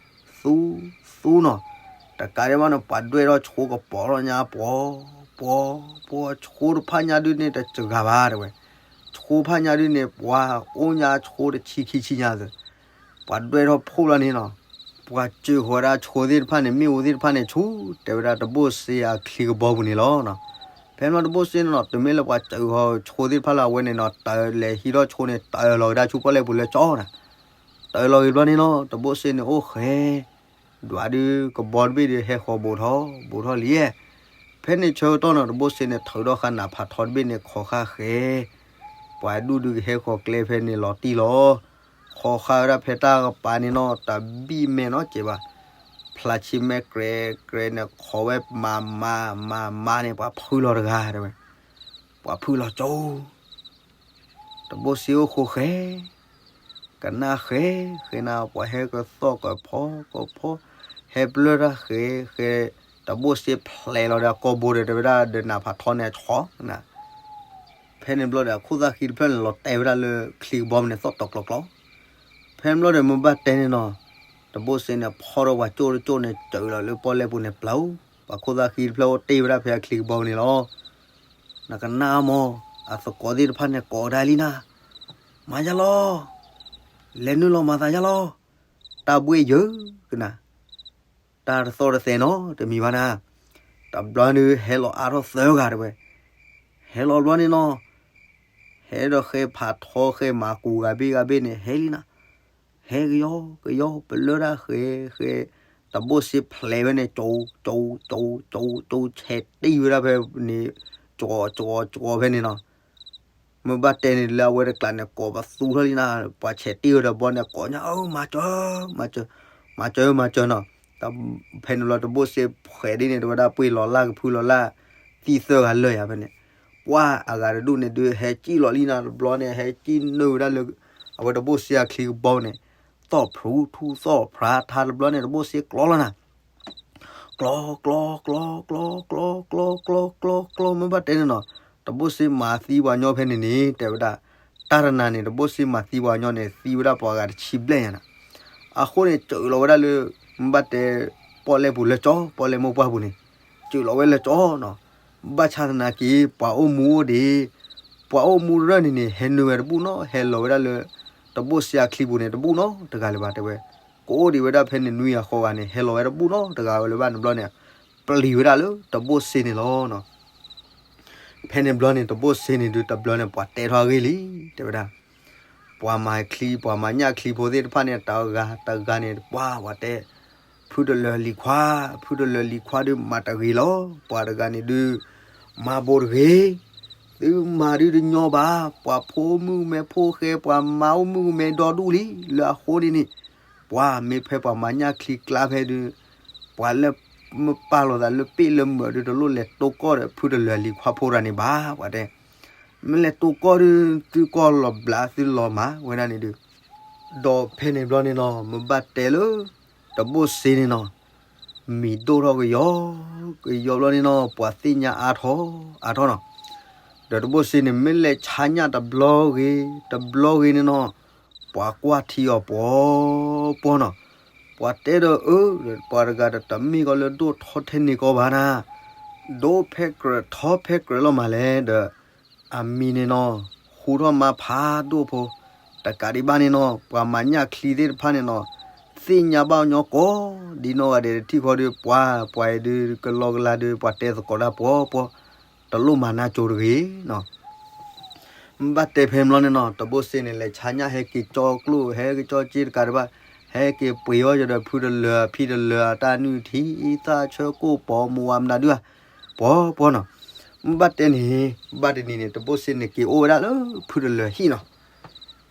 သူ, သူနီၤ, တကးဒံးဘၣ်န့ၣ် ပှၤဒွဲၣ်ထီၣ်ဆိကပီၤထီၣ်ညါ ပှီၤ, ပှီၤ, ပှီၤ, ဆိတဖၣ်ညါဒုန့ၣ် တစှၤဘၣ် တဲဝဲ. ဆိဖၣ်ညါဒုန့ၣ် ပှၤအိၣ်ညါဆိတဆံခံဆံညါသၢ ပှၤဒွဲၣ်ထီၣ်ဖှိၣ်လီၤန့ၣ်နီၤ, ပှၤစၢဃီၤဝဲဒၣ်ဆိသ့ၣ်တဖၣ်န့ၣ် မ့ၣ်အူသ့ၣ်တဖၣ်န့ၣ်ဆူၣ်, တဲဝဲဒၣ်တဘိၣ်စ့အချံကဘီပူၤန့ၣ်လီၤ. ဖဲမ့ၢ်တဘိၣ်စ့န့ၣ်နီၤ တမ့ၢ်လၢပှၤစၢဃီၤဆိသ့ၣ်တဖၣ်လၢအဝဲန့ၣ်နီၤ တၢ်လဲၤဟံးထီၣ်ဆိန့ၣ် တၢ်လီၤကဒါဆူပီၣ်လဲၣ်ပူၤလၢကၠီနၤ, တၢ်လီၤဂ့ၤဘျီန့ၣ်နီၤ တဘိၣ်စ့န့ၣ်အိၣ်ဃဲ ဒွးဒုကဘီတဘ့ၣ်ဒုးဟဲဃီၤဘူးထီၣ် ဘူးထီၣ်လံ. ဖဲန့ၣ်ဆၢကတီၢ်နီၤ တဘိၣ်စ့န့ၣ် ထုးထီၣ်ဃာ်နးဖးထီတဘ့ၣ်န့ၣ် ခိးဃာ်ဃဲ, ပှၤဒူၣ်ဒုးကဟဲဃီၤကျဲဖဲန့ၣ်လီၤတံၢ်လီၤ. ခိးဃာ်ဝဲဒၣ်ဖဲတၢ်ကပၤန့ၣ်နီၤ တဘံၣ်မဲာ်နီတစဲးဘၣ်, ဖျါဆံမဲာ်ကြဲးကြဲးန့ၣ် ခိးဝဲမၤမၤမၤမၤန့ၣ် ပှၤဖုလီၤတဂၤတဲဝဲ, ပှၤဖုလီၤကၠိ တဘိၣ်စ့အိၣ်ဃိဃဲ, ကနၣ်ဃဲ, ဃဲနၤပှၤဟဲကသီၣ်ကဖီကဖီ, ဟဲပျၢၢ်တၢ်ဃဲဃဲ, တဘိၣ်စ့ဖျဲးလီၤဒီးကိာ်ဘိဒီး တဲဝဲဒၣ်ဒီးနးဖးထီန့ၣ်အဆီနၤ. ဖဲန့ၣ်ဘျီဒီး အခိၣ်သၣ်ဃံတဖျၢၣ်န့ၣ် လီၤတဲာ်ဝဲဒၣ်လၢချံကဘီမ့ၢ်န့ၣ် သီၣ်တီၤကျီကျီ. ဖဲန့ၣ်ဘျီဒီး မ့ၢ်ဘၣ်တဲန့ၣ်နီၤ, တဘိၣ်စ့န့ၣ် ဖီၣ်ထီၣ်ပှၤကၠိတကၠိန့ၣ် စၢၤလီၤလၢပီၣ်လဲၣ်ပူၤန့ၣ် ပျၢၤ ပှၤခိၣ်သၣ်ဃံတဖျၢၣ်အိၣ်တ့ၢ်ဝဲဒၣ်ဖဲအချံကဘီန့ၣ်လီၤ. နကနၣ်မး, အသကိးသ့ၣ်တဖၣ်န့ၣ်ကိးဒၣ်လံနၤ, မၤယါလီၤ, လဲၤနုာ်လီၤမၤသးယါလီၤ, တၢ်ဘှ့ၣ်ယၢၤကနၤ, တၢ်တသီၣ်တသဲနီတမံၤဘၣ်နၤ, တဘျီဒုးဟဲလီၤအါထီၣ်သၢဂၤတဲဝဲ, ဟဲလီၤဘျီန့ၣ်နီၤ, ဟဲဒီးဃဲဖးထီဃဲမၤကူၤဂၤဘ့ၣ်ဂၤဘ့ၣ်န့ၣ် ဟဲလံနၤ, ဟဲကယီကယီ ပလၢတၢ်ဃဲဃဲ, တဘိၣ်စ့ဖျဲးဝဲန့ၣ် ကၠိ ကၠိ ကၠိ ကၠိ ကၠိ ဆဲးတံၢ်ဝဲဒၣ်ဖဲန့ၣ်, ကၠီကၠီကၠီဖဲန့ၣ်နီၤ, မ့ၢ်ဘၣ်တဲန့ၣ်လၢအဝဲတကျးန့ၣ် ကိးပသူထီၣ်လံနၤ, ပှၤဆဲးတံၢ်ဝဲဒီးဘျီန့ၣ် ကိးညါ အၢ မၤစၢၤ, မၤစၢၤ, မၤစၢၤ မၤစၢၤနီၤ, ဖဲန့ၣ်ဘျီတဘိၣ်စ့ဖျဲးဒ်န့ၣ် တဲဝဲဒၣ်ပှ့ၤလီၤလၢ်ကဖုလီၤလၢ်, သံၣ်သၢဂၤလၢာ်ယၤဖဲန့ၣ်, ပှၤအဂၤတဒူၣ်န့ၣ်ဒုး ဟဲစံၣ်လီၤလံနၤတဘျီန့ၣ် ဟဲစံၣ်နုာ်ဝဲဒၣ်လၢ အဝဲတဘိၣ်စ့အချံကဘီန့ၣ်, သီၣ်ဖျူထူသီၣ်ဖျါထါတဘျီန့ၣ် တဘိၣ်စ့ကျီလီၤနၤ ကျီ ကျီ ကျီ ကျီ ကျီ ကျီ ကျီ ကျီ ကျီ ကျီ မ့ၢ်ဘၣ်တဲန့ၣ်နီၤ, တဘိၣ်စ့မၤသံပှၤကညီဖဲန့ၣ်န့ၣ် တဲဝဲဒၣ်, တၢ်တနၤန့ၣ် တဘိၣ်စ့မၤသံပှၤကညီန့ၣ် သံဝဲဒၣ်ပှၤဂၤတဆံဘျဲၣ်ညါနၤ, အဃိန့ၣ် စၢၤလီၤဝဲဒၣ်လၢ မ့ၢ်ဘၣ်တဲ ပီၣ်လဲၣ်ပူၤလၢကၠီ ပီၣ်လဲၣ်မိၢ်ပှၢ်ပူၤန့ၣ်, စၢၤလီၤဝဲလၢကၠီနီၤ, ဘၣ်ဆၣ်သနာ်က့ ပှၤအိၣ်မူအိၣ်ဒံး ပှၤအိၣ်မူရၢၢ်န့ၣ်န့ၣ် ဟဲနုာ်ဝဲတဘူၣ်နီၤ ဟဲလီၤဝဲဒၣ်လၢ တဘိၣ်စ့အချံပူၤန့ၣ် တဘူၣ်နီတဂၤလၢၤဘၣ်တဲဝဲ, ကအိၣ်ဒံးဝဲဒၣ်ဖဲန့ၣ်နွံဂၤဃိးဂၤန့ၣ် ဟဲလီၤဝဲတဘူၣ်နီတဂၤဝဲလၢၤဘၣ်န့ၣ်ဘျီန့ၣ်, ပျံၤဝဲဒၣ်လၢတဘိၣ်စ့န့ၣ်လီၤ. ဖဲန့ၣ်ဘျီန့ၣ် တဘိၣ်စ့န့ၣ်ဒုးတဘျီန့ၣ် ပှၤတဲထီၣ်အဂ့ၢ်လံ တဲဝဲဒၣ်, ပှၤမၤချံ ပှၤမၤညၣ်ချံဖိသ့ၣ်တဖၣ်န့ၣ် တဂၤတဂၤန့ၣ် ပှၤပှၤတဲ, ဖုတလၢၤလံၤခွါ, ဖုတလၢၤလံၤခွါဒုးမၤတဂ့ၤလီၤ, ပှၤတဂၤန့ၣ်ဒုး မၤဘိးတဂ့ၤ, သုမၤဒုးတညီဘၣ်, ပှၤဖိမုၣ်မဲဖိဃဲ ပှၤမါအိၣ်မုၣ်မဲဒီဒူၣ်လံ, လၢအဃိန့ၣ်န့ၣ်, ပှၤမ့ၢ်ဖဲပှၤမၤညၣ်ချံကျါဖဲဒုး, ပှၤလၢမ့ၢ်ပာ်လီၤသးလၢပ့ၣ်လၢမၢၤဒုး တလိၣ်လဲၤတိကီၢ်ဒီး ဖုတလၢၤလံၤခွါဖိတဂၤန့ၣ်ဘၣ်, ပှၤတဲ, မ့ၢ်လဲၤတိကီၢ်ဒုး သုကီၢ်လီၤဘျးသုလီၤမၤဝဲဒၣ်န့ၣ်ဒုး, ဒီးဖဲန့ၣ်ဘျီန့ၣ်နီၤ မ့ၢ်ဘၣ်တဲလၢ တဘိၣ်စ့န့ၣ်နီၤ မံၤဒိၣ်ထီၣ်ကယီကယီဘျီန့ၣ်နီၤ ပှၤသ့ၣ်ညါအါထီၣ်အါထီၣ်နီၤ, ဒီးတဘိၣ်စ့န့ၣ် မ့ၢ်လဲၤဆါညၣ်တဘျီဂ့ၤ တဘျီဂ့ၤန့ၣ်နီၤ, ပှၤကွၢ်ထံအီၤပှီၤပှီၤနီၤ, ပှၤတဲဒီးအၢ ပှၤတဂၤဒီးတမ့ၢ်ကီးလၢဒိၣ်ထီထဲန့ၣ်ကီးဘၣ်နၤ, ဒိၣ်ဖဲကြၢးထီဖဲကြၢးလီၤမးလဲၣ်ဒီး အမံၤန့ၣ်နီၤ ဃူထီၣ်မါဖးဒိၣ်ဖိ, တကးဒံးဘၣ်န့ၣ်နီၤ ပှၤမၤညၣ်ချံသ့ၣ်တဖၣ်န့ၣ်နီၤ သ့ၣ်ညါဘၣ်ညီကိးဒ်နီၢ်ဂၤဒဲးတထံၣ်ဃီဒီး ပှၤပှၤအံၤဒုးကလီကလါဒီး ပှၤတဲသကိးတၢ်ပှီၤပှီၤ, တလိၣ်မၤနၢ်ကၠိတဂ့ၤနီၤ, မ့ၢ်ဘၣ်တဲဖဲန့ၣ်ဘျီန့ၣ်နီၤ တဘိၣ်စ့န့ၣ် လဲၤဆါညၣ်ဟဲက့ၤကၠီကျိၣ် ဟဲက့ၤကၠီစ့တကးဒံးဘၣ်, ဟဲက့ၤပှ့ၤအီၣ်ယဒီးဖုတလၢၤ ဖံတလၢၤ တၢ်နုၢ်ထံသၣ်ဆၢကိၣ်ပီၤမူဝါမနုၤဒုးဧါ, ပှီၤပှီၤနီၤ, မ့ၢ်ဘၣ်တဲန့ၣ် ဘၣ်တနံၤန့ၣ် တဘိၣ်စ့န့ၣ် က့ၤအိၣ်ဝဲဒၣ်လၢဖုတလၢၤဟံၣ်နီၤ, က့ၤအိၣ်လၢ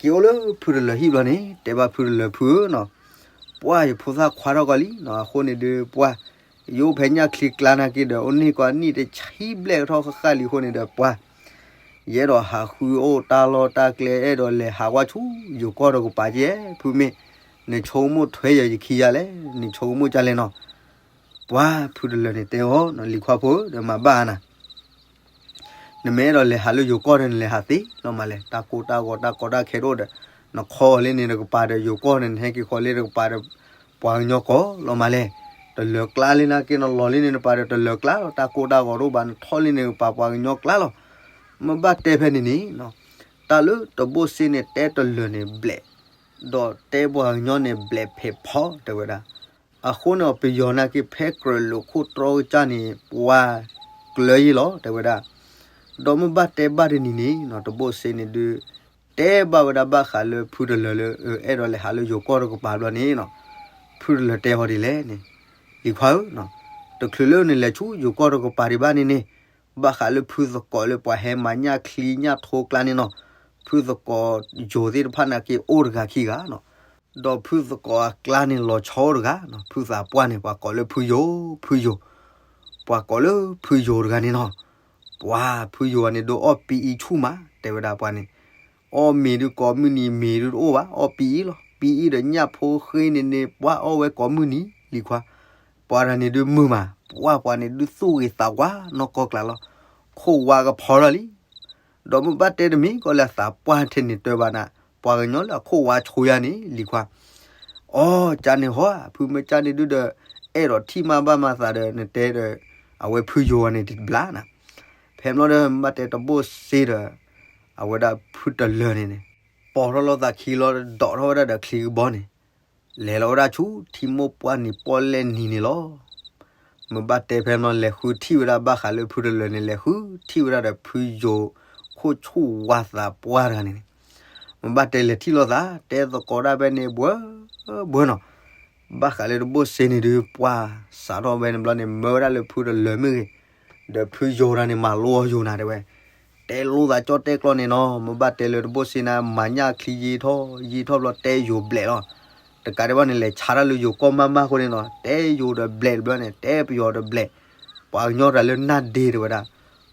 ဖုတလၢၤဟံၣ်ဘျီန့ၣ် တဲဘၣ်ဖုတလၢၤဖုဧၢနီၤ, ပှၤယဖိသၣ်ခွါထီၣ်ကီးလံနီၤ အဃိန့ၣ်ဒုး ပှၤ ယအိၣ်ဖဲညၣ်ချံကျါနာ်က့ဒီး အိၣ်န့ၢ်ကီးနံၣ်တဆံဘျဲၣ်ထီၣ်ဃၣ်ဃၣ်လံအဃိန့ၣ်ဒီး ပှၤ ယအဲၣ်ဒိးဟးဃုအီၣ်တၢ်လီၢ်တၢ်ကျဲ အဲၣ်ဒိးလဲၤဟးဝဲဆူယိၤကီၢ်တကပၤကဲ ဖုမ့ၢ် နဆိကမိၣ်ထွဲယၤယခံယၤလဲၣ် နဆိကမိၣ်ကၢ်လဲၣ်နီၤ, ပှၤဖုတလၢၤန့ၣ်တဲအီၤ လံၤခွါဖိဧၢ ဒီးမၤဘၣ်နၤ နမ့ၢ်အဲၣ်ဒိးလဲၤဟးလၢယိၤကီၢ်ဒီး နလဲၤဟးသ့လီၤမးလဲၣ်, တၢ်ကိၢ်တၢ်ဂီၤတၢ်ကီတၢ်ခဲတအိၣ်ဒီး နခီအီၤလၢန့ၣ်တကပၤဒီး ယိၤကီၢ်န့ၣ် နဟဲက့ၤဃီၤလၢတကပၤဒီး ပှၤကညီကိးလီၤမးလဲၣ်, တလၢၤကျါလၢနာ်က့ နလီၤလၢန့ၣ်တကပၤဒီး တလၢၤကျါလီၤ, တၢ်ကိၢ်တၢ်ဂီၤတအိၣ်ဘၣ် နထီၣ်လၢန့ၣ်တကပၤ ပှၤကညီကျါလီၤ, မ့ၢ်ဘၣ်တဲဖဲန့ၣ်န့ၣ် တၢ်လၢတဘိၣ်စ့န့ၣ် တဲတလၢၤန့ၣ်ဘျဲး, ဒီးတဲပှၤကညီန့ၣ်ဘျဲးဖဲးဖီတဲဝဲဒၣ် အဃိန့ၣ် ပယီၤနာ်က့ ဖဲကြၢးလိာ်ခိၣ်တြီကစၢ်န့ၣ် ပှၤကျၢၤယ့လီၤ တဲဝဲဒၣ်. ဒီးမ့ၢ်ဘၣ်တဲဘၣ်တနံၤန့ၣ်နီၤ တဘိၣ်စ့န့ၣ်ဒုး တဲဘၣ်ဝဲဒၣ်ဘၣ်ဃးလၢဖုတလၢၤလၢ အဲၣ်ဒိးလဲၤဟးလၢယိၤကီၢ်တကပၤဘျီန့ၣ်နီၤ ဖုတလၢၤတဲအီၤဒ်လဲၣ်န့ၣ် လံၤခွါဧၢ, တချုးလၢနလဲၤဆူယိၤကီၢ်တကပၤဒံးဘၣ်န့ၣ်န့ၣ် ဘၣ်ဃးလၢဖုသကိးလၢပှၤဟဲမၤညၣ်ချံညၣ်ထိကျါန့ၣ်နီၤ ဖုသကိးယိၤသ့ၣ်တဖၣ်နာ်က့အိၣ်တဂၤခံဂၤနီၤ ဒီးဖုသကိးအကျါန့ၣ်လီၤဆီအိၣ်တဂၤနီၤ ဖုသးပှၢ်န့ၣ် ပှၤကိးလၢဖုယိၤ ဖုယိၤ ပှၤကိးလၢဖုယိၤတဂၤန့ၣ်နီၤ ပှၤဖုယိၤန့ၣ်ဒုးအီၣ်ပံအံဆူၣ်မး တဲဝဲဒၣ်ပှၤန့ၣ် အီၣ်မ့ၤဒုးကိးမုၢ်နံၤမ့ၤဒုးတအိၣ်ဘၣ် အီၣ်ပံအံလီၤ ပံအံဒီးညၣ်ဖိဃ့န့ၣ်န့ၣ် ပှၤအီၣ်ဝဲကိးမုၢ်နံၤလံၤခွါ ပှၤတဂၤန့ၣ်ဒုးမုာ်မး ပှၤပှၤန့ၣ်ဒုးသူၣ်ဂ့ၤသးဝါနီၢ်ကီၢ်ကျါလီၤ ခိၣ်ဝါကဖီထီၣ်လံ ဒီးမ့ၢ်ဘၣ်တဲတမ့ၢ်ကီးလၢအသးပှၢ်ထဲန့ၣ်တၢ်ဘၣ်နၤ ပှၤကညီလၢအခိၣ်ဝါဆိယၤန့ၣ် လံၤခွါ အီ ကၢ်န့ၣ်ဟီ ဖုမ့ၢ်ကၢ်န့ၣ်ဒုးဒီး အဲၣ်ဒိးထံၣ်မးဘၣ်မးသးဒီး နတဲဒီး အဝဲဖုယိၤဂၤန့ၣ်တဘျါနၤ. ဖဲမ့ၢ်လီၤဒီး မ့ၢ်ဘၣ်တဲတဘိၣ်စ့ဒီး အဝဲဒၣ်ဖုတလၢၤန့ၣ်န့ၣ် ပိာ်ထီၣ်လီၤသးခံလီၤ ဒိးထီၣ်ဝဲဒၣ်ဒီးချံကဘီန့ၣ် လဲၤလီၤဝဲဒၣ်ဆူထံမိၢ်ပှၢ်နံၤပီၣ်လဲၣ်နံၤန့ၣ်လီၤ. မ့ၢ်ဘၣ်တဲဖဲမ့ၢ်လီၤ လဲၤဃုထံၣ်ဝဲဒၣ်ဘၣ်ဃးလၢဖုတလၢၤန့ၣ် လဲၤဃုထံၣ်ဝဲဒၣ်ဒီးဖုယိၤခိၣ်ဆူၣ်ဝါသးပှၢ်တဂၤန့ၣ်န့ၣ် မ့ၢ်ဘၣ်တဲလဲၤထံၣ်လိာ်သး တဲသကိးဒၣ်ဖဲန့ၣ် ဘှဲဘှဲနီၤ. ဘၣ်ဃးလၢတဘိၣ်စ့န့ၣ်ဒုး ပှၢ်စးထီၣ်ဖဲန့ၣ်ဘျီန့ၣ် မၢဝဲဒၣ်လၢဖုတလၢၤမ့ၢ်ဂ့ၤ, ဒီးဖုယိၤတဂၤန့ၣ် မၤလိအီၤယိၤနၤတဲဝဲ, တဲလိာ်သးကၠီၣ်တဲၣ်ကျီန့ၣ်နီၤ. မ့ၢ်ဘၣ်တဲလၢတဘိၣ်စ့န့ၣ် မၤညၣ်ချံယံာ်ထီၣ်ယံာ်ထီၣ်ဘျီ တဲယိၤဘျဲးလီၤ. တကးဒံးဘၣ်န့ၣ် လဲၤဆါတၢ်လၢယိၤကီၢ်မးမးအဃိန့ၣ်နီၤ တဲယိၤဒီးဘျဲးတဘျီန့ၣ် တဲပယီၤဒီးဘျဲး, ပှၤကညီတၢ်လၢနၢ်ဒ့တဲဝဲဒၣ်,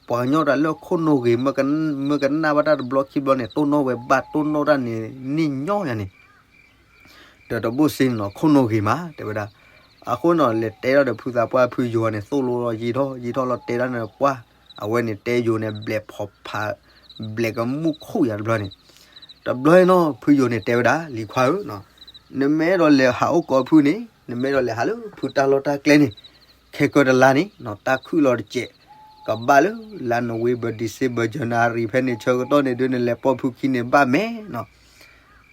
ပှၤကညီတၢ်လၢခိၣ်နူာ်ဂ့ၤ မ့ၢ်ကနၣ်ဘၣ်တၢ်တဘျီခံဘျီန့ၣ် တိၢ်နီၣ်ဝဲဘၣ်တိၢ်နီၣ်တၢ်န့ၣ် န့ၢ်ညီယၤန့ၣ် ဒီးတဘိၣ်စ့န့ၣ်နီၤ ခိၣ်နူာ်ဂ့ၤမး တဲဝဲဒၣ်. အဃိနီၤ လဲၤတဲထီၣ်ဒီးဖုသးပှၢ်ဖုယိၤန့ၣ် သိၣ်လိလီၤယံာ်ထီၣ်ယံာ်ထီၣ်လီၤ တဲဒၣ်န့ၣ်ပှၢ်, အဝဲန့ၣ်တဲယိၤန့ၣ် ဘျဲးဖီဖး ဘျဲးကမူၣ်ခိၣ်ယၤတဘျီန့ၣ်, တဘျီနီၤ ဖုယိၤန့ၣ်တဲဝဲဒၣ် လံၤခွါဧၢ, နမ့ၢ်အဲၣ်ဒိးလဲၤဟးအိၣ်ကိးဖုန့ၣ် နမ့ၢ်အဲၣ်ဒိးလဲၤဟးလၢဖုတၢ်လီၢ်တၢ်ကျဲန့ၣ် ခဲကၢတလါန့ၣ်နီၤ တၢ်ခုၣ်လီၤတစဲး, ကဘၣ်လၢ လါနိၣ်ဝ့ဘၢၣ် December January ဖဲန့ၣ်ဆၢကတီၢ်န့ၣ်ဒုး နလဲၤပိာ်ဖုခံန့ၣ်ဘၣ်မဲာ်နီၤ.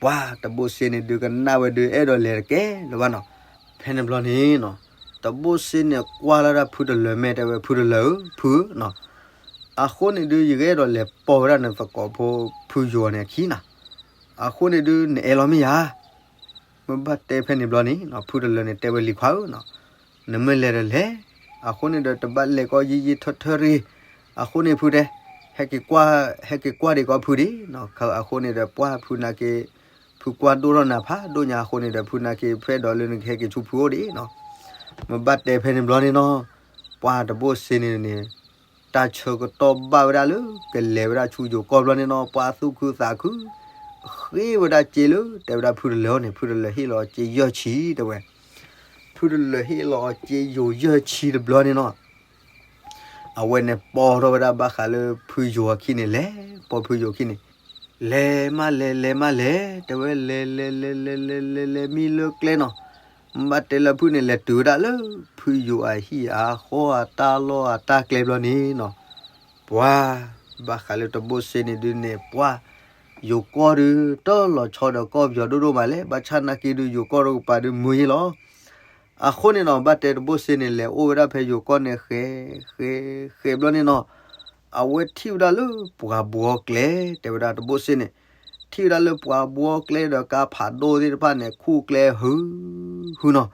ပှၢ်တဘိၣ်စ့န့ၣ်ဒုး ကနၣ်ဝဲဒုး အဲၣ်ဒိးလဲၤတကဲလၢၤဘၣ်နီၤ. ဖဲန့ၣ်ဘျီန့ၣ်နီၤ တဘိၣ်စ့န့ၣ်ကွၢ်လီၤဒၣ်ဖုတလၢၤမဲာ် တဲဝဲ ဖုတလၢၤဧၢ ဖုဧၢနီၤ, အဃိန့ၣ်ဒုး ယကအဲၣ်ဒိးလဲၤပိာ်ဝဲဒၣ်နသကိးဖိဖုယိၤန့ၣ်အခံနီၤ. အဃိန့ၣ်ဒုး နအဲၣ်လီၤမ့ၢ်ယၤ မ့ၢ်ဘၣ်တဲဖဲန့ၣ်ဘျီန့ၣ်နီၤ ဖုတလၢၤန့ၣ်တဲဝဲ လံၤခွါဧၢနီၤ, နမ့ၢ်လဲၤဒီးလဲၤ, အဃိန့ၣ်ဒီးတဘၣ်လဲၤကီးယံာ်ယံာ်ထၢထၢတဂ့ၤ. အဃိန့ၣ်ဖုတဲ, ဟဲက့ၤကွၢ်, ဟဲက့ၤကွၢ်ဒံးကီးဖုဒံးနီၤ. အဃိန့ၣ်ဒီးပှၢ်ဖုနာ်က့ၤ, ဖုကွၢ်ဒိၣ်ထီၣ်နၤဖးဒိၣ်ညါအဃိန့ၣ်ဒီး ဖုနာ်က့ၤဖဲဒီးလၢနကဟဲက့ၤဆူဖုအိၣ်ဒံးနီၤ. မ့ၢ်ဘၣ်တဲဖဲန့ၣ်ဘျီန့ၣ်နီၤ, ပှၢ်တဘိၣ်စ့န့ၣ်န့ၣ် တၢ်ဆၢကတီၢ်ဘၣ်ဝဲဒၣ်လၢ ကလဲၤဝဲဒၣ်ဆူယိၤကီၢ်ဘျီန့ၣ်နီၤ ပှၢ်သူၣ်ခုသးခု ဃ့ဝဲဒၣ်စ့လၢ တဲဝဲဒၣ်ဖုတလၢၤန့ၣ် ဖုတလၢၤဟ့ၣ်လီၤအီၤစ့ယဲၢ်ဆံတဲဝဲ, ဖုတလၢၤဟ့ၣ်လီၤအီၤစ့ယိၤယဲၢ်ဆံတဘျီန့ၣ်နီၤ အဝဲန့ၣ်ပိာ်ထီၣ်ဝဲဒၣ်ဘၣ်ဃးလၢဖုယိၤအခံန့ၣ် လဲၤပိာ်ဖုယိၤအခံန့ၣ်, လဲၤမးလဲၤ လဲၤမးလဲၤ တဲဝဲ လဲၤလဲၤလဲၤလဲၤလဲၤလဲၤလဲၤမံလၢကျဲနီၤ. မ့ၢ်ဘၣ်တဲလၢဖုန့ၣ် လဲၤတုၤဝဲဒၣ်လၢ ဖုယိၤအဟံၣ်အဃီအတၢ်လီၢ်အတၢ်ကျဲဘျီန့ၣ်နီၤ, ပှၤ ဘၣ်ဃးလၢတဘိၣ်စ့န့ၣ်ဒုးန့ၣ် ပှၤ ယိၤကီၢ်ဒုး တၢ်လီၤဆီဒီးကီၢ်ပယီၤဒိၣ်ဒိၣ်မးလဲၣ်, ဘၣ်ဆၣ်နာ်က့ဒုး ယိၤကီၢ်တကပၤဒုးမုာ်ယ့လီၤ. အဃိန့ၣ်နီၤ ဘၣ်တဲတဘိၣ်စ့န့ၣ် လဲၤအိၣ်ဝဲဒၣ်ဖဲယိၤကီၢ်န့ၣ် ဃဲ ဃဲ ဃဲဘျီန့ၣ်နီၤ, အဝဲထံၣ်ဝဲဒၣ်လၢပှၤဘှီကျဲ တဲဝဲဒၣ်တဘိၣ်စ့န့ၣ်, ထံၣ်ဝဲဒၣ်လၢပှၤဘှီကျဲဒီးကါဖးဒိၣ်သ့ၣ်တဖၣ်န့ၣ် ခူၣ်ကျဲဟု ဟုနီၤ,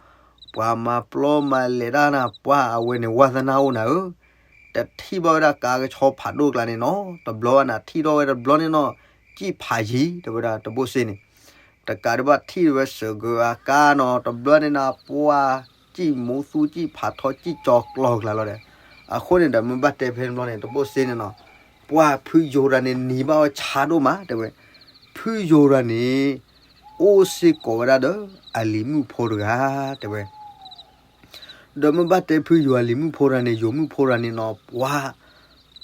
ပှၤမၤပျီမၤလဲၤတၢ်နၤ ပှၤအဝဲန့ၣ် ဝါသနၢ်အိၣ်နၤဧၢ, တထံၣ်ဘၣ်ဝဲဒၣ်ကါကဆီဖးဒိၣ်ကျါန့ၣ်နီၤ, တဘျီဘၣ်နၤ ထံၣ်ထီၣ်ဝဲတဘျီန့ၣ်နီၤ, ကံၣ်ဖးယံၤ တဲဝဲဒၣ်တဘိၣ်စ့န့ၣ်, တကးဒံးဘၣ်ထံၣ်ဝဲစၢၤကၢၤအကါနီၤ, တဘျီန့ၣ်နၤ ပှၤ ကံၣ်မူသူကံၣ်ဖးထီကံၣ်ကၠီၤကျီၤကျါလီၤဒီး, အဃိန့ၣ်ဒီး မ့ၢ်ဘၣ်တဲဖဲန့ၣ်ဘျီန့ၣ် တဘိၣ်စ့န့ၣ်နီၤ, ပှၤဖုယိၤတဂၤန့ၣ် နံၤဘၣ်အီၤဆါဒိၣ်မး တဲဝဲ, ဖုယိၤတဂၤန့ၣ် အိၣ်စ့ၢ်ကီးဝဲဒၣ်ဒီး အလံၤမုၣ်ဖိတဂၤ တဲဝဲ ဒီးမ့ၢ်ဘၣ်တဲဖုယိၤအလံၤမုၣ်ဖိတဂၤန့ၣ် ယိၤမုၣ်ဖိတဂၤန့ၣ်နီၤ ပှၤ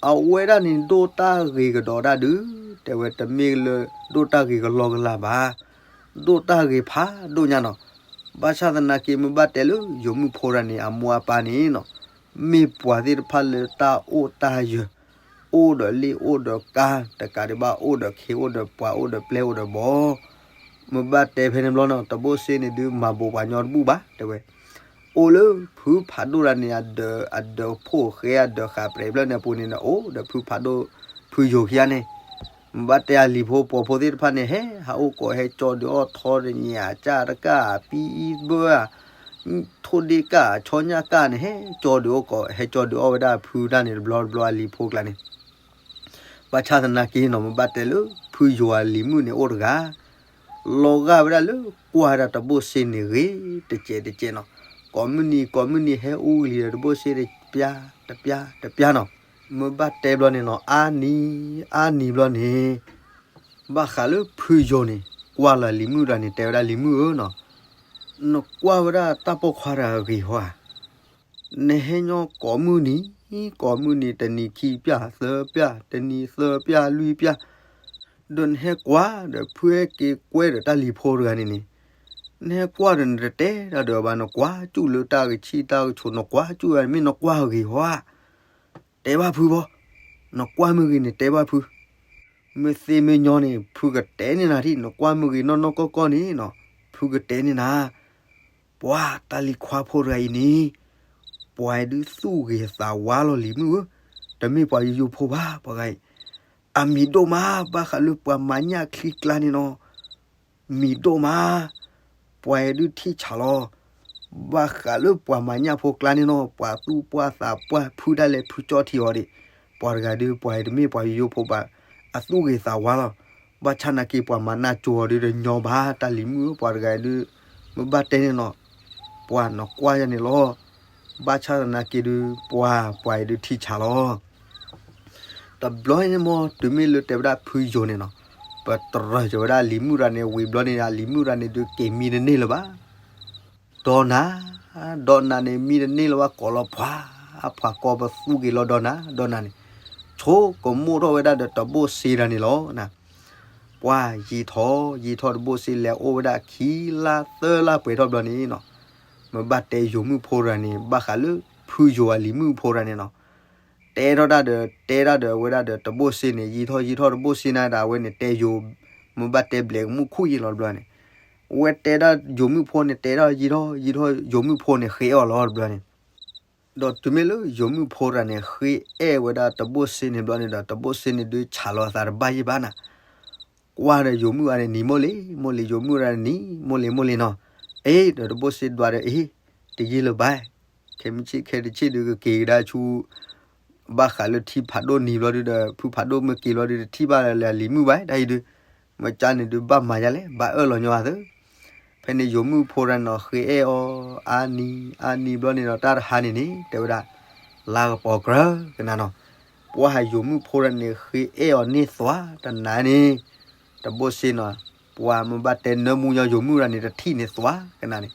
အဝဲဒၣ်န့ၣ် ဒိၣ်တၢ်ဂ့ၤကဒီးဒၣ်ဒုး တဲဝဲ တမ့ၢ်လၢ ဒိၣ်တၢ်ဂ့ၤကလီကလီဘၣ်, ဒိၣ်တၢ်ဂ့ၤဖးဒိၣ်ညါနီၤ, ဘၣ်ဆၣ်သနာ်က့ မ့ၢ်ဘၣ်တဲလၢ ယိၤမုၣ်ဖိတဂၤန့ၣ် အမိၢ်အပၢ်န့ၣ်နီၤ, မ့ၢ်ပှၤသ့ၣ်တဖၣ်လၢတၢ်အိၣ်တၢ်ယၢၤ အိၣ်ဒီးလ့ၣ်အိၣ်ဒီးကါ တကးဒံးဘၣ်အိၣ်ဒီးခ့အိၣ်ဒီးပှၤအိၣ်ဒီးပျဲၢ်အိၣ်ဒီးဘီ မ့ၢ်ဘၣ်တဲဖဲန့ၣ်ဘျီနီၤ တဘိၣ်စ့န့ၣ်ဒုး မၤဘိးပှၤညီတဘူၣ်ဘၣ် တဲဝဲ, အိၣ်လၢဖုဖးဒိၣ်တဂၤန့ၣ် အဒၢး အဒၢးဖိၣ်ဃဲအဒၢးဃာ်ပြဲးဖျၢၣ်န့ၣ်အပူၤန့ၣ် အိၣ်ဒီးဖုဖးဒိၣ် ဖုယိၤခံဂၤန့ၣ်, မ့ၢ်ဘၣ်တဲအလံၤဖိပိာ်ဖိသ့ၣ်တဖၣ်န့ၣ် ဟဲဟးအိၣ်ကိးဟဲကၠီဒုးအီၣ်ထီတညၣ်ကၢ်တကၢ် ပံဘၢၣ် ထိၣ်ဒ့ၣ်ကၢ် ဆီညၣ်ကၢ်န့ၣ် ဟဲကၠီဒုးအီၣ်ကိး ဟဲကၠီဒုးအီၣ်ဝဲဒၣ်ဖုတၢ်န့ၣ်တဘျီတဘျီ အလံၤဖိကျါန့ၣ် ဘၣ်ဆၣ်သနာ်က့နီၤ မ့ၢ်ဘၣ်တဲလၢ ဖုယိၤအလံၤမုၣ်န့ၣ်အိၣ်တဂၤ လီၤဂာ်ဝဲဒၣ်လၢ ကွၢ်ဝဲဒၣ်တဘိၣ်စ့န့ၣ်ဂ့ၤ တစဲးတစဲးနီၤ, ကိးမုၢ်နံၤ ကိးမုၢ်နံၤ ဟဲအူကလံၤဒီးတဘိၣ်စ့တပျၢ် တပျၢ် တပျၢ်နီၤ, မ့ၢ်ဘၣ်တဲဘျီန့ၣ်နီၤ အါနံၤ အါနံၤဘျီန့ၣ် ဘၣ်ဃးလၢဖုယိၤန့ၣ် ကွၢ်လီၤလံၤမုၣ်တဂၤန့ၣ် တဲဝဲဒၣ်လံၤမုၣ်ဧၢနီၤ, နကွၢ်ဝဲဒၣ်တၢ်ပိာ်ခွါတဂၤဂ့ၤဟီဧါ နဟဲညီကိးမုၢ်နံၤ ကိးမုၢ်နံၤ တနံၤခံပျၢ် သၢပျၢ် တနံၤသၢပျၢ် လွံၢ်ပျၢ်, ဒီးနဟဲကွၢ်ဒီးဖုဟဲက့ၤကွဲဒီးတၢ်လံၤဖိတဂၤန့ၣ်န့ၣ်, နဟဲကွၢ်ဒီးနတတဲတၢ်ဒီးဘၣ် နကွၢ်ကၠူၣ်လၢတၢ်ကဆံၣ်တၢ်ကဆိး နကွၢ်ကၠူၣ်မ့ၢ်နကွၢ်ဂ့ၤဟီဧါ, တဲဘၣ်ဖုဘီ, နကွၢ်မ့ၢ်ဂ့ၤန့ၣ်တဲဘၣ်ဖု, မ့ၢ်သ့မ့ၢ်ညီန့ၣ် ဖုကတဲန့ၢ်နၤဒံး နကွၢ်မ့ၢ်ဂ့ၤနီၢ်နီၢ်ကီၢ်ကီၢ်န့ၣ်နီၤ, ဖုကတဲန့ၢ်နၤ, ပှၤတၢ်လံၤခွါဖိတဂၤအံၤန့ၣ်, ပှၤအံၤဒုးသူၣ်ဂ့ၤသးဝါလီၤလံၤမုၣ်ဧၢ, တမ့ၢ်ပှၤယိယိဖိဘၣ် ပှၤဂၤအံၤ, အမံၤဒိၣ်မး ဘၣ်ဃးလၢပှၤမၤညၣ်ချံကျါန့ၣ်နီၤ မံၤဒိၣ်မး, ပှၤအံၤဒုးထံၣ်ဆးလီၤ, ဘၣ်ဃးလၢပှၤမၤညၣ်ဖိကျါန့ၣ်နီၤ ပှၤသူၣ်ပှၢ်သးပှၢ်ဖုဒၣ်လဲာ်ဖုကၠီၣ်ထံအီၤဒံး, ပှၤတဂၤဒုး ပှၤအံၤတမ့ၢ်ပှၤယိယိဖိဘၣ်, အသူၣ်ဂ့ၤသးဝါလီၤ, ဘၣ်ဆၣ်သနာ်က့ ပှၤမၤနၢ်ကၠိအီၤဒုးတညီဘၣ် တၢ်လံၤမုၣ်ဧၢ ပှၤတဂၤဒုး, မ့ၢ်ဘၣ်တဲန့ၣ်နီၤ, ပှၤနကွၢ်ယၤန့ၣ်လီၤ, ဘၣ်ဆၣ်သနာ်က့ဒုး ပှၤ ပှၤအံၤဒုးထံၣ်ဆးလီၤ တဘျီအံၤန့ၣ်မ့ၢ် တုၤမ့ၢ်လၢတဲဝဲဒၣ်ဖုယိၤန့ၣ်နီၤ, ပတြၢၤက့ၤဝဲဒၣ်လံၤမုၣ်တဂၤန့ၣ် ဝံၤဘျီန့ၣ် လံၤမုၣ်တဂၤန့ၣ်ဒုးက့ၤမံတန့ၢ်လၢၤဘၣ်, ဒီးနၤ, ဒီးနၤန့ၣ် မံတန့ၢ်လၢၤဘၣ် ကိးလီၤဖှါ, ဖှါကိးပသူက့ၤလီၤဒီးနၤ, ဒီးနၤန့ၣ်, ဆိကမိၣ်ထီၣ်ဝဲဒၣ်ဒီးတဘိၣ်စ့တဂၤန့ၣ်လီၤ ပှၤယံာ်ထီၣ်ယံာ်ထီၣ်တဘိၣ်စ့လဲၤအိၣ်ဝဲဒၣ်ခံလါသၢလါပှဲၤထီၣ်ဘျီန့ၣ်နီၤ, မ့ၢ်ဘၣ်တဲယိၤမုၣ်ဖိတဂၤန့ၣ် ဘၣ်ဃးလၢဖုယိၤအလံၤမုၣ်ဖိတဂၤန့ၣ်နီၤ, တဲထီၣ်တၢ်ဒီး တဲတၢ်ဒီးဝဲဒၣ်ဒီးတဘိၣ်စ့န့ၣ် ယံာ်ထီၣ်ယံာ်ထီၣ်တဘိၣ်စ့န့ၣ်ဒီး အဝဲန့ၣ်တဲယိၤ, မ့ၢ်ဘၣ်တဲဘျဲးကမူၣ်ခူၣ်ယံာ်လီၤတဘျီန့ၣ်, အဝဲတဲဒၣ်ယိၤမုၣ်ဖိန့ၣ် တဲထီၣ်ယံာ်ထီၣ်ယံာ်ထီၣ် ယိၤမုၣ်ဖိန့ၣ်ဃ့အီၣ်လီၤတဘျီန့ၣ် ဒီးတုၤမ့ၢ်လၢယိၤမုၣ်ဖိတဂၤန့ၣ် ဃ့အဲၣ်ဝဲဒၣ်တဘိၣ်စ့န့ၣ်ဘျီန့ၣ်ဒီး တဘိၣ်စ့န့ၣ်ဒုးဆးလီၤအသးတဘၣ်ယံၤဘၣ်နၤ, ကွၢ်ဒီးယိၤမုၣ်အံၤန့ၣ်နံၤမိၢ်လံၤမိၢ်လံၤ ယိၤမုၣ်တဂၤန့ၣ်နံၤမိၢ်လံၤမိၢ်လံၤနီၤ, အ့ ဒီးတဘိၣ်စ့ဒွးဒီးအ့ တယံာ်လၢၤဘၣ်, ခဲမုၢ်ဆ့ၣ်ခဲတဆ့ၣ်ဒုးကက့ၤကဒါဆူ ဘၣ်ဃးလၢထံဖးဒိၣ်နံၤဘျီဒုးဒီး ဖုဖးဒိၣ်မ့ၢ်က့ၤဘျီဒုး တထံၣ်ဘၣ်လၢအလံၤမုၣ်ဘၣ် တၢ်အံၤဒုး, မ့ၢ်ကါန့ၣ်ဒုးဘၣ်မၤယၤလဲၣ် ဘၣ်အၢၣ်လီၤညီအသၢ, ဖဲန့ၣ်ယိၤမုၣ်ဖိတဂၤန့ၣ်နီၤ ဃ့အဲၣ်အီၤ အါနံၤ အါနံၤဘျီန့ၣ်ဒီး တၢ်တဟါန့ၣ်န့ၣ် တဲဝဲဒၣ် လါကပီၤကြၢးကနၤနီၤ, ပှၤယိၤမုၣ်ဖိတဂၤန့ၣ် ဃ့အဲၣ်အီၤန့ၢ်သွါတနၤန့ၣ်, တဘိၣ်စ့နီၤ, ပှၤမ့ၢ်ဘၣ်တဲနၢမူညီယိၤမုၣ်တဂၤန့ၣ် တထံၣ်န့ၢ်သွါကနၤန့ၣ်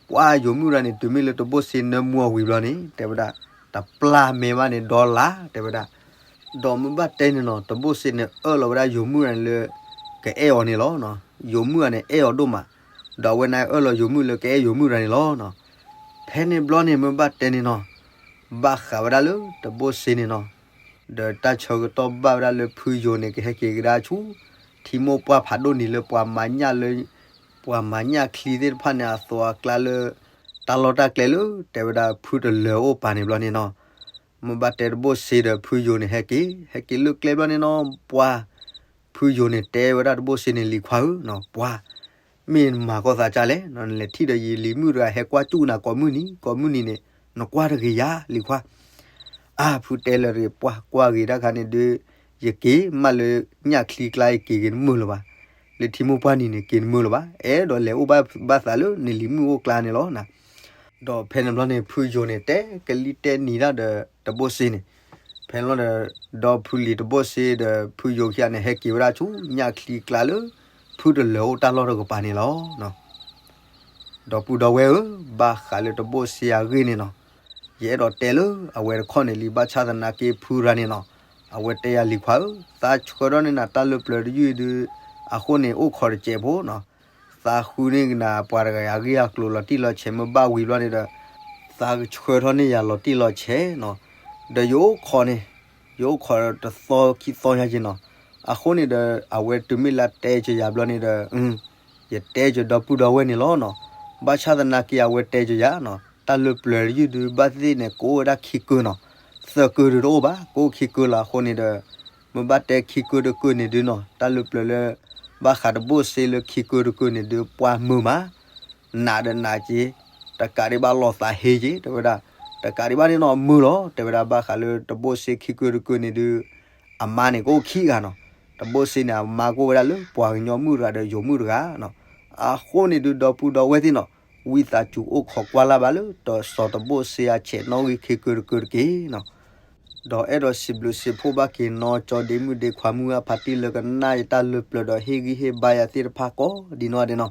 ပှၤယိၤမုၣ်တဂၤန့ၣ် တုၤမ့ၢ်လၢတဘိၣ်စ့နၢမူအီၤဝံၤဘျီန့ၣ် တဲဝဲဒၣ် တပျၢ်မဲာ်ဘၣ်န့ၣ် ဒီလၣ် တဲဝဲဒၣ်, ဒီးမ့ၢ်ဘၣ်တဲန့ၣ်နီၤ တဘိၣ်စ့န့ၣ် အၢၣ်လီၤဝဲဒၣ်ယိၤမုၣ်တဂၤန့ၣ်လၢ ကအဲၣ်အီၤန့ၣ်လီၤ, ယိၤမုၣ်တဂၤန့ၣ် အဲၣ်အီၤဒိၣ်မး, ဒီးအဝဲန့ၣ်အၢၣ်လီၤယိၤမုၣ်လၢကအဲၣ်ယိၤမုၣ်တဂၤန့ၣ်လီၤ. ဖဲန့ၣ်ဘျီန့ၣ် မ့ၢ်ဘၣ်တဲန့ၣ်နီၤ, ဘၣ်ဃးဝဲဒၣ်လၢတဘိၣ်စ့န့ၣ်နီၤ, ဒီးတၢ်ဆၢကတီၢ်ဘၣ်ဝဲဒၣ်လၢဖုယိၤန့ၣ် ကဟဲက့ၤကဒါဆူ ထံမိၢ်ပှၢ်ဖးဒိၣ်နံၤလၢပှၤမၤညၣ်လၢ ပှၤမၤညၣ်ချံသ့ၣ်တဖၣ်န့ၣ် အသွံအကျါလၢ တၢ်လီၢ်တၢ်ကျဲလၢ တဲဝဲဒၣ်ဖုတလၢၤအိၣ်ပၤန့ၣ်ဘျီန့ၣ်နီၤ, မ့ၢ်ဘၣ်တဲတဘိၣ်စ့ဒီးဖုယိၤန့ၣ် ဟဲက့ၤ ဟဲက့ၤလၢကျဲဘျီန့ၣ်နီၤ, ပှၤ ဖုယိၤန့ၣ်တဲဝဲဒၣ်တဘိၣ်စ့န့ၣ် လံၤခွါဧၢနီၤ, ပှၤ မ့ၢ်နမၤကီၢ်သးကၢ်လဲၣ်, နလဲၤထံၣ်ဒီးယလံၤမုၣ်တဂၤဟဲကွၢ်ကၠူၣ်နၤကိးမုၢ်နံၤ ကိးမုၢ်နံၤန့ၣ် နကွၢ်တဂ့ၤယၤ လံၤခွါ, အါ ဖုတဲလၢၤတဂ့ၤ ပှၤကွၢ်ဂ့ၤတၢ်ခါန့ၣ်ဒုး ယက့ၤမးလၢညၣ်ချံကျါ ယက့ၤဂ့ၤတမုာ်လၢၤဘၣ်, လၢထံမိၢ်ပှၢ်နံၤန့ၣ် က့ၤတမုာ်လၢၤဘၣ်, အဲၣ်ဒိးလဲၤအိၣ်ဘၣ်ဘၣ်သးလၢနလံၤမုၣ်အိၣ်ကျါန့ၣ်လီၤ. ဒီးဖဲန့ၣ်ဘျီန့ၣ် ဖုယိၤန့ၣ် တဲကလံၤတဲနံၤဒၣ်ဒီးတဘိၣ်စ့န့ၣ်, ဖဲန့ၣ်လီၤဒီး ဒီဖုလံၤတဘိၣ်စ့ဒီးဖုယိၤခံဂၤန့ၣ် ဟဲက့ၤဝဲဒၣ်ဆူညၣ်ချံကျါလၢ ဖုတလၢၤအိၣ်တၢ်လီၢ်တကပၤန့ၣ်လီၤ. ဒီပုၢ်ဒီဝဲၢ်ဧၢ, ဘၣ်ဃးလၢတဘိၣ်စ့အဂ့ၢ်န့ၣ်နီၤ, ယအဲၣ်ဒိးတဲလၢအဝဲတခီန့ၣ်လံ, ဘၣ်ဆၣ်သနာ်က့ဖုရၤန့ၣ်နီၤ, အဝဲတဲယၤ လံၤခွါဧၢ, သးဆှၢထီၣ်န့ၢ်နၤတၢ်လၢပျၢၤတယုၢ်ဒုး, အဃိန့ၣ်အိၣ်ခိးတစဲးဖိနီၤ, သးဃုန့ၢ်ကနၤပှၤတဂၤအဂ့ၢ်အကျိၤလီၤတံၢ်လီၤဆဲး မ့ၢ်ဘၣ်ဝံၤဘျီန့ၣ်ဒီး, သးကဆှၢထီၣ်န့ၢ်ယၤလီၤတံၢ်လီၤဆဲးနီၤ, ဒီးယအိၣ်ခိးန့ၣ်, ယအိၣ်ခိးတသီခံသီညါက့ၤနီၤ, အဃိန့ၣ်ဒီး အဝဲတုၤမ့ၢ်လၢတဲကယၤဘျီန့ၣ်ဒီး ယတဲကဒီပုၢ်ဒီဝဲၢ်န့ၣ်လီၤနီၤ. ဘၣ်ဆၣ်သနာ်က့အဝဲတဲကယၤနီၤ, တၢ်လၢပျၢၤတယုၢ်ဒုးဘၣ်သ့ၣ်န့ၣ် ကအိၣ်ဝဲဒၣ်ခံကုၢ်နီၤ, သၢကုၢ်ဒုးတအိၣ်ဘၣ်, ကအိၣ်ခံကုၢ်လီၤ. အဃိန့ၣ်ဒီး မ့ၢ်ဘၣ်တဲခံကုၢ်တကုၢ်န့ၣ်ဒုးနီၤ, တၢ်လၢပျၢၤလၢ ဘၣ်ဃးတဘိၣ်စ့လၢခံကုၢ်တကုၢ်န့ၣ်ဒုး ပှၤမုာ်မး နးဒီးနးက့ၤ, တကးဒံးဘၣ်လီၤသးဟ့က့ၤ တဲဝဲဒၣ်, တကးဒံးဘၣ်န့ၣ်နီၤ မုာ်လီၤ တဲဝဲဒၣ်. ဘၣ်ဃးလၢတဘိၣ်စ့ခံကုၢ်တကုၢ်န့ၣ်ဒုး အမါန့ၣ်ကအိၣ်ခံဂၤနီၤ, တဘိၣ်စ့န့ၣ် အမါကအိၣ်ဝဲဒၣ်လၢပှၤကညီမုၣ်တဂၤဒီးယိၤမုၣ်တဂၤနီၤ. အဃိန့ၣ်ဒုး ဒီပုၢ်ဒီဝဲၢ်သ့ၣ်နီၤ, ဝံသးစူၤအိၣ်ခိးကွၢ်လၢ်ဘၣ်လၢ တစီၤတဘိၣ်စ့အဆဲးနီၣ်ဂံၢ်ခံကုၢ်တကုၢ်တက့ၢ်နီၤ. ဒီးအဲၣ်ဒိးစံးဘျုးစံးဖှိၣ်ဘၣ်က့ၤနီၤ ကၠီဒ့မုၣ်ဒ့ခွါမုၢ်အဖါတံၢ်လၢကနၣ်ယတၢ်လၢပျၢၤဒီးဟ့ၣ်ဂံၢ်ဟ့ၣ်ဘါယၤသ့ၣ်တဖၣ်ကိးဒ်နီၢ်ဂၤဒဲးနီၤ.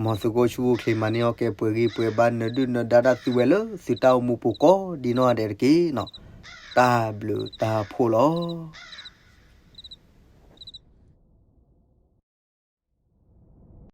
မ်သုးခိၣ်ဆူၣ်အိၣ်ချ့မၤန့ၢ်အီၣ်ကဲပှဲၤဂံၢ်ပှဲၤဘါ နၢဒုၣ်နၢဒါတၢ်သူဝဲလၢသုတၢ်အိၣ်မူပူၤကိးဒ်နီၢ်ဂၤဒဲးတက့ၢ်နီၤ. တၢ်ဘျုးတၢ်ဖှိၣ်လီၤ.